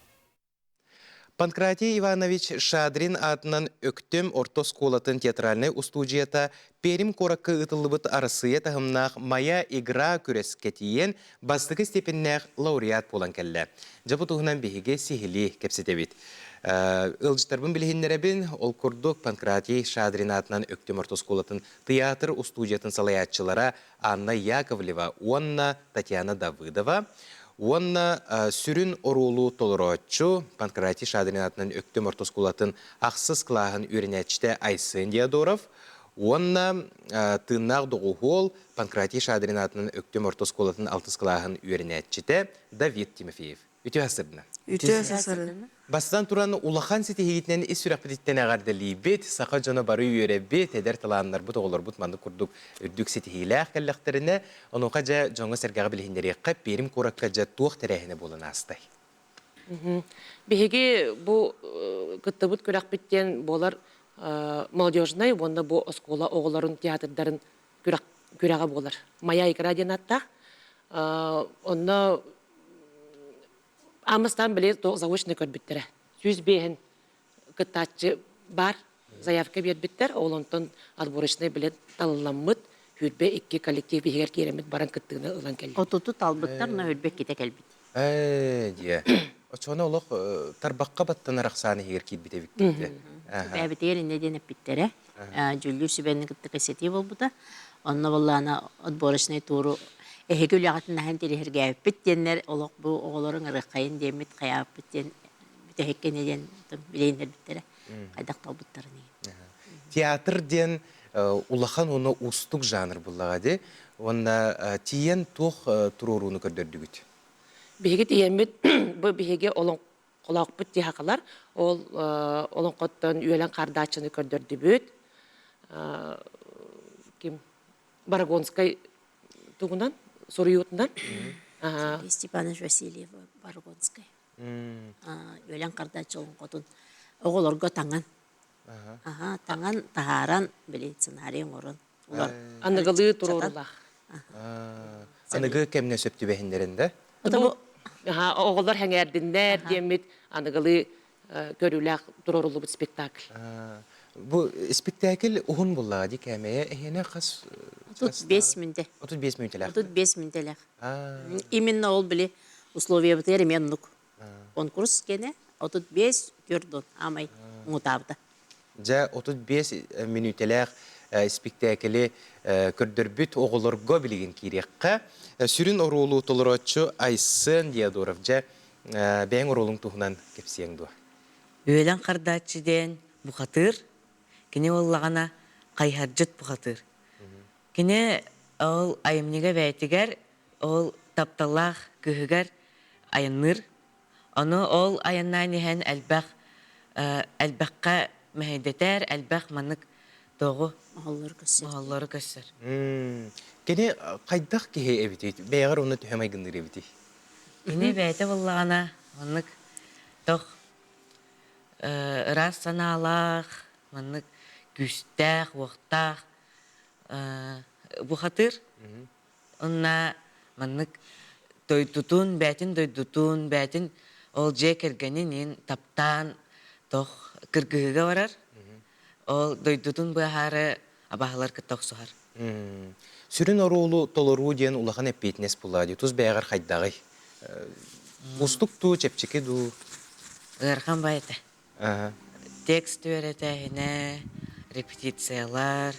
Панкратий Иванович Шадрин аатынан Өктөм орто оскуолатын театральнай устуудьуйата Пермь куоракка ыытыллыбыт Арассыыйа таһымнаах «Моя игра» күрэскэ тиийэн, бастакы степеннээх лауреат буолан кэллэ. Дьэ бу туһунан биһиги сиһилии кэпсэтэбит. Ыалдьыттарбын билиһиннэрэбин. Ол курдук Панкратий Шадрин аатынан Өктөм орто оскуолатын тыйаатыр устуудьуйатын салайааччылара Анна Яковлева уонна Татьяна Давыдова уонна сүрүн оруолу толорооччу Панкратий Шадрин аатынан Өктөм орто оскуолатын ахсыс кылааһын үөрэнээччитэ Айсен Диодоров уонна тыыннаах доҕуһуол Панкратий Шадрин аатынан Өктөм орто оскуолатын алтыс кылааһын үөрэнээччитэ Давид Тимофеев. Үтүө сарсыарда. Үтүө сарсыарда. Бастатан туран, улахан ситиһиитинэн ис сүрэхпититтэн эҕэрдэлиибит, саха дьоно бары үөрэбит, эдэр талааннарбыт, оҕолорбут маннык курдук үрдүк ситиһиилээх кэллэхтэринэ, онуоха дьэ дьоҥҥо-сэргэҕэ билиһиннэриэххэ, Пермь куоракка дьэ туох тэрээһинэ буолан аастай? Биһиги бу кыттыбыт күрэхпит диэн буолар молодежнай уонна бу оскуола оҕолорун театрдарын күрэҕэ буолар. Моя игра диэн ааттаах. Онно Аамастаан били заочно көрбүттэрэ. 105-ин кыттааччы бар заявка биэрбиттэр. Ол онтон отборочный билет талылламмыт. 22 коллектив иһигэр киирэммит баран кыттыыны ылан кэллибит. Отуту талбыттар, но хүрбэ иккитэ кэлбит. Ээ, диэ. Оччоҕуна олох тарбахха баттанар ахсаан иһигэр киирбит эбиккит. Бэйэбитигэр иннэ диэн эппиттэрэ. Дьүүллүүр сүбэни кытта кэпсэтии буолбута. Онно буоллаҕына отборочнай тууру эһиги үлэҕитин аһан тириһиргээбиппит диэннэр олох бу оҕолору ыҥырыаххайын диэммит хайаабыппыт диэн бүтэһиккэ иннэ диэн билиһиннэрбиттэрэ. Хайдах талбыттарын иһин. Театр диэн улахан уонна уустук жанр буллаҕа дии. Уонна тиийэн туох туруорууну көрдөрдүгүт? Биһиги тиийэммит бу биһиги олоҥхолоохпут дии Ол олоҥхоттон үөлэн хардааччыны көрдөрдүбүт. Ким Барагонскай тугунан суруйуутунан. Сергей Степанович Васильев Барагонскай. Үөлэн хардааччы олоҥхотун оҕолорго таҥан. Аха, таҥан, таһааран, били сценарий оҥорон. Аныгылыы туруорулаах. Аныгы кэмҥэ сөп түбэһиннэрин да? Оҕолор сэҥээрдиннэр диэммит аныгылыы көрүүлээх туруоруллубут спектакль. Бу спектакль уһун буллаҕа дии кээмэйэ эһиэнэ хас 35 мүнтэ. 35 мүнтэлээх. 35 мүнтэлээх. Именно ол били условиябытыгар эмиэ оннук. Конкурс кэнэ 35 төрдун аамай муҥутаабыта. Дьэ, 35 мүнүүтэлээх испиктээкили көрдөрбүт оҕолорго билигин киириэххэ. Сүрүн оруолу толорооччу Айсен Диодоров. Дьэ, бэйэҥ оруолуҥ туһунан кэпсиэҥ дуо? Үөлэн хардааччы диэн бухатыыр, кини буоллаҕына хайыһардьыт бухатыыр. Кини ол айымньыга бэйэтигэр, ол тапталлаах кыыһыгар айанныыр. Ону ол айаннаан иһэн элбэх элбэххэ мэһэйдэтэр, элбэх маннык тоҕу моһоллору көрсөр. Моһоллору көрсөр. Кини хайдах киһи эбитий? Бэйэҕэр онно төһө майгынныыр эбитий? Кини бэйэтэ буоллаҕына маннык тох ыраас санаалаах, маннык күүстээх, уохтаах бухатыыр. Онна маннык дойдутун, бээтин дойдутун, бээтин ол дьиэ кэргэнин иин таптаан тох кыргыһыыга барар. Ол дойдутун быаһаары абаһалар кытта охсуһар. Сүрүн оруолу толоруу диэн улахан эппиэтинэс буолла дии. Тус бэйэҕэр хайдаҕый? Уустук дуу, чэпчэки дуу? Ыарахан бай этэ. Текст үөрэтээһинэ, репетициялар,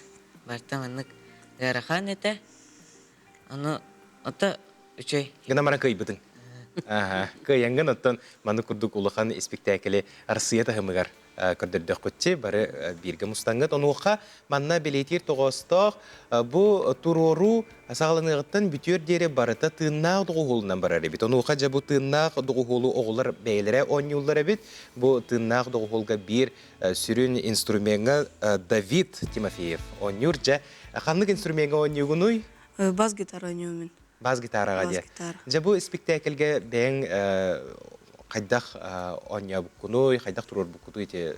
барыта маннык ыарахан этэ. Ону ото үчүгэй. Гына баран кыайбытыҥ. Кыайаҥҥын оттон маннык курдук улахан испиктээкили Арассыыйа таһымыгар көрдөрдөххүтчи бары бииргэ мустаҥҥыт. Онуоха манна бэлиэтиир тоҕоостоох бу туруоруу саҕаланыаҕыттан бүтүөр диэри барыта тыыннаах доҕуһуолунан барар эбит. Онуоха дьэ бу тыыннаах доҕуһуолу оҕолор бэйэлэрэ оонньууллар эбит. Бу тыыннаах доҕуһуолга биир сүрүн инструмеҥҥа Давид Тимофеев оонньуур. Дьэ, ханнык инструмеҥҥа оонньуугунуй? Бас гитара оонньуумун. Бас гитараҕа диэ. Дьэ бу испиктээкилгэ бэйэҥ хайдах оонньообуккунуй, хайдах туруорбуккутуй ити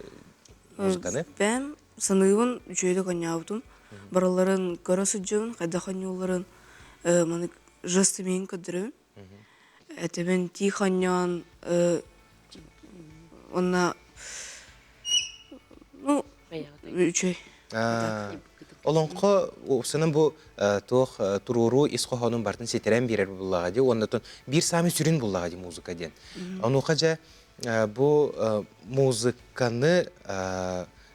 музыканы? Бэйэм саныыбын үчүгэйдик оонньообутум. Барыларын көрө сылдьабын, хайдах оонньуулларын маннык жестами көрдөрөбүн. Этэбин тиих оонньоон. Онна ну үчүгэй. Олоҥхо уопсанан бу туох туруоруу ис хоһоонун бартын ситэрэн биэрэр буллаҕа дии уонна биир саамай сүрүн буллаҕа дии музыка диэн. Онуоха дьэ бу музыканы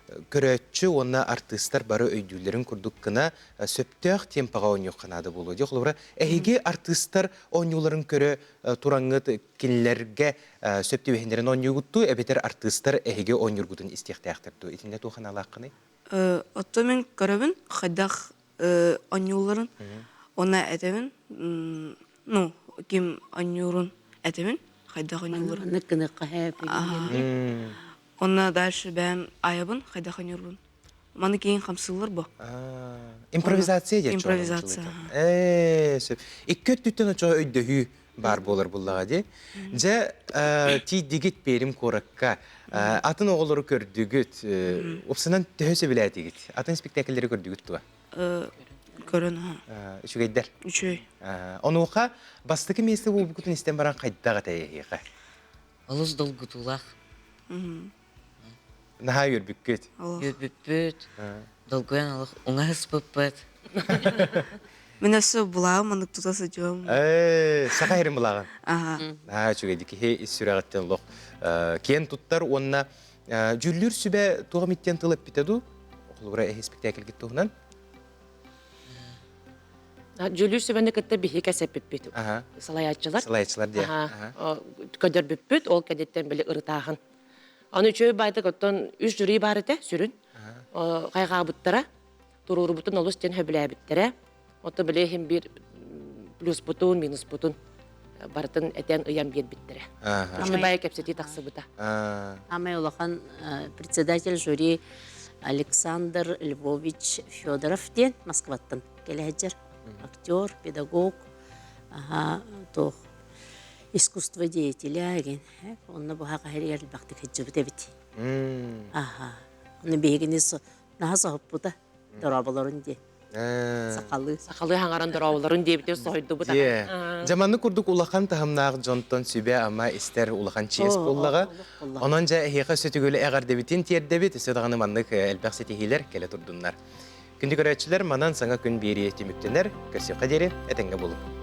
көрөөччү уонна артыыстар бары өйдүүллэрин курдук гына сөптөөх темпаҕа оонньуохха наада буолуо дии. Холобура, эһиги артыыстар оонньууларын көрө тураҥҥыт кинилэргэ сөп түбэһиннэрин оонньуугуттуу эбэтэр артыыстар эһиги оонньуургутун истиэхтээхтэр дуу? Итиннэ туох аналааххыный? Оттон мин көрөбүн хайдах оонньуулларын уонна этэбин ну ким оонньуурун этэбин хайдах оонньуулларын. Маннык гыныахха Онно дальше бэйэм айабын хайдах оонньуурбун. Маны киин хамсыыллар бо. Импровизация диэн Импровизация. Ээ, сөп. Икки өттүттэн очо өйдөһүү баар буолар буллаҕа дии. Дьэ, тиийдигит Пермь куоракка. Атын оҕолору көрдүгүт. Упсанан төһө сөбүлээтигит? Атын спектакльлэри көрдүгүт дуо? Көрөн Үчүгэйдэр. Үчүгэй. Онуоха бастакы миэстэ буолбуккутун истэн баран хайдах этэй эһиэхэ? Олус долгутуулаах. Наһаа үөрбүккүт. Үөрбүппүт. Долгуйан олох уҥа ыспыппыт. Мин өссө булааҕым маннык тута сылдьыам. Ээ, саха иһирин булааҕын. Аха. Наһаа үчүгэй киһи ис сүрэҕиттэн олох киэн туттар уонна дьүүллүүр сүбэ туох эмиттэн тыл эппитэ дуу? Холобура эһи спектакльгит туһунан. Дьүүллүүр сүбэни кытта биһи кэсэппиппит. Салайааччылар. Салайааччылар диye. Көдөрбүппүт, ол кэнниттэн били ырытааһын. Аны үчүгэй баайдык оттон үс жюри баар этэ, сүрүн. Хайҕаабыттара, туруорубутун олус диэн сөбүлээбиттэрэ. Оттон били иһин биир плюспутун, минуспутун барытын этэн ыйан биэрбиттэрэ. Үчүгэй баайы кэпсэтии тахсыбыта. Самый улахан председатель жюри Александр Львович Федоров диэн Москваттан кэлэһэдьэр актер, педагог, аха туох искусство деятеля эгин онно бу хаһырыгар элбэхтик сылдьыбыт эбит. Аха. Ону биһигини наһаа соһуппута дорооболорун диэн. Сахалыы. Сахалыы хаҥаран дорооболорун диэбитин соһуйдубут. Дьаманы курдук улахан таһымнаах дьонтон сүбэ-ама истэр улахан чиэс буоллаҕа. Онон дьэ эһиэхэ сүтүгүлү эҕэрдэбитин тиэрдэбит, өссө даҕаны маннык элбэх ситиһиилэр кэлэ турдуннар. Күндү көрөөччүлэр, манан саҥа күн биэрии түмүктэнэр. Көрсүөххэ диэри этэҥҥэ буолуҥ.